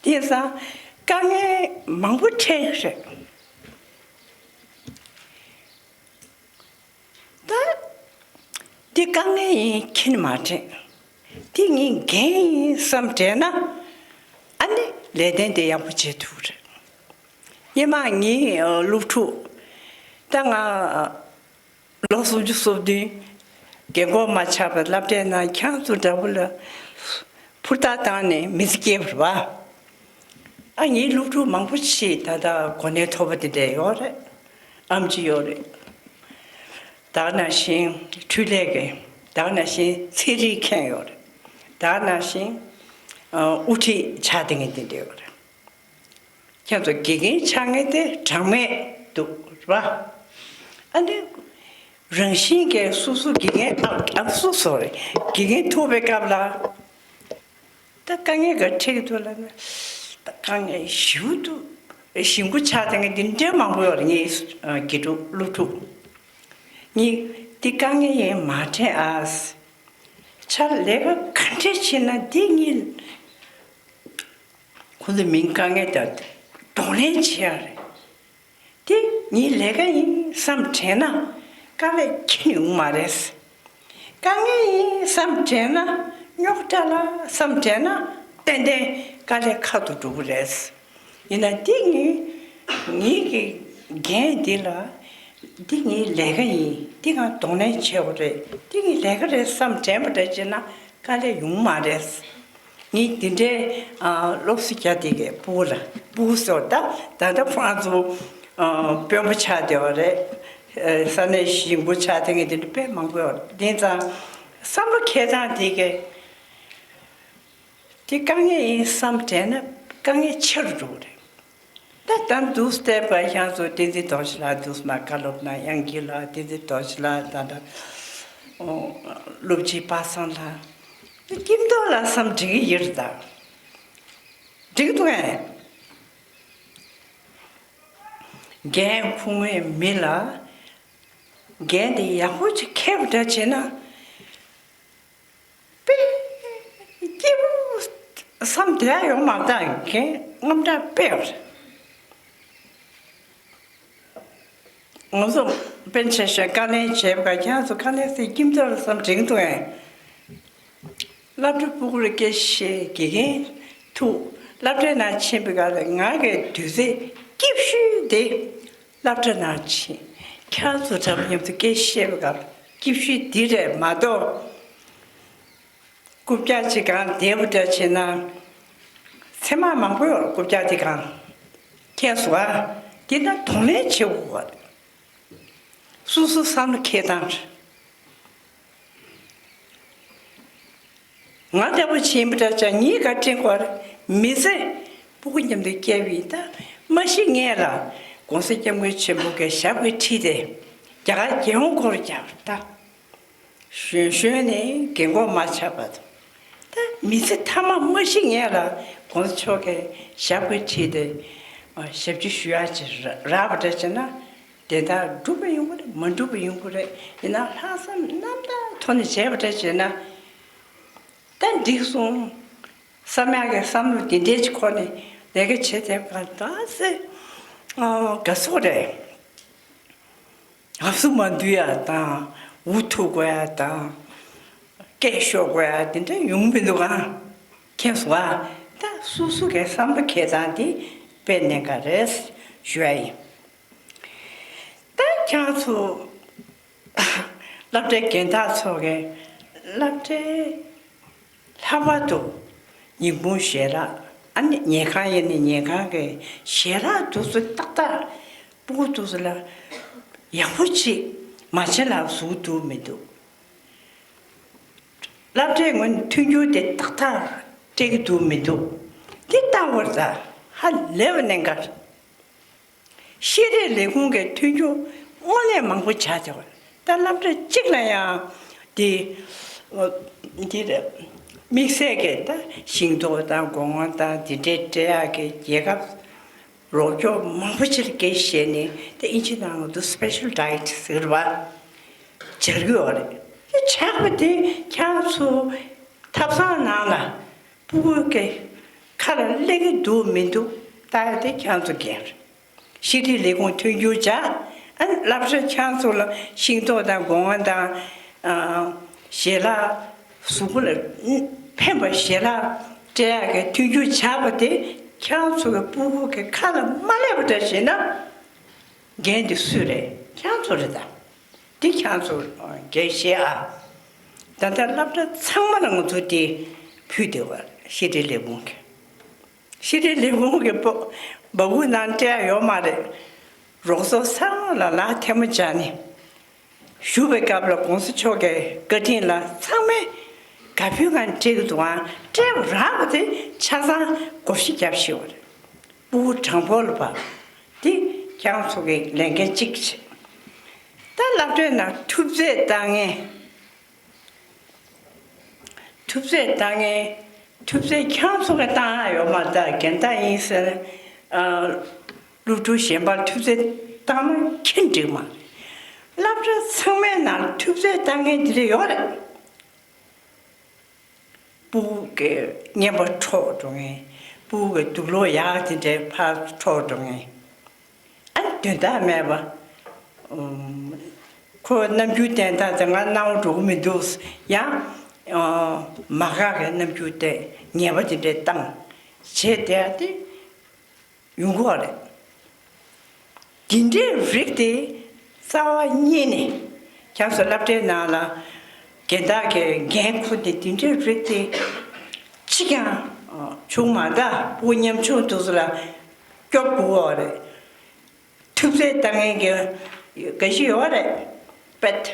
དེང་སང་དཀའ་ངལ་མང་པོ་འཕྲད་ཀྱི་རེད། ད་འདི་དཀའ་ངལ་ཡིན་ཁྱེད་ནས་མ་དྲན། འདི་ངའི་འགན་ཡིན་བསམ་དྲན་ན། ཨ་ནི་ལས་དོན་དེ་ཡག་པོ་བྱེད་ཐུབ་རེད། སྔོན་མ་ངའི་སློབ་ཕྲུག། ད་ང་ལོ་སུམ་ཅུ་སོ་བདུན་རྒན་གོག་མ་ཆགས་པར་སློབ་གྲྭའི་ནང་ཁྱེད་ཚོ་འདྲ་པོ་ལ་ཧུར་ཐག་བཏང་ནས་མི་ཚེ་སྐྱེལ་བ་རེད་པ། ཨ། ངའི་སློབ་ཕྲུག་མང་པོ་ཞིག་ད་ལྟ་གོ་གནས་མཐོ་པོ་དེ་འདྲ་ཡོད་རེད། ཨེམ་ཆི་ཡོད་རེད། ད་ག་ནང་བཞིན་འཕྲུལ་ལས་ཀྱི། ད་ག་ནང་བཞིན་ཚན་རིག་མཁན་ཡོད་རེད། ད་ག་ནང་བཞིན་ཨ། དབུ་ཁྲིད་ཆགས་བསྡད་མཁན་དེ་འདྲ་ཡོད་རེད། ཁྱེད་ཚོ་དགེ་རྒན་ཆགས་མཁན་དེ་གྲངས་མེད་འདུག་རེད་པ། ཨ་ནི་རང་བཞིན་གྱིས་སོ་སོ་དགེ་རྒན། ཨ། ཨ། སོ་སོ་རེད། དགེ་རྒན་ཐུག་པའི་སྐབས་ལ། ད་དཀའ་ངལ་ག་འཕྲད་ཀྱི་འདུག་ལབ་ན། ད་དཀའ་ངལ་ཞེ་པོ་འདུག། ཞེ་པོ་ཆགས་བསྡད་མཁན་དེ་འདྲ་མང་པོ་ཡོད་རེད། ངའི་དགེ་ཕྲུག་སློབ་ཕྲུག། ངས་འདི་དཀའ་ངལ་ཡིན་མ་དྲན་ཨ། ཆ་ལས་ཀ་ག་འདྲས་བྱེད་ན་འདི་ངས་ཁོ་ཚོ་མིང་དཀའ་ངལ་དང་གདོང་ལེན་བྱེད་ཡ་རེད། དེ་ངའི་ལས་ཀ་ཡིན་བསམ་དྲན་ན་དཀའ་ལས་ཁྱོན་ནས་ཡོང་མ་རེད། དཀའ་ངལ་ཡིན་བསམ་དྲན་ན་རྙོག་དྲ་ལ་བསམ་དྲན་ན་ཏན་ཏན་དཀའ་ལས་ཁག་ཏུ་འགྲོ་གི་རེད། ཡིན་ན་འདི་ངའི་ངའི་གི་འགན་འདི་ལ་འདི་ངའི་ལས་ཀ་ཡིན། འདི་ང་གདོང་ལེན་བྱེད་དགོས་རེད། འདི་ངའི་ལས་ཀ་རེད་བསམ་དྲན་པ་འདྲ་བྱས་ན་དཀའ་ལས་ཡོང་མ་རེད། ངས་འདི་འདྲའི་ཨ་སློབ་གསོ་རྒྱག་བསྡད་མཁན་སྤུ་གུ་ལ་སྤུ་གུ་ཟེར་བ་ད་ད་ལྟ་ཁོ་རང་ཚོ་ཨ་དཔོན་པོ་ཆགས་བསྡད་པ་རེད། ཨ་ས་གནས་གཞིས་འགོ་ཆགས་བསྡད་མཁན་དེ་འདྲ་དཔེ་མང་པོ་ཡོད་རེད། དེ་ཙང་བསམ་བློ་འཁྱེར་སྟངས་དེ་གས་དེ་དཀའ་ངལ་ཡིན་བསམ་དྲན་ན་དཀའ་ངལ་ཆེ་རུ་འགྲོ་གི་རེད། ད་ད་འདུག་བལྟས་པ་ཡང་ཚོ་བསྟན་འཛིན་རྡོ་རྗེ་ལགས་འདུག་སྨ་བཀའ་སློབ་གནང་། དབྱངས་སྐྱིད་ལགས། བསྟན་འཛིན་རྡོ་རྗེ་ལགས། ད་ད་སློབ་སྤྱི་པ་སངས་ལགས། སྐྱིད་མདོག་ལ་བསམ་འགྲིག་གི་ཡོད་རེད་ད། འགྲིག་འདུག་ཨེ། འགན་ཁུར་མཁན་མི་ལ་འགན་དེ་ཡག་པོ་ཅིག་འཁྱེར་བ་འདྲ་བྱས་ན། དཔེ་སྐྱིད་པོ་བསམ་བསྡད་ཡ་ཡོད་མ་རེད་ད། འགན་དངངས་སྐྲག་དཔེ་ཡོད་རེད། ང་ཚོ་དཔེ་ཆ་བཞག་དཀའ་ལས་བྱས་པ་ཁྱེད་ཚོ་དཀའ་ལས་སེ་སྐྱིད་མདོག་ལ་བསམ་དྲན་འདུག་ཨེ། སློབ་གྲྭ་ཕྲུ་གུ་ལ་སྐད་ཆ་བཤད་དགེ་རྒན་ཐུག་སློབ་གྲྭའི་ནང་ཕྱིན་པའི་སྐབས་ལ་ང་གི་དུས་ཚོད་སྐྱིད་ཤོས་དེ་སློབ་གྲྭ་ནང་ཕྱིན། ཁྱེད་ཚོ་འདྲ་པོ་མཉམ་དུ་སྐད་ཆ་བཤད་པའི་སྐབས་སྐྱིད་ཤོས་འདི་རེད་མ་གཏོགས། རྐུབ་བཀྱག་ཅིག་གང་བསྡད་པ་འདྲ་བྱས་ན། ཚེར་མ་མང་པོ་ཡོད་རེད་རྐུབ་བཀྱག་དེ་གང་། མཁྱེན་སོང་ཨ། འདི་ན་གདོང་ལེན་བྱེད་དགོས་པ་རེད། སོ་སོ་བསམ་བློ་འཁྱེར་སྟངས་རེད། ང་འདྲ་པོ་ཅིག་ཡིན་པ་འདྲ་བྱས་ངས་ག་དྲན་དགོས་རེད། མི་ཚེ་སྤུ་གུ་མཉམ་དུ་བསྐྱལ་བ་ཡིན་ད། མ་ཤི་སྔོན་ལ་༸གོང་ས་༸སྐྱབས་མགོན་ཆེན་པོ་གི་ཞབས་ཀྱི་ཁྲི་དེ་རྒྱ་གར་རྒྱལ་ཡོངས་སྐོར་རྒྱག་པ་རེད་ད། གཞོན་གཞོན་ནས་རྒན་གོག་མ་ཆགས་པ་དང་། ད་མི་ཚེ་མཐའ་མ་མ་ཤི་སྔོན་ལ་༸གོང་ས་མཆོག་གི་ཞབས་ཀྱི་ཁྲི་དེ་ཞབས་ཕྱི་ཞུ་ཡག་ཅིག་རག་པ་འདྲ་བྱས་ན། དེ་དག་འགྲུབ་པ་ཡོང་གི་རེད། མ་འགྲུབ་པ་ཡོང་གི་རེད། ཡིན་ན་ལྷག་བསམ་རྣམ་དག་ཐོག་ནས་བྱས་པ་འདྲ་བྱས་ན། ད་འགྲིག་སོང་བསམ་ཡག་གི་བསམ་བློ་དེ་འདྲས་ཀྱི་ཁོ་ནས་ལས་ཀ་བྱེད་བསྡད་པ་ག་ད་སེ་དགའ་ཚོར་རེད། ཨབ་སུ་མ་འདུས་ཡ་དང་། འུ་ཐུག་དགོས་ཡ་དང་། སྐད་ཤོར་དགོས་ཡ་དེ་འདྲ་ཡོང་མི་འདུག་ག་མཁྱེན་སོང་ཨ། ད་སོ་སོ་གི་བསམ་བློ་འཁྱེར་སྟངས་དེ་དཔེ་གནད་འགག་རེད་ཞུ་ཡ་ཡིན། ད་ཁྱེད་ཚོ་སློབ་གྲྭའི་རྒན་བདག་ཚོ་གི་སློབ་གྲྭའི་ལྷག་པར་དུ་ཉིན་གུང་ཞལ་ལག་ཨ་ནི་ཉལ་ཁང་ཡིན་ནི་ཉལ་ཁང་གི་ཞལ་ལག་དུས་ཚོད་ཏག་ཏག་སྤུ་གུ་དུས་ཚོད་ལ་ཡག་པོ་ཅིག་མ་བྱས་ལ་བཟོ་འདུག་མི་འདུག་སློབ་གྲྭའི་ངོས་ནས་མཐུན་འགྱུར་དེ་ཏག་ཏག་སྤྲད་ཀྱི་འདུག་མི་འདུག་འདི་ལྟ་བུར་ད་ཧ་ལས་པ་གནད་འགག་ཤེས་རིག་ལས་ཁུངས་ཀྱི་མཐུན་འགྱུར་དངོས་གནས་མང་པོ་བྱ་བྱ་བ། ད་སློབ་གྲྭ་གཅིག་ལ་ཡང་འདི་འདི་རེད། དམིགས་བསལ་གྱི་ད་ཤིང་ཏོག་དང་སྒོ་ང་དང་འདི་འདྲའི་སྤྲད་ཡག་གི་རྒྱལ་ཁབ་རོགས་སྐྱོར་མང་པོ་ཅིག་སྐད་བཤད་ནས་ད་ཨིན་ཇི་ནང་ལ་འདུག་special diet་ཟེར་བ་སྦྱར་གྱི་ཡོད་རེད། དེ་ཆགས་པ་དེ་ཁྱེད་ཚོ་ཐབ་ཚང་ནང་ལ་སྤུ་གུ་གི་ཁ་ལ་སླེབས་ཀྱི་འདུག་མི་འདུག་ལྟ་ཡ་དེ་ཁྱེད་ཚོ་འགན་རེད། ཤེས་རིག་ལས་ཁུངས་མཐུན་འགྱུར་བྱ། ཨ་ནི་སློབ་གྲྭ་ཁྱེད་ཚོ་ལ་ཤིང་ཏོག་དང་སྒོ་ང་དང་། ཨ། ཞལ་ལག་གཟུགས་པོ་ལ་ཕན་པ་ཞལ་ལག་སྤྲད་ཡག་གི་མཐུན་འགྱུར་བྱ་བ་དེ་ཁྱེད་ཚོ་གི་སྤུ་གུ་གི་ཁ་ལ་མ་སླེབས་པ་འདྲ་བྱས་ན། འགན་དེ་སུའི་རེད། ཁྱེད་ཚོ་རེད་ད། འདི་ཁྱེད་ཚོ་འགན་བཞེས་ཨ། ད་ལྟ་སློབ་གྲྭ་ཚང་མ་ལ་ང་ཚོ་དེ་ཕུལ་བསྡད་པ་ཤེས་རིག་ལས་ཁུངས་ཀྱི། ཤེས་རིག་ལས་ཁུངས་ཀྱི་པོ་སྦ་ཁུག་ནང་སྤྲད་ཡ་ཡོད་མ་རེད། རོགས་ཚོགས་ཚང་མ་ལ་ལག་ཐལ་མོ་སྦྱར་ནས་བཞུགས་པའི་སྐབས་ལ་༸གོང་ས་མཆོག་གི་བཀའ་དྲིན་ལ་ཚང་མས་དགའ་ཕྱོགས་ངང་སྤྲད་ཀྱི་འདུག་ཨང་། སྤྲད་པ་རག་པ་དེ་ཆ་ཚང་བགོ་བཤའ་རྒྱབ་ཤེས་པ་རེད། སྤུ་གུ་གྲངས་འབོར་ལ་བབས། འདི་ཁྱེད་ཚོ་གི་ལས་འགན་གཅིག་བྱེད། ད་སློབ་གྲྭའི་ནང་ཐུབ་ཚོད་བཏང་མཁན། ཐུབ་ཚོད་བཏང་མཁན། ཐུབ་ཚོད་ཁྱེད་ཚོ་གི་བཏང་ཡ་ཡོད་མ་རེད། ད་རྒན་བདག་ཡིན་ཟེར། ཨ། སློབ་ཕྲུག་གཞན་པར་ཐུབ་ཚོད་བཏང་ན་ཁྱོན་འགྲིག་མ་རེད། སློབ་གྲྭ་ཚང་མའི་ནང་ཐུབ་ཚོད་བཏང་མཁན་འདི་འདྲ་ཡོད་རེད། སྤུ་གུ་གི་རྔན་པ་འཕྲོག་འགྲོ་མཁན། སྤུ་གུ་གི་དུག་ལོག་ཡག་དེ་འདྲའི་ཕར་འཕྲོག་འགྲོ་མཁན། ཨ་ནི་དོན་དག་མེད་པ། ཨུམ། ཁོ་རྣམ་འགྱུར་བསྟན་སྟངས་དེ་ང་སྣང་བ་འགྲོ་གི་མི་འདུག། ཡང་། ཨ། མ་འགག་གི་རྣམ་འགྱུར་བསྟན། ཉེས་པ་དེ་འདྲའི་བཏང་། བྱས་བསྡད་དེ་ཡོང་གི་ཡོད་རེད། འདི་འདྲའི་རིགས་དེ་རྩ་བ་ཉིད་ནས་ཁྱེད་ཚོ་སློབ་གྲྭའི་ནང་ལ་རྒན་བདག་གིས་འགན་ཁུར་ཏེ་འདི་འདྲའི་རིགས་དེ་གཅིག་ཀྱང་བྱུང་མ་ད། སྤུ་གུ་ཉམ་ཆུང་དེ་ཚོ་ལ་སྐྱོབ་དགོས་པ་རེད། ཐུབ་ཚོད་བཏང་མཁན་གྱི་འགའ་ཞིག་ཡོད་རེད། པད།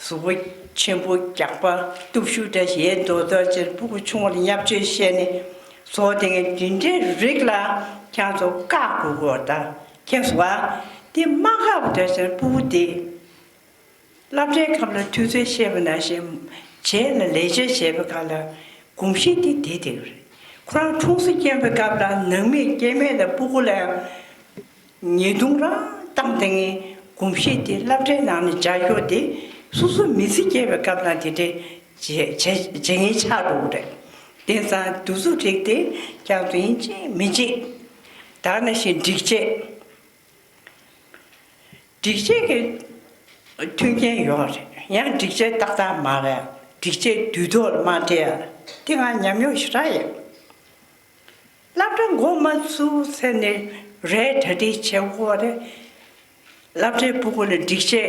གཟུགས་པོ་ཆེན་པོ་རྒྱགས་པ་སྟོབས་ཤུགས་འདྲ་ཞིག་ཡོད་མདོག་མདོག་བྱས། སྤུ་གུ་ཆུང་བ་ལ་བརྙས་བཅོས་བཤད་ནས་བཟོ་བསྡད་མཁན་འདི་འདྲའི་རིགས་ལ་ཁྱེད་ཚོ་བཀག་དགོས་ཀྱི་ཡོད་རེད་ད། མཁྱེན་སོང་ཨ། དེ་མ་བཀག་པ་འདྲ་བྱས་ན་སྤུ་གུ་དེ། སློབ་གྲྭའི་སྐབས་ལ་ཐུབ་ཚོད་བཤད་པ་ནང་བཞིན་བྱས་ནས་ལས་བྱ་བྱེད་པའི་སྐབས་ལ་གོམས་གཤིས་དེ་བསྡད་བསྡད་ཀྱི་རེད། ཁོ་རང་ཁྲུང་སོ་སྐྱེས་པའི་སྐབས་ལ་ནང་མི་སྐྱེ་དམན་དང་སྤུ་གུ་ལ་ཡང་ཉེས་རྡུང་རང་བཏང་བསྡད་མཁན་གོམས་གཤིས་དེ་སློབ་གྲྭའི་ནང་ནས་འཇགས་རྒྱུ་དེ་སོ་སོ་མི་ཚེ་སྐྱེལ་བའི་སྐབས་ལ་དེ་འདྲའི་བྱེད་བྱེད་བྱེད་མཁན་ཆགས་འགྲོ་གི་རེད། དེང་སང་དེ་ཚོ་རིགས་དེ་ཁྱེད་ཚོ་ཡིན་གཅིག་མིན་གཅིག་ད་ག་ནང་བཞིན་སྒྲིག་ཆས། སྒྲིག་ཆས་ཀྱི་མཐུན་རྐྱེན་ཡོད་རེད། ཡང་སྒྲིག་ཆས་ཏག་ཏག་མ་རེད། སྒྲིག་ཆས་དུས་ཐོག་ལ་མ་སྤྲད་ཡ། དེ་ང་ཉམས་མྱོང་ཞེ་དྲག་ཡོད། སློབ་གྲྭ་འགོ་མ་ཚུགས་ཚེ་ནས་རས་གྲ་སྒྲིག་བྱེད་དགོས་རེད། སློབ་གྲྭའི་སྤུ་གུ་ལ་སྒྲིག་ཆས་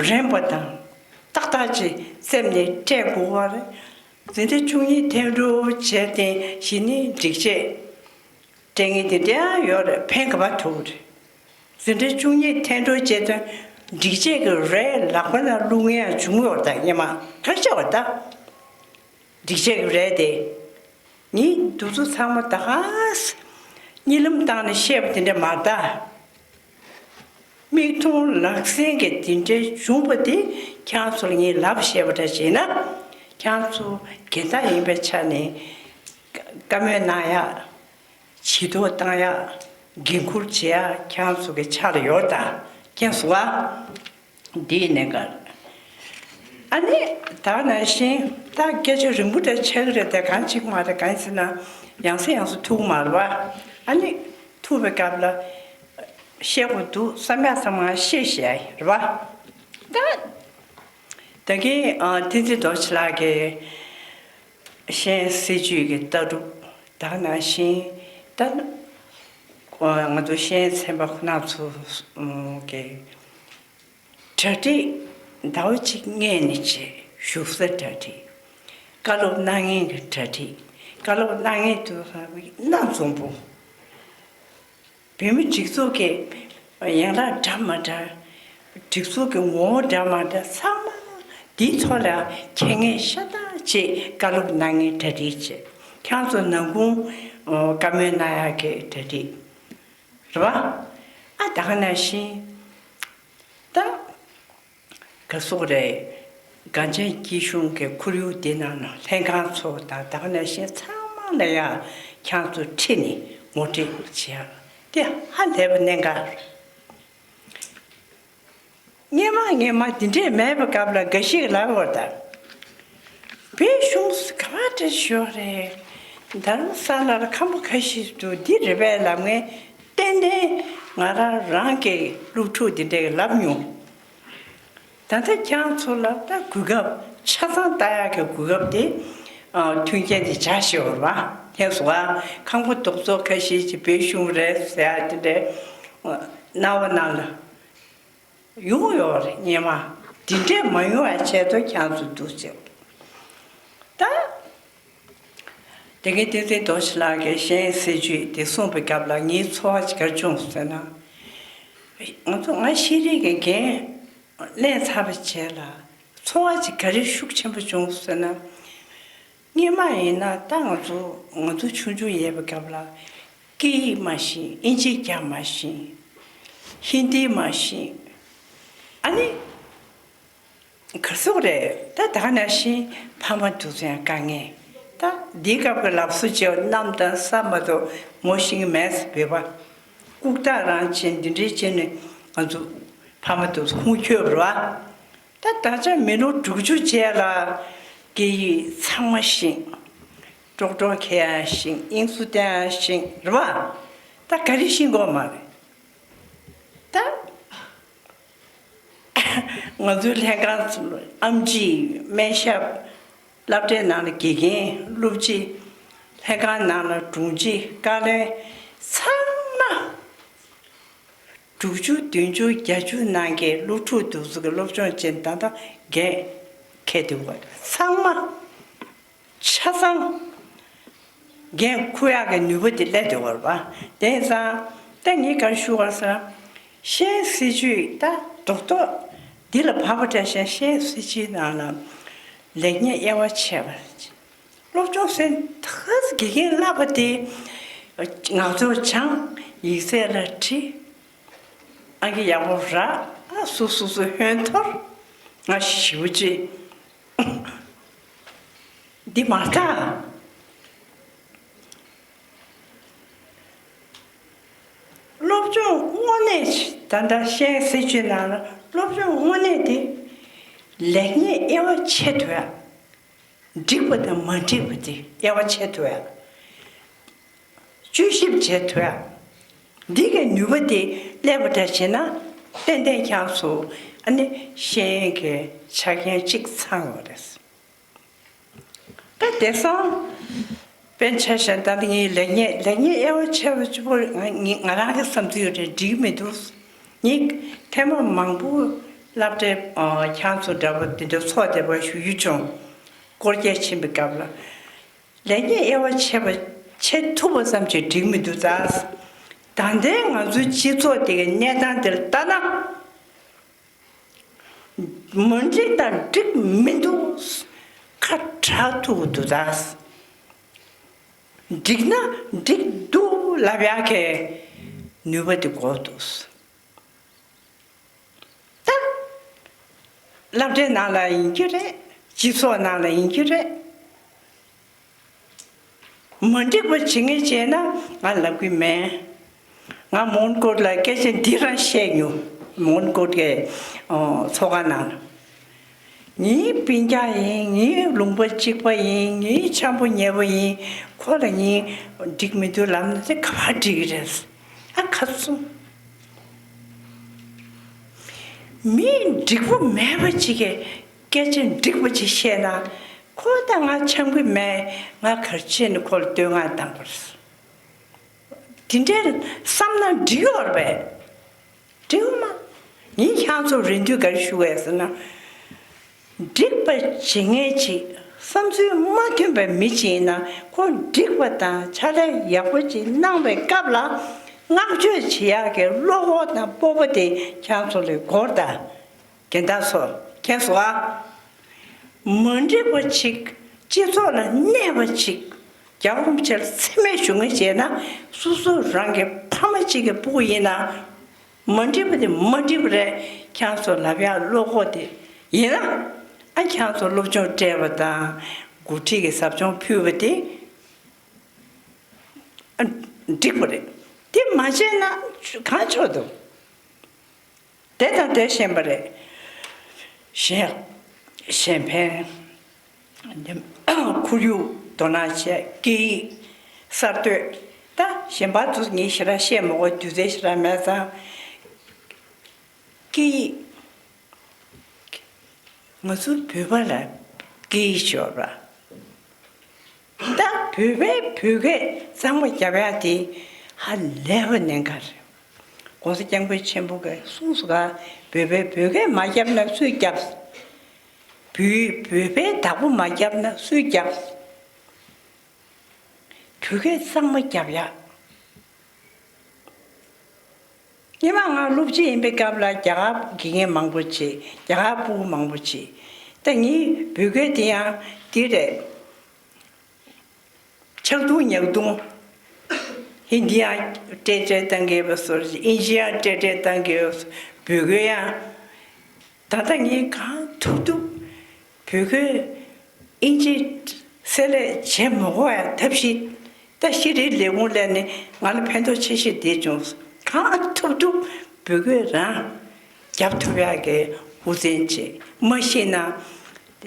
རན་པ་དང་ཏག་ཏག་ཅིག་བཙེམས་ནས་སྤྲད་དགོས་པ་རེད། འཛིན་གྲྭ་བཅུ་གཉིས་ཐོན་འགྲོ་བྱས་ཏེ་གཞི་ནས་སྒྲིག་ཆས་སྤྲད་མཁན་དེ་འདྲ་ཡང་ཡོད་རེད། ཕན་ག་པར་ཐུག་རེད། འཛིན་གྲྭ་བཅུ་གཉིས་ཐོན་འགྲོ་བྱས་ཏེ་སྒྲིག་ཆས་ཀྱི་རས་ལག་པ་ནང་བླུག་མཁན་ཡང་བྱུང་ཡོད་རེད། ད་སྔོན་མ་ག་རེ་བྱས་པ་ད། སྒྲིག་ཆས་ཀྱི་རས་དེ། ངས་འདི་ཚོ་ཚང་མ་ད་ག་ས་གཉིད་ལམ་བཏང་ནས་བཤད་པ་དེ་འདྲ་མ་རེད་ད། མིག་མཐོང་ལག་ཟིན་གྱི་དེ་འདྲའི་བྱུང་བ་དེ་ཁྱེད་ཚོ་ལ་ངས་ལབ་བཤད་པ་འདྲ་བྱས་ན། ཁྱེད་ཚོ་རྒན་བདག་ཡིན་པའི་ཆ་ནས་བཀའ་མོལ་གནང་ཡག། བྱེད་ཐུབ་བཏང་ཡག། འགན་འཁུར་བྱེད་ཡག་ཁྱེད་ཚོ་གི་ཕྱག་ལ་ཡོད་ད། མཁྱེན་སོང་ཨ། འདིའི་གནད་འགག་ཨ་ནི་ད་ག་ནང་བཞིན་ད་སྐད་ཆ་རིང་པོ་འདྲ་ཆགས་ཀྱི་རེད་དེ། གང་ཅིག་མ་རེད། གང་ཡིན་ཟེར་ན་ཡང་སེ་ཡང་སེ་ཐུག་མ་རེད་བ། ཨ་ནི་ཐུག་པའི་སྐབས་ལ་བཤད་དགོས་འདུག་བསམ་ཡག་ཚང་མ་བཤད་བཤད་ཡ་རེད་བ། ད་ད་གིན་ཨ་བསྟན་འཛིན་རྡོ་རྗེ་ལགས་ཀྱིས་གཞན་སྲིད་ཇུས་ཀྱི་ལྟ་གྲུབ། ད་ག་ནང་བཞིན་ད་ང་ཚོ་གཞན་ཚན་པ་ཁོ་ན་ཚོ་གི་གྲ་སྒྲིག་ཟླ་བ་གཅིག་སྔོན་ནས་བྱས། བཞུགས་ས་གྲ་སྒྲིག་བཀའ་སློབ་གནང་མཁན་གྱི་གྲ་སྒྲིག་བཀའ་སློབ་གནང་མཁན་དེ་ཚོ་སྣ་འཛོམས་པོ། བོད་མི་སྒྲིག་འཛུགས་ཀྱི་ཡན་ལག་འདྲ་མ་འདྲ། སྒྲིག་འཛུགས་ཀྱི་ངོ་བོ་འདྲ་མ་འདྲ་ཚང་མ་འདིའི་ཐོག་ལ་མཁྱེན་མཁན་ཤ་སྟག་ཅིག་བཀའ་སློབ་གནང་མཁན་གྲ་སྒྲིག་བྱས། ཁྱེད་ཚོ་ནང་ཁུལ་བཀའ་མོལ་གནང་ཡག་གི་གྲ་སྒྲིག་རེད་བ། ཨ་ད་ག་ནང་བཞིན་ད། ག་སོགས་རེད། གངས་ཅན་སྐྱིད་གཤོངས་ཀྱི་ཁོར་ཡུག་འདི་ནང་ན་ལྷན་ཁང་ཚོ་དང་ད་ག་ནང་བཞིན་ཚང་མ་ལ་ཡང་ཁྱེད་ཚོ་ཁྲིད་ནས་ངོ་སྤྲོད་བྱེད་ཡག་དེ་ཧ་ལས་པ་གནད་འགག་རེད། སྔོན་མ་སྔོན་མ་འདི་འདྲས་མེད་པའི་སྐབས་ལ་འགའ་ཞིག་ལབ་ཡོད་ད། བོད་གཞུང་ག་པར་འདྲ་ཞིག་ཡོད་རེད། རྡ་རམ་ས་ལར་ཁང་པ་ཁ་ཤས་འདུག་འདི་རེད་པས་ལབ་མཁན་ཏན་ཏན་ང་རང་རང་གི་སློབ་ཕྲུག་འདི་འདྲས་ལབ་མྱོང་། ད་ལྟ་ཁྱེད་ཚོ་ལ་ད་གོ་སྐབས་ཆ་ཚང་ལྟ་ཡག་གི་གོ་སྐབས་དེ་ཨ་མཐུན་རྐྱེན་དེ་བྱ་ཞེས་པ་རེད་བ། མཁྱེན་སོང་ཨ། ཁང་པ་རྡོག་རྡོག་ཁ་ཤས་ཀྱི་བོད་གཞུང་རེད་ཟེར་ཡ་དེ་འདྲའི་ཨ་རྣ་བ་ནང་ལ་ཡོང་ཡོད་རེད། སྔོན་མ་འདི་འདྲས་མ་ཡོང་བའི་ཆེད་དུ་ཁྱེད་ཚོ་འདུག་ཟེར། ད། དེ་གའི་བསྟན་འཛིན་རྡོ་རྗེ་ལགས་ཀྱིས་གཞན་སྲིད་ཇུས་དེ་གསུངས་པའི་སྐབས་ལ་ངའི་ཚོར་བ་ཅིག་ག་རེ་བྱུང་ཟེར་ན། ང་ཚོ་ང་ཤེས་རིག་གི་འགན་ལེན་ཚར་བའི་རྗེས་ལ་ཚོར་བ་ཅིག་ག་རེ་ཤུགས་ཆེན་པོ་བྱུང་ཟེར་ན། སྔོན་མ་ཡིན་ན་ད་ང་ཚོ་ང་ཚོ་ཆུང་ཆུང་ཡོད་པའི་སྐབས་ལ་སྐད་ཡིག་མ་ཤེས། དབྱིན་ཇི་རྒྱག་མ་ཤེས། ཧིན་དི་མ་ཤེས། ཨ་ནི། ག་ཟེར་རེད། ད་ད་ག་ནང་བཞིན་ཕ་མ་དེ་ཚོ་ཡང་དཀའ་ངལ། ད་འདིའི་སྐབས་ཀྱི་ལབ་སྲོལ་བྱས་པ་གནམ་དང་ས་མ་གཏོགས་ངོ་ཤེས་ཀྱི་མེད་ཟེར། བོད་པ་ལྐུགས་རྟགས་རང་བྱས་འདི་འདྲའི་བྱས་ནས་ང་ཚོ་ཕ་མ་དེ་ཚོ་ཁུངས་འཁྱོལ་བ་རེད་བ། ད་ད་ཆ་མི་ལོ་དྲུག་ཅུ་རྗེས་ལ་ སྐད་ཡིག་ཚང་མ་ཤེས། ཀྲོག་ཀྲོག་འཁྱེར་ཡང་ཤེས། དབྱིངས་སུ་བསྟན་ཡང་ཤེས། རེད་བ། ད་ག་རེ་ཤེས་དགོས་མ་རེད། ད་ང་ཚོའི་ལྷན་ཁང་ཚོ་ལ་ཨེམ་ཆི། སྨན་ཞབས། སློབ་གྲྭའི་ནང་ལ་དགེ་རྒན། སློབ་སྤྱི། ལྷན་ཁང་ནང་ལ་དྲུང་ཆེ། བཀའ་བློན། ཚང་མ་དྲུག་ཅུ་བདུན་ཅུ་བརྒྱད་ཅུ་ནང་གི་སློབ་ཕྲུག་དེ་ཚོ་གི་སློབ་སྦྱོང་བྱེད་ད་ལྟ་འགན་འཁྱེར་བསྡད་ཡོད་པ་རེད། ཚང་མ་ཆ་ཚང་འགན་འཁུར་ཡག་གི་ནུས་པ་དེ་སླེབས་བསྡད་ཡོད་རེད་པ། དེ་ཡིན་ཙང་ད་ངས་ག་རེ་ཞུ་དགོས་ཟེར་ན། ཤེས་ཡོན་སྲིད་བྱུས་ད་རྡོག་རྡོག་འདི་ལ་བབས་པ་འདྲ་ཞིག་ཤེས་ཡོན་སྲིད་བྱུས་ནང་ལ་ལེགས་ཉེས་དབྱེ་བ་ཕྱེ་བ། སློབ་སྦྱོང་ཟེར་ད་དགེ་རྒན་བསླབ་པ་དེ་ངག་ཐོག་སྦྱང་། ཡིག་ཚད་ལ་བྲིས། ཨང་ཀི་ཡག་པོ་རག། ཨ་སོ་སོ་སོ་ཧོན་ཐོར། ང་ཞེ་པོ་ཅིག་འདི་མ་རེད། སློབ་སྦྱོང་དངོས་གནས་ད་ལྟ་ཤེས་ཡོན་སྲིད་བྱུས་ནང་ལ་སློབ་སྦྱོང་དངོས་གནས་དེ་ལེགས་ཉེས་དབྱེ་བ་ཕྱེ་ཐུབ་ཡ། འགྲིག་པ་དང་མ་འགྲིག་པ་དེ་དབྱེ་བ་ཕྱེ་ཐུབ་ཡ། དཔྱོད་ཞིབ་བྱེད་ཐུབ་ཡ། འདི་གི་ནུས་པ་དེ་སླེབས་པ་འདྲ་བྱས་ན་ཏན་ཏན་ཁྱེད་ཚོ་ཨ་ནི་ཤེས་ཡོན་གྱི་ཆ་རྐྱེན་གཅིག་ཚང་ཡོད་རེད། ད་དེང་སང་དཔེར་ཆ་བཞག་ན་ད་ངས་ལེགས་ཉེས་ལེགས་ཉེས་དབྱེ་བ་ཕྱེ་བ་གཅིག་པོ་ང་ང་རང་གི་བསམ་ཚུལ་རེད། འགྲིག་མི་འདུག། ངས་ཐེངས་མ་མང་པོ་སློབ་གྲྭའི་ཁྱེད་ཚོ་འདྲ་པོ་དེ་འདྲ་ཚོགས་བསྡད་པ་ཞུ་རྒྱུ་བྱུང་། སྐོར་སྐྱོད་ཕྱིན་པའི་སྐབས་ལ། ལེགས་ཉེས་དབྱེ་བ་ཕྱེ་བ་ཕྱེ་ཐུབ་པ་ཙམ་གྱིས་འགྲིག་མི་འདུག་ད། ད་ལྟའི་ང་ཚོའི་སྤྱི་ཚོགས་དེ་གའི་གནས་སྟངས་དེར་ལྟ་ན། མ་འགྲིག་དང་འགྲིག་མི་འདུག། ཁ་གྲག་ཐུབ་ཀྱི་འདུག་ད། འགྲིག་ན་འགྲིག་འདུག་ལབ་ཡག་གི་ནུས་པ་དེ་དགོས་འདུག། ད། སློབ་གྲྭའི་ནང་ལ་ཡིན་གྱི་རེད། སྤྱི་ཚོགས་ནང་ལ་ཡིན་གྱི་རེད། མ་འགྲིག་པ་བྱེད་ངེས་བྱས་ན་ང་ལབ་གི་མེད། ང་མོན་གྷོ་ལ་སྐད་ཆ་འདི་རང་བཤད་མྱོང་། མོན་གྷོ་གི་ཚོགས་ཁང་ནང་ལ། ངའི་སྤུན་ཀྱག་ཡིན། ངའི་ལུང་པ་གཅིག་པ་ཡིན། ངའི་འཆམ་པོ་ཉེ་པོ་ཡིན། ཁོ་ལ་ངས་འགྲིག་མི་འདུག་ལབ་ན་དེ་ག་པར་འགྲིག་གི་རེད། ཨ་ཁ་བཙུམ། མི་འགྲིག་པོ་མེད་པ་ཅིག་གིས་སྐད་ཆ་འགྲིག་པ་ཅིག་བཤད་ན། ཁོ་ད་ང་འཆམ་གི་མེད། ང་ག་རེ་བྱས་ནས་ཁོ་ལ་བསྟོད་བསྔགས་བཏང་དགོས་རེད། དེ་འདྲའི་བསམ་ན་འགྲིག་ཡོད་རེད་པས། འགྲིག་མ། ངས་ཁྱེད་ཚོར་རེ་འདུན་ག་རེ་ཞུ་བས་ཟེར་ན། འགྲིག་པ་བྱེད་མཁན་ཅིག་བསམ་ཚུལ་མ་མཐུན་པའི་མི་ཅིག་ཡིན་ན་ཁོ་འགྲིག་པ་དང་ཕྱག་ལས་ཡག་པོ་ཅིག་གནང་བའི་སྐབས་ལ་བསྔགས་བརྗོད་བྱེད་ཡག་གི་བློ་ཁོག་དང་སྤོབས་པ་དེ་ཁྱེད་ཚོ་ལ་དགོས་རེད་ད། རྒན་བདག་ཚོ་མཁྱེན་སོང་ཨ། མ་འགྲིག་པ་ཅིག་སྤྱི་ཚོགས་ལ་གནས་པ་ཅིག་རྒྱལ་བ་རིན་པོ་ཆེ་ལ་མཚན་སྨད་ཞུ་མཁན་བྱས་ན་སོ་སོ་རང་གི་ཕ་མ་གཅིག་གི་སྤུ་གུ་ཡིན་ན། མ་འགྲིག་པ་དེ་མ་འགྲིག་པ་རེད། ཁྱེད་ཚོ་ལབ་ཡག་བློ་ཁོག་དེ་ཡིན་ན། ཨ་ཁྱེད་ཚོ་སློབ་སྦྱོང་སྤྲད་པ་དང་འགོ་ཁྲིད་ཀྱི་ཟབ་སྦྱོང་ཕུལ་བ་དེ་ཨ་འགྲིག་པ་རེད། དེ་མ་བྱས་ན་གང་ཆོག་འདུག། དེ་དང་དེ་ཤེས་པ་རེད། གཞན་གཞན་ཕན། ཁོར་ཡུག་དོ་སྣང་བྱས། སྐད་ཡིག་གསར་གཏོད། ད་གཞན་པ་ཚོ་ངས་ཞེ་དྲག་བཤད་མ་དགོས། དུས་ཚོད་ཞེ་དྲག་མེད་ཙང་། སྐད་ཡིག། ང་ཚོ་བོད་པ་ལ་སྐད་ཡིག་ཤོར་བ། ད་བོད་པའི་བོད་སྐད་གཙང་མ་རྒྱབ་ཡག་དེ་ཧ་ལས་པ་གནད་འགག་རེད། ༸གོང་ས་༸སྐྱབས་མགོན་ཆེན་པོ་གིས་གསུངས་སོང་ག། བོད་པའི་བོད་སྐད་མ་རྒྱབ་ན་སུས་རྒྱབ། བོད་བོད་པའི་བདག་པོ་མ་རྒྱབ་ན་སུས་རྒྱབ། བོད་སྐད་གཙང་མ་རྒྱབ་ཡག། སྔོན་མ་ང་སློབ་སྤྱི་ཡིན་པའི་སྐབས་ལ་རྒྱ་གར་དགེ་རྒན་མང་པོ་བྱས། རྒྱ་གར་སྤུ་གུ་མང་པོ་བྱས། ད་ངའི་བོད་སྐད་དེ་ཡང་དེ་རེད། ཆག་རྡུང་ཉག་རྡུང་། ཧིན་དི་ཡང་ཏྲེ་ཏྲེ་བཏང་གི་ཡོད་པ་བཟོ། དབྱིན་ཇི་ཡང་ཏྲེ་ཏྲེ་བཏང་གི་ཡོད། བོད་སྐད་ཡང་། ད་ལྟ་ངས་གང་ཐུབ་ཐུབ་བོད་སྐད་དབྱིན་ཇི་བསྲེས་ལྷད་བྱེད་མ་དགོས་ཡ་ཐབས་ཤེས། ད་ཤེས་རིག་ལས་ཁུངས་ལ་ནི་ང་ལ་ཕན་ཐོགས་ཆེ་ཤོས་དེ་བྱུང་། གང་ཐུབ་ཐུབ་བོད་སྐད་རང་རྒྱབ་ཐུབ་ཡག་གི་ཧུར་བརྩོན་བྱེད། མ་ཤེས་ན་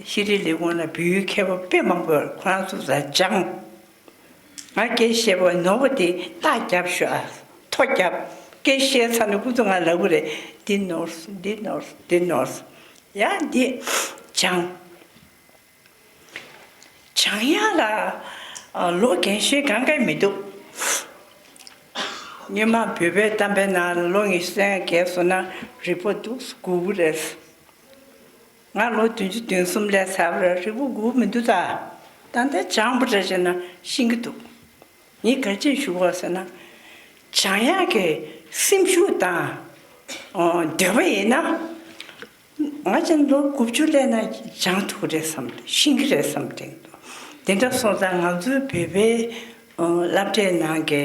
ཤེས་རིག་ལས་ཁུངས་ལ་བོད་ཡིག་མཁས་པ་དཔེ་མང་པོ་ཡོད། ཁོ་རང་ཚོ་ལ་སྦྱངས། ང་སྐད་བཤད་པ་ནོར་བ་དེ་རྟགས་རྒྱབ་ཤོག་ཨ། ཐོ་རྒྱབ། སྐད་བཤད་ཚར་ནས་ཁོ་ཚོ་ང་ལབ་གི་རེད། འདི་ནོར་སོང་། འདི་ནོར་སོང་། འདི་ནོར་སོང་། ཡ་འདི་སྦྱངས། སྦྱང་ཡག་ལ་ཨ་ལོ་རྒན་གཞོན་གང་ག་མི་འདུག་སྔོན་མ་བོད་པའི་གཏམ་དཔེ་ནང་ལ་ལོ་ཉི་ཤུ་རྩ་ལྔ་བརྒལ་སོང་ན་རིག་པ་སྡུག་སུ་འགུལ་གི་རེད། ང་ལོ་བདུན་ཅུ་དོན་གསུམ་སླེབས་ཚར་བ་རེད། རིག་པ་འགུལ་མི་འདུག་ད། ད་ལྟ་སྦྱངས་པ་འདྲ་བྱས་ན་ཤེས་ཀྱི་འདུག་ངས་ག་རེ་བྱས་ཞུ་དགོས་ཟེར་ན། སྦྱང་ཡག་གི་སེམས་ཤུགས་དང་འདོད་པ་ཡིན་ན། ང་ཅག་ལོ་དགུ་བཅུ་སླེབས་ན་སྦྱང་ཐུབ་རེད་བསམ། ཤེས་ཀྱི་རེད་བསམ་དྲན་འདུག་དེ་འདྲ་སོང་ཙང་ང་ཚོའི་བོད་པའི་སློབ་གྲྭའི་ནང་གི་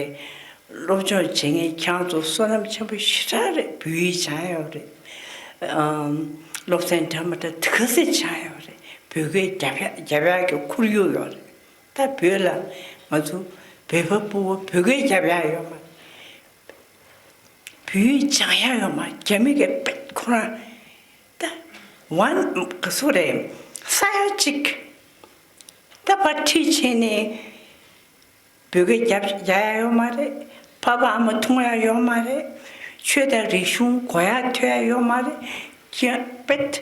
སློབ་སྦྱོང་བྱེད་མཁན་ཁྱེད་ཚོ་བསོད་ནམས་ཆེན་པོ་ཞེ་དྲག་རེད། བོད་ཡིག་སྦྱང་ཡོད་རེད། སློབ་ཚན་འདྲ་མི་འདྲ་དེ་ག་ཚོད་སྦྱང་ཡོད་རེད། བོད་སྐད་རྒྱབ་ཡག་རྒྱབ་ཡག་གི་ཁོར་ཡུག་ཡོད་རེད། ད་བོད་ལ་ང་ཚོ་བོད་པ་ཕྲུ་གུ་བོད་སྐད་རྒྱབ་ཡག་ཡོད་མ་རེད། བོད་ཡིག་སྦྱང་ཡག་ཡོད་མ་རེད། རྒྱ་མི་གི་པད་ཁོ་རང་ད་ཝན་ག་སུ་རེད། ས་ཡ་གཅིག་ད་པར་ཁྲིད་བྱས་ནས་བོད་སྐད་རྒྱབ་རྒྱག་ཡག་ཡོད་མ་རེད། ཕ་ཕ་ཨ་མ་མཐོང་ཡག་ཡོད་མ་རེད། ཆོས་དང་རིག་གཞུང་གོ་ཡག་ཐོས་ཡག་ཡོད་མ་རེད། ཀྱང་པད།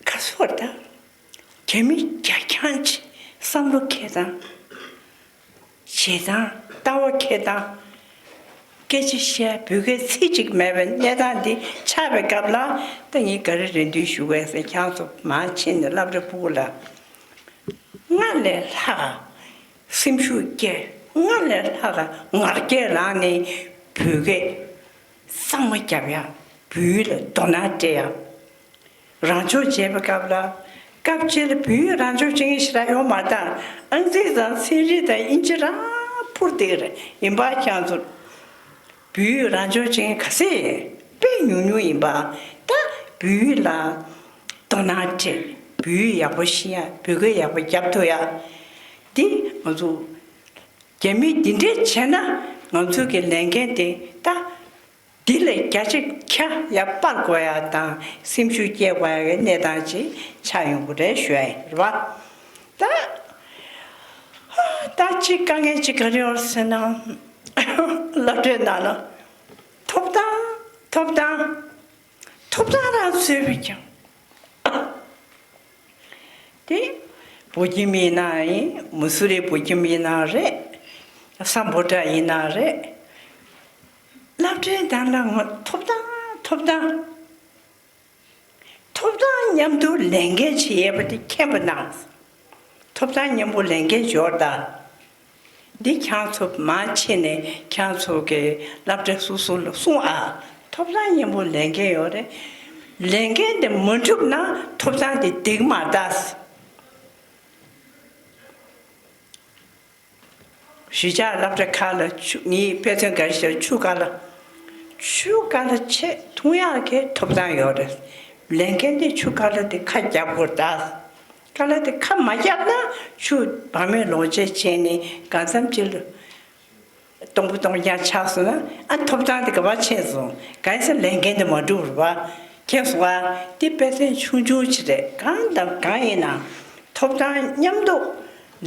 ག་སོར་དང་། རྒྱ་མི་རྒྱ་ཁྱང་ཆེ། བསམ་བློ་འཁྱེར་སྟངས། བྱེད་སྟངས། ལྟ་བ་འཁྱེར་སྟངས། སྐད་ཆ་བཤད་བོད་སྐད་ཚིག་གཅིག་མེད་པའི་གནས་སྟངས་འདི་ཆགས་པའི་སྐབས་ལ། ད་ངས་ག་རེ་རེ་འདུན་ཞུ་དགོས་ཟེར། ཁྱེད་ཚོ་མར་ཕྱིན་ནས་སློབ་གྲྭ་ཕྲུ་གུ་ལ། སྔར་ལས་ལྷག་སེམས་ཤུགས་སྐྱེད། སྔར་ལས་ལྷག་ངར་སྐད་ལངས་ནས་བོད་སྐད་གཙང་མ་རྒྱབ་ཡག་བོད་ཡིག་ལ་དོ་སྣང་སྤྲད་ཡག་རང་སྦྱོང་བྱེད་པའི་སྐབས་ལ། སྐབས་གཅིག་ལ་བོད་ཡིག་རང་སྦྱོང་བྱེད་མཁན་ཞེ་དྲག་ཡོད་མ་རེད། ད་ཨང་རྩིས་དང་ཚན་རིག་དང་དབྱིན་ཇི་རང་འཕུར་བསྡད་ཀྱི་རེད། ཡིན་པ་ཁྱེད་ཚོ་བོད་ཡིག་རང་སྦྱོང་བྱེད་མཁན་ག་ཚད་དཔེ་ཉུང་ཉུང་ཡིན་པ། ད་བོད་ཡིག་ལ་དོ་སྣང་སྤྲད། བོད་ཡིག་ཡག་པོ་ཤེས་ཡག་བོད་སྐད་ཡག་པོ་རྒྱབ་ཐུབ་ཡག་འདི་ང་ཚོ་རྒྱ་མིས་འདི་འདྲས་བྱས་ན་ང་ཚོ་གི་ལས་འགན་དེ་ད། འདི་ལས་རྒྱ་ཆེ་ཁྱ་ཡར་སྤར་དགོས་ཡག་དང་སེམས་ཤུགས་སྐྱེད་དགོས་ཡག་གི་གནས་སྟངས་ཅིག་ཆགས་ཡོང་གི་རེད་ཞུ་ཡག་ཡིན་རེད་པ། ད་ད་ཅིག་དཀའ་ངལ་ཅིག་ག་རེ་ཡོད་ཟེར་ན། སློབ་གྲྭའི་ནང་ལ་ཐོབ་ཐང་ཐོབ་ཐང་ཐོབ་ཐང་རང་བཟོས་པས་ཀྱང་། དེ་བོད་ཁྱིམ་ཡིན་ན་ཡིན། མུ་སུ་རི་བོད་ཁྱིམ་ཡིན་ན་རེད། སམ་བྷོ་ཊ་ཡིན་ན་རེད། སློབ་གྲྭའི་ནང་ལ་ང་ཐོབ་ཐང་ཐོབ་ཐང་ཐོབ་ཐང་མཉམ་དུ་ལས་འགན་བྱེད་ཡས་པ་དེ་མཁྱེན་པ་གནང་། ཐོབ་ཐང་མཉམ་པོ་ལས་འགན་འབྱོར་ད། འདི་ཁྱེད་ཚོ་མར་ཕྱིན་ནས་ཁྱེད་ཚོ་གི་སློབ་གྲྭ་སོ་སོ་ལ་གསུང་ཨ། ཐོབ་ཐང་མཉམ་པོ་ལས་འགན་ཡོད་རེད། ལས་འགན་དེ་མ་འགྲུབ་ན་ཐོབ་ཐང་དེ་འདེགས་མ་ད། གཞིས་ཆགས་སློབ་གྲྭ་ཁག་ལ་ཆུ། ངའི་དཔེ་མཚོན་ག་རེ་ཞིག་ཆུ་ཁ་ལ། ཆུ་ཁ་ལ་ཆེད་འཐུང་ཡག་གི་ཐོབ་ཐང་ཡོད་རེད། ལས་འགན་དེ་ཆུ་ཁ་ལ་དེ་ཁ་རྒྱབ་དགོས་ད། ཁ་ལ་དེ་ཁ་མ་རྒྱབ་ན་ཆུ་བར་མེད་ལོག་སྤྱད་བྱས་ནས་གང་འཚམ་ཅིག་ལ་སྟོང་པ་སྟོང་རྐྱང་ཆགས་སོང་ན་ཨ་ཐོབ་ཐང་དེ་ག་པར་ཕྱིན་སོང་། གང་ཡིན་ཟེར་ལས་འགན་དེ་མ་འགྲུབ་རེད་པ། མཁྱེན་སོང་ཨ། དེ་དཔེ་མཚོན་ཆུང་ཆུང་ཅིག་རེད། གང་དང་གང་ཡིན་ན་ཐོབ་ཐང་མཉམ་དུ་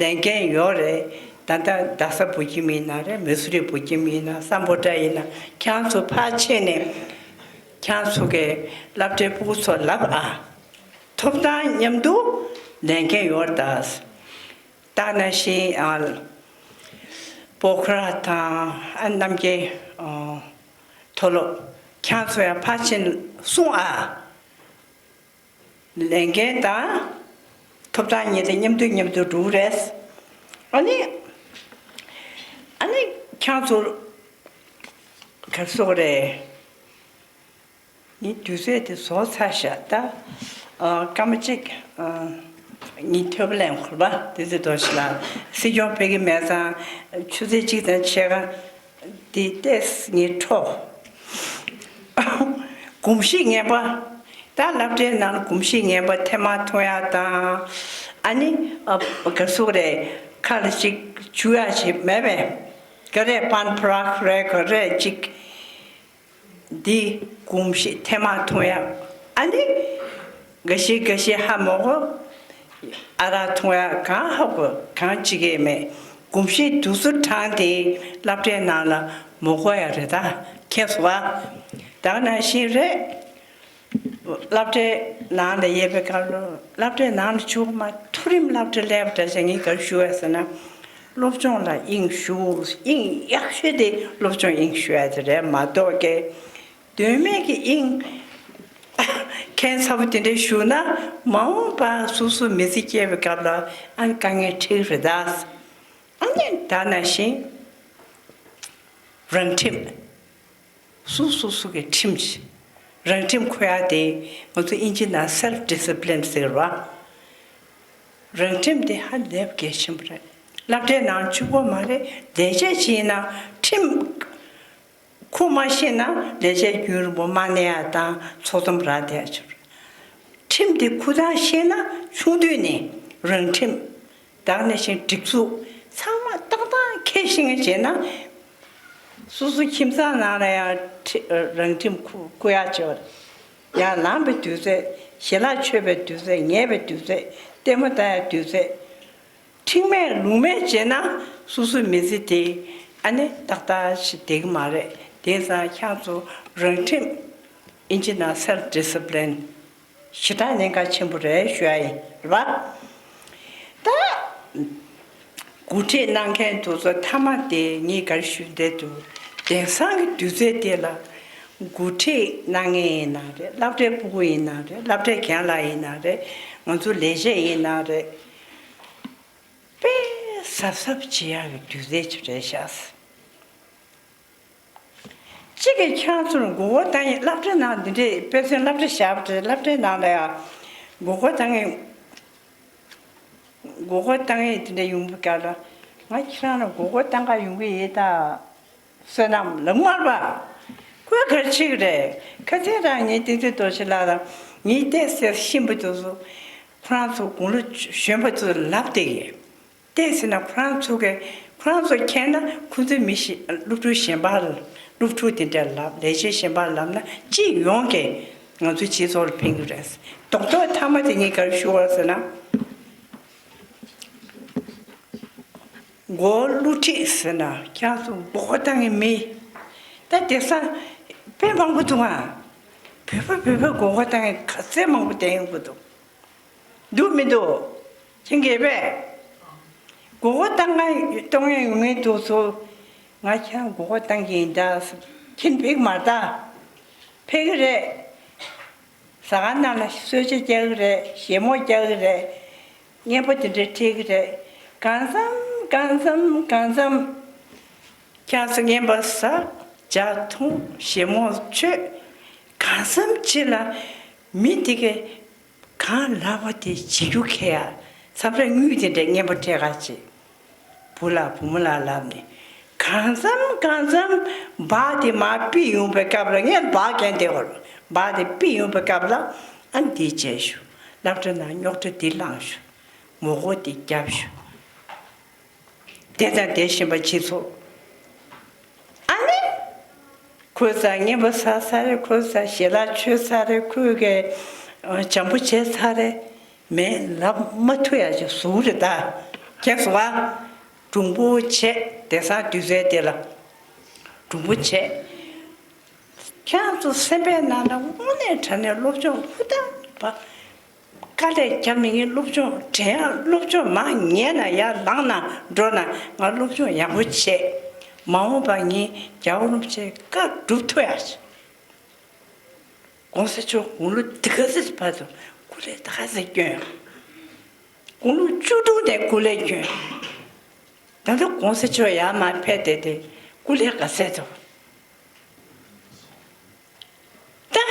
ལས་འགན་ཡོད་རེད། ད་ལྟ་རྡ་ས་བོད་ཁྱིམ་ཡིན་ན་རེད། མུ་སུ་རི་བོད་ཁྱིམ་ཡིན་ན། སམ་བྷོ་ཊ་ཡིན་ན། ཁྱེད་ཚོ་ཕར་ཕྱིན་ནས་ཁྱེད་ཚོ་གི་སློབ་གྲྭའི་ཕྲུ་གུ་ཚོ་ལབ་ཨ། ཐོབ་ཐང་མཉམ་དུ་ལས་འགན་ཡོད་རེད་ད། ད་ནང་བཞིན་ཨ། པོ་ཁ་ར་དང་ཨ་རྣམ་རྒྱལ་ཨ་མཐོ་སློབ་ཁྱེད་ཚོ་ཡང་ཕར་ཕྱིན་གསུང་ཨ། ལས་འགན་དང་ཐོབ་ཐང་གཉིས་དེ་མཉམ་དུ་མཉམ་དུ་འགྲོ་གི་རེད། ཨ་ནི་ཨ་ནི་ཁྱེད་ཚོ་ག་རེ་ཟེར་དགོས་རེད། ངའི་དུས་ཚོད་དེ་རྫོགས་ཚར་ཤག་ད་ཨ་སྐར་མ་གཅིག་ཨ་ངའི་ཐོད་པ་ལེན་དགོས་པ། དེ་ཚོ་དོ་ཞིག་ལ་སྲིད་སྐྱོང་ཕེབས་ཀྱི་མེད་ཙང་ཆུ་ཚོད་གཅིག་དང་ཕྱེད་ཀ་དེ་ཏོག་ཙམ་ངས་འཕྲོ། གོམས་གཤིས་ངན་པ། ད་སློབ་གྲྭའི་ནང་གོམས་གཤིས་ངན་པ་ཐེངས་མ་མཐོང་ཡག་དང་། ཨ་ནི་ཨ་ག་རེ་ཟེར་དགོས་རེད། ཁ་ལ་ཅིག་བྱུག་ཡག་ཅིག་མེད་པས། ག་རེ་པན་པྲག་རེད། ག་རེ་ཅིག་འདི་གོམས་གཤིས་ཐེངས་མ་མཐོང་ཡག་ཨ་ནི། འགའ་ཞིག་འགའ་ཞིག་ཧ་མ་གོ། ཨ་རག་འཐུང་ཡ་གང་ཧ་གོ་གང་བྱེད་ཀྱི་མེད། གོམས་གཤིས་དུས་སུ་དྲངས་ཏེ་སློབ་གྲྭའི་ནང་ལ་མ་གོ་ཡ་རེད་ད། མཁྱེན་སོང་བ། ད་ག་ནང་བཞིན་རེད། སློབ་གྲྭའི་ནང་ལ་ཡོད་པའི་སྐབས་ལ་སློབ་གྲྭའི་ནང་ལ་བཅུག་མ་མཐོ་རིམ་སློབ་གྲྭ་སླེབས་པ་འདྲ་བྱས་ངས་ག་རེ་ཞུ་ཡ་ཟེར་ན། སློབ་སྦྱོང་ལ་དབྱིངས་ཞུགས། དབྱིངས་ཡག་ཤོས་དེ་སློབ་སྦྱོང་དབྱིངས་ཞུགས་ཡ་དེ་རེད་མ་གཏོགས་ཀྱི། དོན་མེད་ཀྱི་དབྱིངས་ཁྱད་མཚར་པོ་དེ་འདྲ་ཞུགས་ན། མ་འོངས་པར་སོ་སོ་མི་ཚེ་སྐྱེལ་བའི་སྐབས་ལ་ཨ་ནི་དཀའ་ངལ་འཕྲད་ཀྱི་རེད་ད། ཨ་ནི་ད་ནང་བཞིན་རང་ཁྲིམས། སོ་སོ་སོ་གི་ཁྲིམས་ཤིག་རང་ཁྲིམས་འཁུར་ཡ་དེ་ང་ཚོ་དབྱིན་ཇི་ནང་self discipline ཟེར་བ། རང་ཁྲིམས་དེ་ཧ་ལས་པ་གལ་ཆེན་པོ་རེད། སློབ་གྲྭའི་ནང་གཅིག་པོ་མ་རེད། ལས་བྱེད་ཅིག་ཡིན་ན་ཁྲིམས་ཁུར་མ་ཤེས་ན་ལས་བྱེད་རྒྱུན་རིང་པོ་མ་གནས་ཡ་དང་ཚོགས་འཛོམས་རག་བསྡད་ཡ་ཆོག་ཁྲིམས་དེ་ཁུར་སྟངས་ཤེས་ན་ཆུང་དུས་ནས་རང་ཁྲིམས། ད་ག་ནང་བཞིན་སྒྲིག་འཛུགས་ཚང་མ་ཏག་ཏག་འཁྱེར་ཤེས་ངེས་བྱས་ན། སོ་སོ་ཁྱིམ་ཚང་ནང་ལ་ཡང་ཁྲི་རང་ཁྲིམས་ཁུ་ཁུར་ཡག་བྱེད་པ་རེད། ཡང་ལངས་པའི་དུས་ཚོད། ཞལ་ལག་མཆོད་པའི་དུས་ཚོད། ཉལ་བའི་དུས་ཚོད། ལྟད་མོ་ལྟ་ཡའི་དུས་ཚོད། ཁྲིམས་མེད་ལུགས་མེད་བྱས་ན་སོ་སོའི་མི་ཚེ་དེ་ཨ་ནི་ཏག་ཏག་ཞིག་བསྡད་ཀྱི་མ་རེད། དེང་སང་ཁྱེད་ཚོ་རང་ཁྲིམས། དབྱིན་ཇི་ནང་self discipline ཞེ་དྲག་གནད་འགག་ཆེན་པོ་རེད་ཞུ་ཡ་ཡིན། རེད་པ། ད། འགོ་ཁྲིད་གནང་མཁན་དེ་ཚོ་མཐའ་མ་དེ་ངས་ག་རེ་ཞུ་འདོད་འདུག་དེང་སང་གི་དུས་ཚོད་དེ་ལ་འགོ་ཁྲིད་གནང་མཁན་ཡིན་ན་རེད། སློབ་གྲྭའི་ཕྲུ་གུ་ཡིན་ན་རེད། སློབ་གྲྭའི་རྒན་ལགས་ཡིན་ན་རེད། ང་ཚོ་ལས་བྱེད་ཡིན་ན་རེད། དཔེ་གཟབ་གཟབ་བྱེད་ཡག་གི་དུས་ཚོད་ཅིག་རེད་ཤག་གཅིག་གིས་ཁྱེད་ཚོར་མགོ་སྐོར་བཏང་ཡིན། སློབ་གྲྭ་ནང་འདི་འདྲའི་དཔེ་མཚོན་སློབ་གྲྭ་བཞག་པ་རེད། སློབ་གྲྭའི་ནང་ལ་ཡང་མགོ་སྐོར་བཏང་ཡིན། མགོ་སྐོར་བཏང་ཡིན་དེ་འདྲ་ཡོང་བའི་སྐབས་ལ་ང་ཁྱེད་རང་ལ་མགོ་སྐོར་བཏང་ག་ཡོང་གི་ཡིན་ད། བསོད་ནམས་ལགས་མར་པ། ཁོས་ག་རེ་བྱེད་ཀྱི་རེད། ཁ་སང་རང་ངའི་བསྟན་འཛིན་རྡོ་རྗེ་ལགས་ལ་ངའི་ཏོག་ཙམ་ཤེས་པ་དེ་ཚོ། ཁོ་རང་ཚོ་དགུང་ལོ་གཞོན་པ་ཚོ་ལབ་བསྡད་ཀྱི་ཡོད། ཏོག་ཙམ་ན་ཁོ་རང་ཚོ་གིས་ཁོ་རང་ཚོ་མཁྱེན་ན་ཁོ་ཚོའི་མི་གཞན་སློབ་ཕྲུག་གཞན་པ་ལ་སློབ་ཕྲུག་དེ་འདྲ་ལབ། ལས་བྱེད་གཞན་པ་ལབ་ན་སྤྱི་ཡོངས་ཀྱིས་ང་ཚོའི་སྤྱི་ཚོགས་ལ་ཕན་གྱི་རེད། རྡོག་རྡོག་མཐའ་མ་དེ་ངས་ག་རེ་ཞུ་བ་ཟེར་ན། མགོ་བོ་བསླུ་བྲིད་ཟེར་ན་ཁྱེད་ཚོ་མགོ་སྐོར་བཏང་གི་མི། ད་དེང་སང་དཔེ་མང་པོ་འདུག་ཨ། བོད་པ་བོད་པ་མགོ་སྐོར་བཏང་གི་ག་ཚད་མང་པོ་བསྡད་ཡོང་གི་འདུག་འདུག་མི་འདུག་ཁྱེད་རྒས་པས། མགོ་སྐོར་བཏང་ག་གཏོང་ཡ་ཡོང་ངེས་འདུག་ཚོ། ང་ཁྱེད་རང་མགོ་སྐོར་བཏང་གི་ཡིན་ད། ཁྱེད་ཕེབས་མ་ད། ཕེབས་གི་རེད། ཟ་ཁང་ནང་ལ་གསོལ་ཇ་རྒྱག་གི་རེད། བཞེས་མོལ་རྒྱག་གི་རེད། རྔན་པ་དེ་འདྲ་སྤྲད་གི་རེད། གང་འཚམ་གང་འཚམ་གང་འཚམ། ཁྱེད་ཚོ་རྔན་པ་ཟ། ཇ་འཐུང་། བཞེས་མོལ་མཆོད། གང་འཚམ་ཅིག་ལ་མི་དེ་གས་གང་ལབ་པ་དེ་བྱེད་རྒྱུ་ཁེལ་ཡ། མཚམས་རེ་དངུལ་དེ་འདྲས་རྔན་པ་སྤྲད་ག་བྱེད། བུ་ལ་བུ་མོ་ལ་ལབ་ནས། གང་འཚམ་གང་འཚམ་སྦག་དེ་མར་ཕུད་ཡོང་པའི་སྐབས་ལ། ངས་སྦག་གན་དེ་བར་སྦག་དེ་ཕུད་ཡོང་པའི་སྐབས་ལ་ཨ་འདི་བྱས་ཤོག་སློབ་གྲྭ་ནང་རྙོག་དྲ་འདི་བསླངས་ཤོག་མགོ་སྐོར་འདི་བརྒྱབ་ཤོག་དེ་དང་དེ་བཞིན་པ་སྤྱི་ཚོགས། ཨ་ནི། ཁོས་ས་རྔན་པ་ཟ་ཚར་རེད། ཁོས་ས་ཞལ་ལག་མཆོད་ཚར་རེད། ཁོས་གི་ཨ་འཇམ་པོ་བྱས་ཚར་རེད། མེད་ལབ་མ་ཐུབ་ཡ་ཅིག་བཟོ་གི་རེད་ད། མཁྱེན་སོང་ཨ། གྲུང་པོ་བྱས། དེང་སང་དུས་ཚོད་དེ་ལ་གྲུང་པོ་བྱས། ཁྱེད་རང་ཚོ་སེམས་པའི་ནང་ལ་དངོས་གནས་དྲང་གནས་སློབ་སྦྱོང་ཧུར་ཐག་པ། དཀའ་ལས་བརྒྱབ་ནས་ངས་སློབ་སྦྱོང་དྲན་ཡག་སློབ་སྦྱོང་མར་ཉལ་ན་ཡར་ལངས་ན་འགྲོ་ན་ང་སློབ་སྦྱོང་ཡག་པོ་བྱས། མ་འོངས་པ་ངས་རྒྱལ་བ་རིན་པོ་ཆེའི་བཀའ་སྒྲུབ་ཐུབ་ཡག་ཅིག་གོང་ས་མཆོག་དགུང་ལོ་འདི་ག་ཚོད་བར་དུ་སྐུ་ལས་ད་ག་ཚོད་བསྐྱོན་ཡོད། དགུང་ལོ་བཅུ་དྲུག་ནས་སྐུ་ལས་བསྐྱོན། ད་ལྟ་གོང་ས་མཆོག་ཡར་མར་ཕེབས་བསྡད་དེ་སྐུ་ལས་ག་ཚོད་འདུག་ད།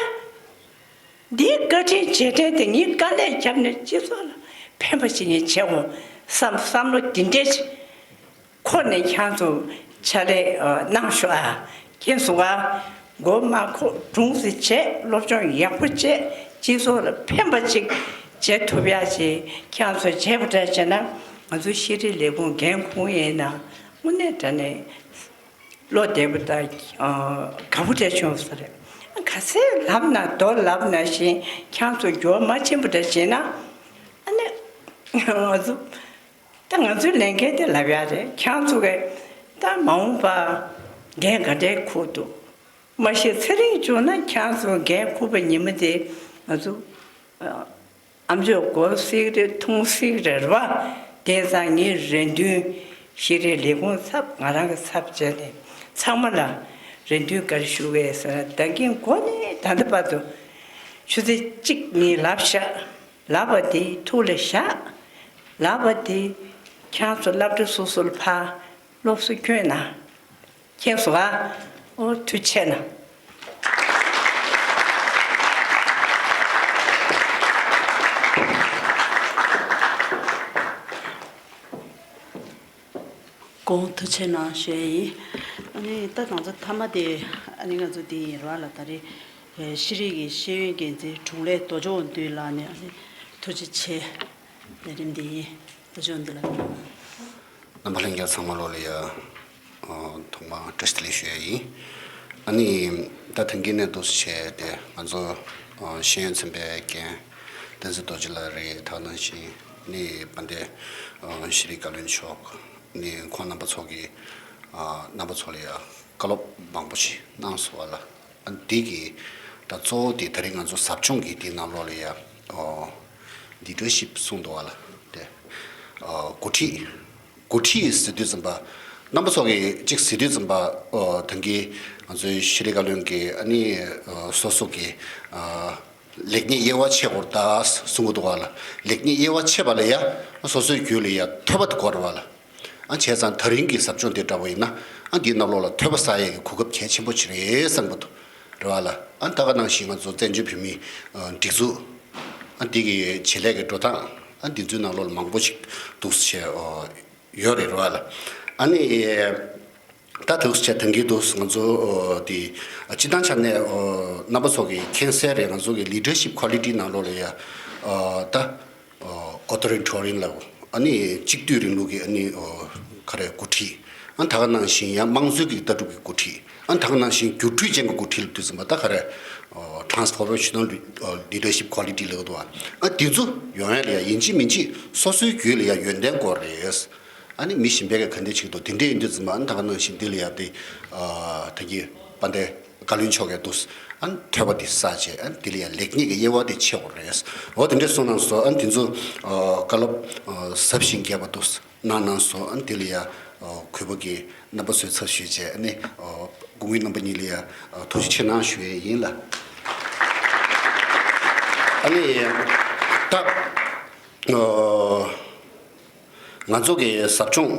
འདིའི་བཀའ་དྲིན་རྗེས་དྲན་དེ་ངས་དཀའ་ལས་བརྒྱབ་ནས་སྤྱི་ཚོགས་ལ་ཕན་པ་ཞིག་ངས་བྱེད་འོང་བསམ་བསམ་བློ་འདི་འདྲས་ཤིག་འཁོར་ནས་ཁྱེད་ཚོ་ཕྱག་ལས་ཨ་གནང་ཤོག་ཨ། མཁྱེན་སོང་ཨ། མགོ་མ་འཁོར་སྒྲུང་ཟིག་བྱས། སློབ་སྦྱོང་ཡག་པོ་བྱས། སྤྱི་ཚོགས་ལ་ཕན་པ་ཅིག་བྱེད་ཐུབ་ཡ་ཅིག་ཁྱེད་ཚོ་བྱས་པ་འདྲ་བྱས་ན་ང་ཚོ་ཤེས་རིག་ལས་ཁུངས་འགན་ཁུར་ཡིན་ན་དངོས་གནས་དྲང་གནས། བློ་བདེ་པོ་དང་ཨ་དགའ་པོ་འདྲ་བྱུང་ས་རེད། ག་ཚད་ལབ་ན་མདོ་ལབ་ན་བཞིན་ཁྱེད་ཚོ་འགྱུར་བ་མ་ཕྱིན་པ་འདྲ་བྱས་ན། ཨ་ནི་ང་ཚོ་ད་ང་ཚོའི་ལས་འགན་དེ་ལབ་ཡ་རེད། ཁྱེད་ཚོ་གིས་ད་མ་འོངས་པ་འགན་ག་འདྲའི་འཁུར་འདུག་མ་གཞི་ཚེ་རིང་བྱུང་ན་ཁྱེད་ཚོ་འགན་འཁུར་བའི་ཉི་མ་དེ་ང་ཚོ་ཨ་ཨ་མཆོག་གོ་སྲིད་རེད། མཐོང་སྲིད་རེད་བ། དེང་སང་ངའི་རེ་འདུན་ཤེས་རིག་ལས་ཁུངས་ཚབ་ང་རང་གི་ཚབ་བྱས་ནས་ཚང་མ་ལ་རེ་འདུན་བཀའ་ཞུ་གི་ཟེར་ན། ད་གིན་འགོ་ནས་ད་ལྟ་བར་དུ་ཆུ་ཚོད་གཅིག་གཉིས་ལབ་བཞག་ལབ་པ་དེ་ཐུགས་ལ་བཞག་ལབ་པ་དེ་ཁྱེད་ཚོ་སློབ་གྲྭ་སོ་སོ་ལ་ཕར་སློབ་གསོ་བསྐྱོན་ན། མཁྱེན་སོང་ཨ། ཨོ་ཐུགས་རྗེ་གནང་། དགོངས་ཐུགས་རྗེ་གནང་ཞུ་ཡ་ཡིན། ཨ་ནི་ད་ང་ཚོ་མཐའ་མ་དེ་ཨ་ནི་ང་ཚོ་དེ་ཡིན་ར་ལ། ད་རེས་ཤེས་རིག་གི་ཤེས་ཡོན་འགན་འཛིན་དྲུང་ལས་རྡོ་རྗེ་དབང་འདུས་ལགས་ནས་ཨ་ནི་ཐུགས་རྗེ་ཆེ་ལས་རིམ་འདི་ཡིན། རྡོ་རྗེ་དབང་འདུས་ལགས། རྣམ་པ་ལྷན་རྒྱས་ཚང་མ་ལོ་ལ་ཡ། ཨ་ཐོག་མར་བཀྲ་ཤིས་བདེ་ལེགས་ཞུ་ཡ་ཡིན། ཨ་ནི་ད་ཐེངས་ཀྱི་ནས་འདུག་སེ་བྱས་ཏེ་ང་ཚོ་ཨ་ཤེས་ཡོན་ཚན་པའི་འགན་བསྟན་འཛིན་རྡོ་རྗེ་ལགས་རེད། དེ་ནང་བཞིན་ནི་དཔལ་ལྡན་ཨ་ཤེས་རིག་བཀའ་བློན་མཆོག་ནི་ཁོང་རྣམ་པ་ཚོ་གིས་ཨ་རྣམ་པ་ཚོ་ལ་ཡ་བཀའ་སློབ་མང་པོ་ཞིག་གནང་སོང་བ་ལ། ཨ་འདི་གི་ད་གཙོ་བོ་དེ་ད་རེས་ང་ཚོ་ཟབ་སྦྱོང་གི་དེའི་ནང་ལོགས་ལ་ཡ་ཨོ་ལི་ཌར་ཤིབ་གསུངས་འདུག་བ་ལ། དེ་ཨོ་འགོ་ཁྲིད། འགོ་ཁྲིད་ཟེར་དུས་ཙམ་པ་རྣམ་པ་ཚོ་གིས་གཅིག་ཟེར་དུས་ཙམ་པ་ཨོ་ད་གིན་ང་ཚོའི་ཤེས་རིག་བཀའ་བློན་གྱིས་ཨ་ནི་ཨོ་སོ་སོ་གི་ཨ་ལེགས་ཉེས་དབྱེ་བ་ཕྱེ་དགོས་རེད་ད་གསུང་གི་འདུག་བ་ལ། ལེགས་ཉེས་དབྱེ་བ་ཕྱེ་བ་ལ་ཡ་སོ་སོའི་རྒྱུད་ལ་ཡ་ཐོས་པ་དེ་དགོས་རེད་བ་ལ། ཨ་བྱས་ཙང་ད་རིང་གི་ཟབ་སྦྱོང་དེ་འདྲ་བོ་ཡིན་ན་ཨ་འདིའི་ནང་ལོགས་ལ་ཐོས་པ་བསགས་ཡས་ཀྱི་གོ་སྐབས་གལ་ཆེན་པོ་ཅིག་རེད་བསམ་གྱི་འདུག་རེད་བ་ལ། ཨ་ད་ག་ནང་བཞིན་ང་ཚོ་བཙན་བྱོལ་བོད་མིའི་ཨ་སྒྲིག་འཛུགས་ཨ་འདི་གི་བྱེད་ལས་ཀྱི་འགྲོ་སྟངས་ཨ་འདི་ཚོའི་ནང་ལོགས་ལ་མང་པོ་ཞིག་འདུག་སེ་བྱས་ཨོ་ཡོད་རེད་རེད་བ་ལ། ཨ་ནི་ད་འདུག་སེ་བྱས་ཐང་གི་འདུག་ང་ཚོ་ཨོ་དེ་སྤྱི་བཏང་ཆ་ནས་ཨོ་རྣམ་པ་ཚོ་གི་མཁྱེན་གསལ་རེད། ང་ཚོ་གི་ལི་ཌར་ཤིབ་ཁོ་ལི་ཊི་ནང་ལོགས་ལ་ཡ་ཨོ་ད། ཨོ་ཐོ་རི་ཊེ་རི་ཡན་ལབ། ཨ་ནི་གཅིག་སྡུད་རིང་ལུགས་ཀྱི་ཨ་ནི་ཨོ་ག་རེ་འགོ་ཁྲིད། ཨ་ད་ག་ནང་བཞིན་ཡང་དམངས་གཙོའི་གི་ལྟ་གྲུབ་ཀྱི་འགོ་ཁྲིད། ཨ་ད་ག་ནང་བཞིན་འགྱུར་འགྲོས་ཅན་གྱི་འགོ་ཁྲིད་ལབ་དུས་ཙམ་པ་ད་ག་རེ་ཨོ་ཊེ་རན་སི་ཕོར་མེ་ཤ་ནལ་ལི་ཌར་ཤིབ་ཁོ་ལི་ཊི་ལབ་འདུག་ཨ་འདི་ཚོ་ཡོང་ཡ་ལ་ཡ་ཡིན་གཅིག་མིན་གཅིག་སོ་སོའི་རྒྱུད་ལ་ཡ་ཡོན་ཏན་དགོས་རེད། ཨ་ནི་མི་གཞན་པས་ག་འདྲ་བྱེད་ཀྱི་འདུག་དེ་འདྲ་ཡིན་དུས་ཙམ་པ་ཨ་ནི་ད་ག་ནང་བཞིན་འདི་ལ་ཡ་དེ་ཨ་ད་གི་དཔལ་ལྡན་བཀའ་བློན་མཆོག་གིས་འདུག་ཨ་ནི་ཐོས་པ་དེ་བསགས་བྱས་ཨ་ནི་དེ་ལ་ཡང་ལེགས་ཉེས་ཀྱི་དབྱེ་བ་དེ་ཕྱེ་དགོས་རེད། འོ་དེ་འདྲས་གསུངས་གནང་སོང་། ཨ་ནི་དེ་ཚོ་ཨ་བཀའ་སློབ་ཨ་ཟབ་ཞིང་རྒྱས་པ་འདུག་གནང་གནང་སོང་། ཨ་ནི་དེ་ལ་ཡང་ཨ་གུས་པ་གི་རྣམ་པ་ཚོའི་ཚབ་ཞུས་བྱས་ཨ་ནི་ཨ་སྐུ་ངོ་རྣམ་པ་གཉིས་ལ་ཡང་ཨ་ཐུགས་རྗེ་ཆེ་གནང་ཞུ་ཡས་ཡིན་ལ། ཨ་ནི་ད་ཨ་ང་ཚོ་གི་ཟབ་སྦྱོང་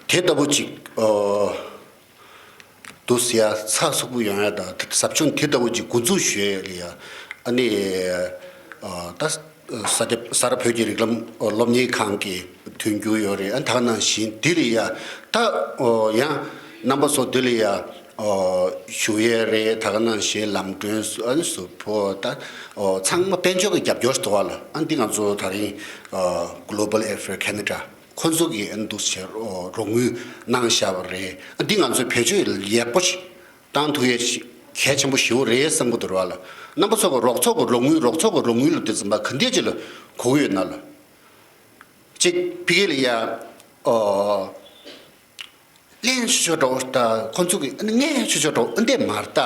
དེ་ལྟ་བུ་ཅིག་ཨ། འདུག་ཟེར་ཡ་ཚགས་ཚུད་པོ་ཡོང་ཡ་དང་ཟབ་སྦྱོང་དེ་ལྟ་བུ་ཅིག་འགོ་འཛུགས་ཞུ་ཡ་ལ་ཡ་ཨ་ནི་ཨ་ད་ས་ཆ་ས་ར་བོད་ཀྱི་རིགས་ལམ་སློབ་གཉེར་ཁང་གི་མཐུན་འགྱུར་ཡོད་རེད། ཨ་ད་ག་ནང་བཞིན་འདི་ལ་ཡ་ད་ཡང་རྣམ་པ་ཚོ་འདི་ལ་ཡ་ཞུ་ཡས་རེད། ད་ག་ནང་བཞིན་ལམ་གྲོན་ཨ་ནི་གཟུགས་པོ་ད་ཚང་མ་དཔལ་འབྱོར་གྱི་རྒྱབ་སྐྱོར་ཞིག་འདུག་བ་ལ། ཨ་འདི་ང་ཚོ་ད་རིང་Global Affair Canada ཁོ་ཚོ་གིས་ཨ་ནི་འདུག་སེ་རོགས་དངུལ་གནང་བཞག་པ་རེད། ཨ་འདི་ང་ཚོས་བེད་སྤྱོད་ཡག་པོ་ཞིག་བཏང་ཐུབ་ཡས་ཤིག་གལ་ཆེན་པོ་ཞེ་པོ་རེད་བསམ་གྱི་འདུག་ར་བ་ལ། རྣམ་པ་ཚོ་གི་རོགས་ཚོགས་ཀྱི་རོགས་དངུལ་རོགས་ཚོགས་ཀྱི་རོགས་དངུལ་ལ་དེ་ཙམ་པ་ག་འདྲས་ཅིག་ལ་གོ་གི་ཡོད་ན་ལ། གཅིག་ཕ་གི་ལ་ཡ་ཨོ་ལན་ཆོད་ཆོད་འགྲོ་ད་ཁོ་ཚོ་གི་ཨ་ནི་ངས་ཆོད་ཆོད་འགྲོ་ཨ་འདས་མར་ལྟ།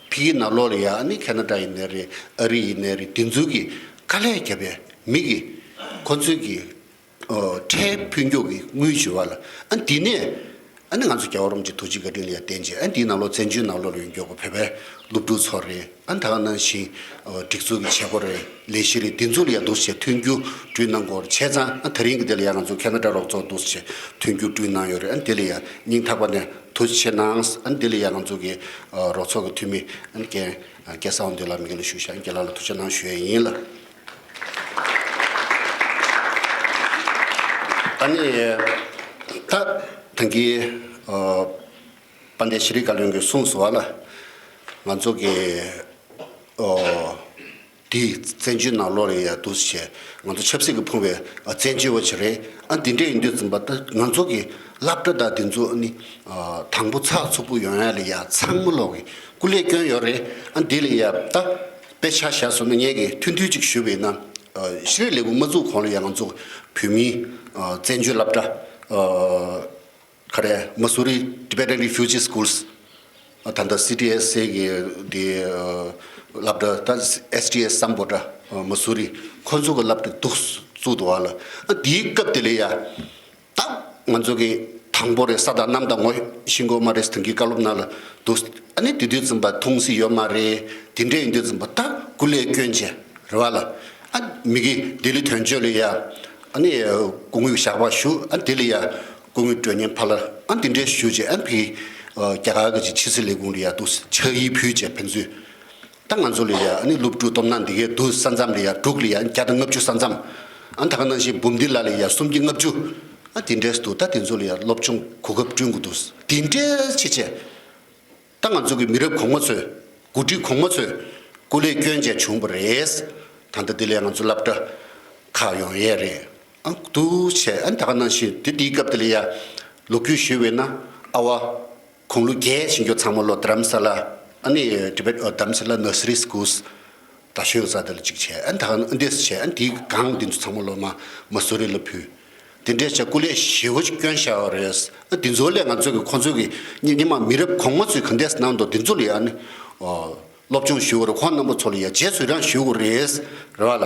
ཕ་གི་ནང་ལོགས་ལ་ཡ་ཨ་ནི་ཁེ་ན་ཌ་ཡིན་ནའི་རེད། ཨ་རི་ཡིན་ནའི་རེད། དེ་ཚོ་གི་དཀའ་ལས་བརྒྱབ་པའི་མི་གི་ཁོ་ཚོའི་གི་ཨོ་ཁྲལ་ཕུལ་རྒྱུ་གི་དངུལ་ཞུ་བ་ལ། ཨ་འདི་ནས་ཨ་ནི་ང་ཚོ་རྒྱལ་བ་རིན་པོ་ཆེ་ཐུགས་རྗེ་བཀའ་དྲིན་ལ་ཡ་བརྟེན་བྱས་ཨ་འདིའི་ནང་ལོགས་བཙན་བྱོལ་ནང་ལོགས་ལ་ཡོད་མགྱོགས་པོ་བོད་པའི་སློབ་ཕྲུག་ཚོ་རེད། ཨ་ད་ག་ནང་བཞིན་ཨོ་སྒྲིག་འཛུགས་ཀྱི་བྱེད་སྒོ་རེད། ལས་གཞི་རེད། འདི་ཚོ་ལ་ཡ་འདུག་སེ་མཐུན་འགྱུར་བསྐྲུན་གནང་དགོས་རེད། བྱས་ཙང་ཨ་ད་རིང་གི་འདི་ལ་ཡ་ང་ཚོ་ཁེ་ན་ཌ་རོགས་ཚོགས་འདུག་སེ་མཐུན་འགྱུར་བསྐྲུན་གནང་ཡོད་རེད། ཨ་འདི་ལ་ཡ་སྙིང་ཐག་པ་ནས་ཐུགས་རྗེ་ཆེ་གནང་། ཨ་འདི་ལ་ཡ་ང་ཚོ་གི་ཨོ་རོགས་ཚོགས་ཀྱི་འཐུས་མི་ཨ་ནི་རྒན་སྐལ་བཟང་དབང་འདུས་ལགས་མི་སྒེར་ལ་བཞུགས་ཤག་རྒན་ལགས་ལ་ཐུགས་རྗེ་གནང་ཞུ་ཡས་ཡིན་ལ། ཨ་ནི་ད་ཐང་གི་ཨོ་དཔལ་ལྡན་ཤེས་རིག་བཀའ་བློན་གྱིས་གསུངས་སོང་བ་ལ། ང་ཚོ་གི་ཨོ་ དེའི་བཙན་བྱོལ་ནང་ལོགས་ལ་ཡ་འདུག་སེ་བྱས་ང་ཚོ་ཆབ་སྲིད་ཀྱིས་ཕུང་བའི་ཨ་བཙན་བྱོལ་བ་ཞིག་རེད། ཨ་འདི་འདྲས་ཡིན་དུས་ཙམ་པ་ད་ང་ཚོ་གི་སློབ་གྲྭ་དང་འདི་ཚོ་ཨ་ནི་ཨ་དང་པོ་ཚགས་ཚུད་པོ་ཡོང་ཡ་ལ་ཡ་ཚང་མ་ལོག་གི་སྐུ་ལས་བསྐྱོན་ཡོད་རེད། ཨ་འདི་ལ་ཡ་ད་དཔེ་ཆ་བཞག་སོང་ན་ངས་ཀྱི་ཐུང་ཐུང་ཅིག་ཞུས་པ་ཡིན་ན། ཨ་ཤེས་རིག་ལས་ཁུངས་མ་བཙུགས་གོང་ལ་ཡ་ང་ཚོ་བོད་མིའི་ཨ་བཙན་བྱོལ་སློབ་གྲྭ་ཨ་ག་རེ་Missouri Tibetan Refugee Schools ད་ལྟ་སི་ཊི་ཨེས་ཨེ་གི་དེ་སློབ་གྲྭ་ད་ཨེས་ཊི་ཨེས་སམ་བྷོ་ཊ་མ་སུ་རི་ཁོ་ཚོ་གི་སློབ་གྲྭ་འདུག་བཙུགས་འདུག་བ་ལ། ཨ་དེའི་སྐབས་དེ་ལ་ཡ་ད་ང་ཚོ་གི་དང་པོ་རེད། ས་དང་གནམ་དང་ངོ་ཤེས་ཀྱི་ཡོད་མ་རེད། དེང་གི་བཀའ་སློབ་ནང་ལ་འདུག་ཨ་ནི་དེ་དུས་ཙམ་པ་མཐོང་སྲིད་ཡོད་མ་རེད། དེ་འདྲས་ཡིན་དུས་ཙམ་པ་ད་སྐུ་ལས་བསྐྱོན་བྱས་རེད་བ་ལ། ཨ་མི་གི་ལྡི་ལི་དོན་གཅོད་ལ་ཡ་ཨ་ནི་སྐུ་ངོ་ཞགས་པ་བཞུགས། ཨ་དེ་ལ་ཡ་སྐུ་ངོ་མགྲོན་གཉེར་ཕ་ལ་ཨ་འདི་འདྲས་ཞུས་བྱས། ཨ་ཕི་རྒྱ་གར་གྱི་ཕྱི་སྲིད་ལས་ཁུངས་ལ་ཡ་འདུག་ཕྱག་ཡིག་ཕུལ་བྱས་ཕན་ཚུན་ད་ང་ཚོ་ལ་ཡ་ཨ་ནི་སློབ་ཕྲུག་སྟོབས་ན་འདི་གའི་འདུག་ས་མཚམས་ལ་ཡ་འབྲུག་ལ་ཡ་བརྒྱ་དང་ལྔ་བཅུ་ས་མཚམས། ཨ་ད་ག་ནང་བཞིན་འབུམ་སྡེ་ལ་ལ་ཡ་སུམ་བརྒྱ་ལྔ་བཅུ། ཨ་དེ་འདྲས་འདུག་ད་དེ་ཚོ་ལ་ཡ་སློབ་སྦྱོང་གོ་སྐབས་བསྐྲུན་དགོས་འདུག་དེ་འདྲས་བྱེད་བྱས་ད་ང་ཚོ་གི་མི་རབས་གོང་མ་ཚོས་འགོ་ཁྲིད་གོང་མ་ཚོས་སྐུ་ལས་བསྐྱོན་བྱས་བྱུང་བ་རེད། ད་ལྟ་འདི་ལ་ཡ་ང་ཚོ་སློབ་གྲྭ་ཁག་ཡོང་ཡས་རེད། ཨ་འདུག་བྱས་ཨ་ད་ག་ནང་བཞིན་དེ་དེའི་སྐབས་དེ་ལ་ཡ་ལོ་རྒྱུས་ཞུས་པས་ན་ཨ་བ། དགུང་ལོ་བརྒྱད་ཕྱིན་རྒྱུ་ཚང་མ་ལོ་དྷ་རམ་ས་ལ་ཨ་ནི་ཊི་བེཊ་ཨ་དྷ་རམ་ས་ལ་ནར་སི་རི་སི་ཀུལ་ད་ཤོད་ས་དེ་ལ་གཅིག་བྱས། ཨ་ད་ཨ་འདྲས་བྱས། ཨ་དེའི་སྒང་དེ་ཚོ་ཚང་མ་ལོ་མ་མ་སུ་རི་ལ་ཕུལ། དེ་འདྲས་བྱས་སྐུ་ལས་ཞེ་པོ་ཅིག་བསྐྱོན་བཞག་པ་རེད། ཨ་དེ་ཚོ་ལས་ང་ཚོ་གི་ཁོང་ཚོ་གི་སྔོན་མ་མི་རབས་གོང་མ་ཚོས་ག་འདྲས་གནང་འདུག་དེ་ཚོ་ལ་ཡ་ཨ་ནི་ཨོ། སློབ་སྦྱོང་ཞུ་དགོས་རེད། ཁོང་རྣམ་པ་ཚོ་ལ་ཡ་རྗེས་སུ་ཡི་རང་ཞུ་དགོས་རེད། རེད་བ་ལ།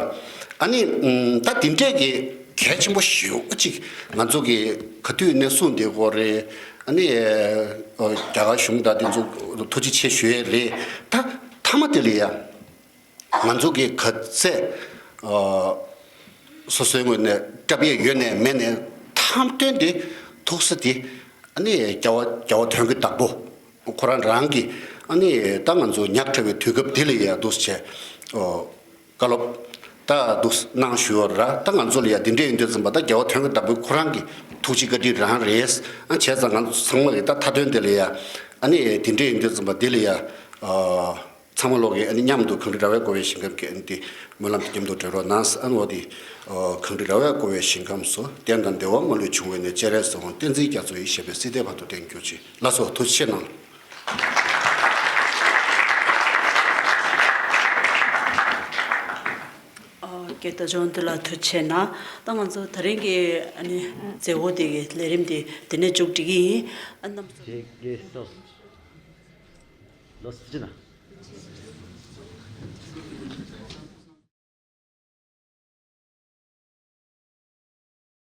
ཨ་ནི་ཨམ་ད་དེ་འདྲས་ཀྱི་གལ་ཆེན་པོ་ཞེ་པོ་ཅིག་ང་ཚོ་གི་ག་དུས་ནས་གསུངས་བསྡད་ཀྱི་ཡོད་རེད། ཨ་ནི་ཨ་རྒྱ་གར་གཞུང་དང་དེ་ཚོ་ཐུགས་རྗེ་ཆེ་ཞུ་ཡས་རེད། ད་མཐའ་མ་དེ་ལ་ཡ་ང་ཚོ་གི་ག་ཚད་ཨ་སོ་སོའི་ངོས་ནས་སྐྲག་ཡས་ཡོད་ནའི་མེད་ནའི་མཐའ་དོན་དེ་ཐུགས་ས་དེ་ཨ་ནི་རྒྱལ་བ་རྒྱལ་བ་དོན་གྱི་བདག་པོ། ཁོ་རང་རང་གི་ཨ་ནི་ད་ང་ཚོ་ཉག་ཕྲ་བའི་དུས་སྐབས་འདི་ལ་ཡ་འདུག་སེ་བྱས་ཨོ་བཀའ་སློབ་ད་འདུག་གནང་ཞུ་བ་ར། ད་ང་ཚོ་ལ་ཡ་འདི་འདྲས་ཡིན་དུས་ཙམ་པ་ད་རྒྱལ་བ་དོན་གྱི་བདག་པོའི་ཁོ་རང་གི་ཐུགས་རྗེ་བཀའ་དྲིན་རང་རེད། ཨ་བྱས་ཙང་ང་ཚོ་ཚང་མ་གི་ད་མཐའ་དོན་འདི་ལ་ཡ་ཨ་ནི་འདི་འདྲས་ཡིན་དུས་ཙམ་པ་འདི་ལ་ཡ་ཨ་ཚང་མ་ལོག་གི་ཨ་ནི་མཉམ་དུ་གངས་རི་ར་བས་བསྐོར་བའི་ཞིང་ཁམས་ཀྱི་ཨ་ནི་འདི་སྨོན་ལམ་དུ་མཉམ་དུ་སྒྲོལ་རོགས་གནང་། ཨ་ནི་འོ་དེ་གངས་རི་ར་བས་བསྐོར་བའི་ཞིང་ཁམས་སུ། བསྟན་དང་བདེ་བ་མ་ལུས་འབྱུང་བའི་གནས། སྤྱན་རས་གཟིགས་དབང་བསྟན་འཛིན་རྒྱ་མཚོ་ཡི། ཞེས་པའི་སྲིད་མཐའི་བར་དུ་བརྟན་གྱུར་ཅིག་ལགས་སོ། ཐུགས་རྗེ་ཆེ་གནང་། ཨ་སྐད་བརྡ་སྦྱོང་འདི་ལ་ཐུགས་རྗེ་ཆེ་གནང་། ད་ང་ཚོ་ད་རིང་གི་ཨ་ནི་མཛད་སྒོ་དེ་གི་ལས་རིམ་དེ་འདི་ནས་མཇུག་སྒྲིལ་གྱི་ཡིན། ཨ་རྣམ་པ་ཚོ། ལགས་སོ། ཐུགས་རྗེ་གནང་།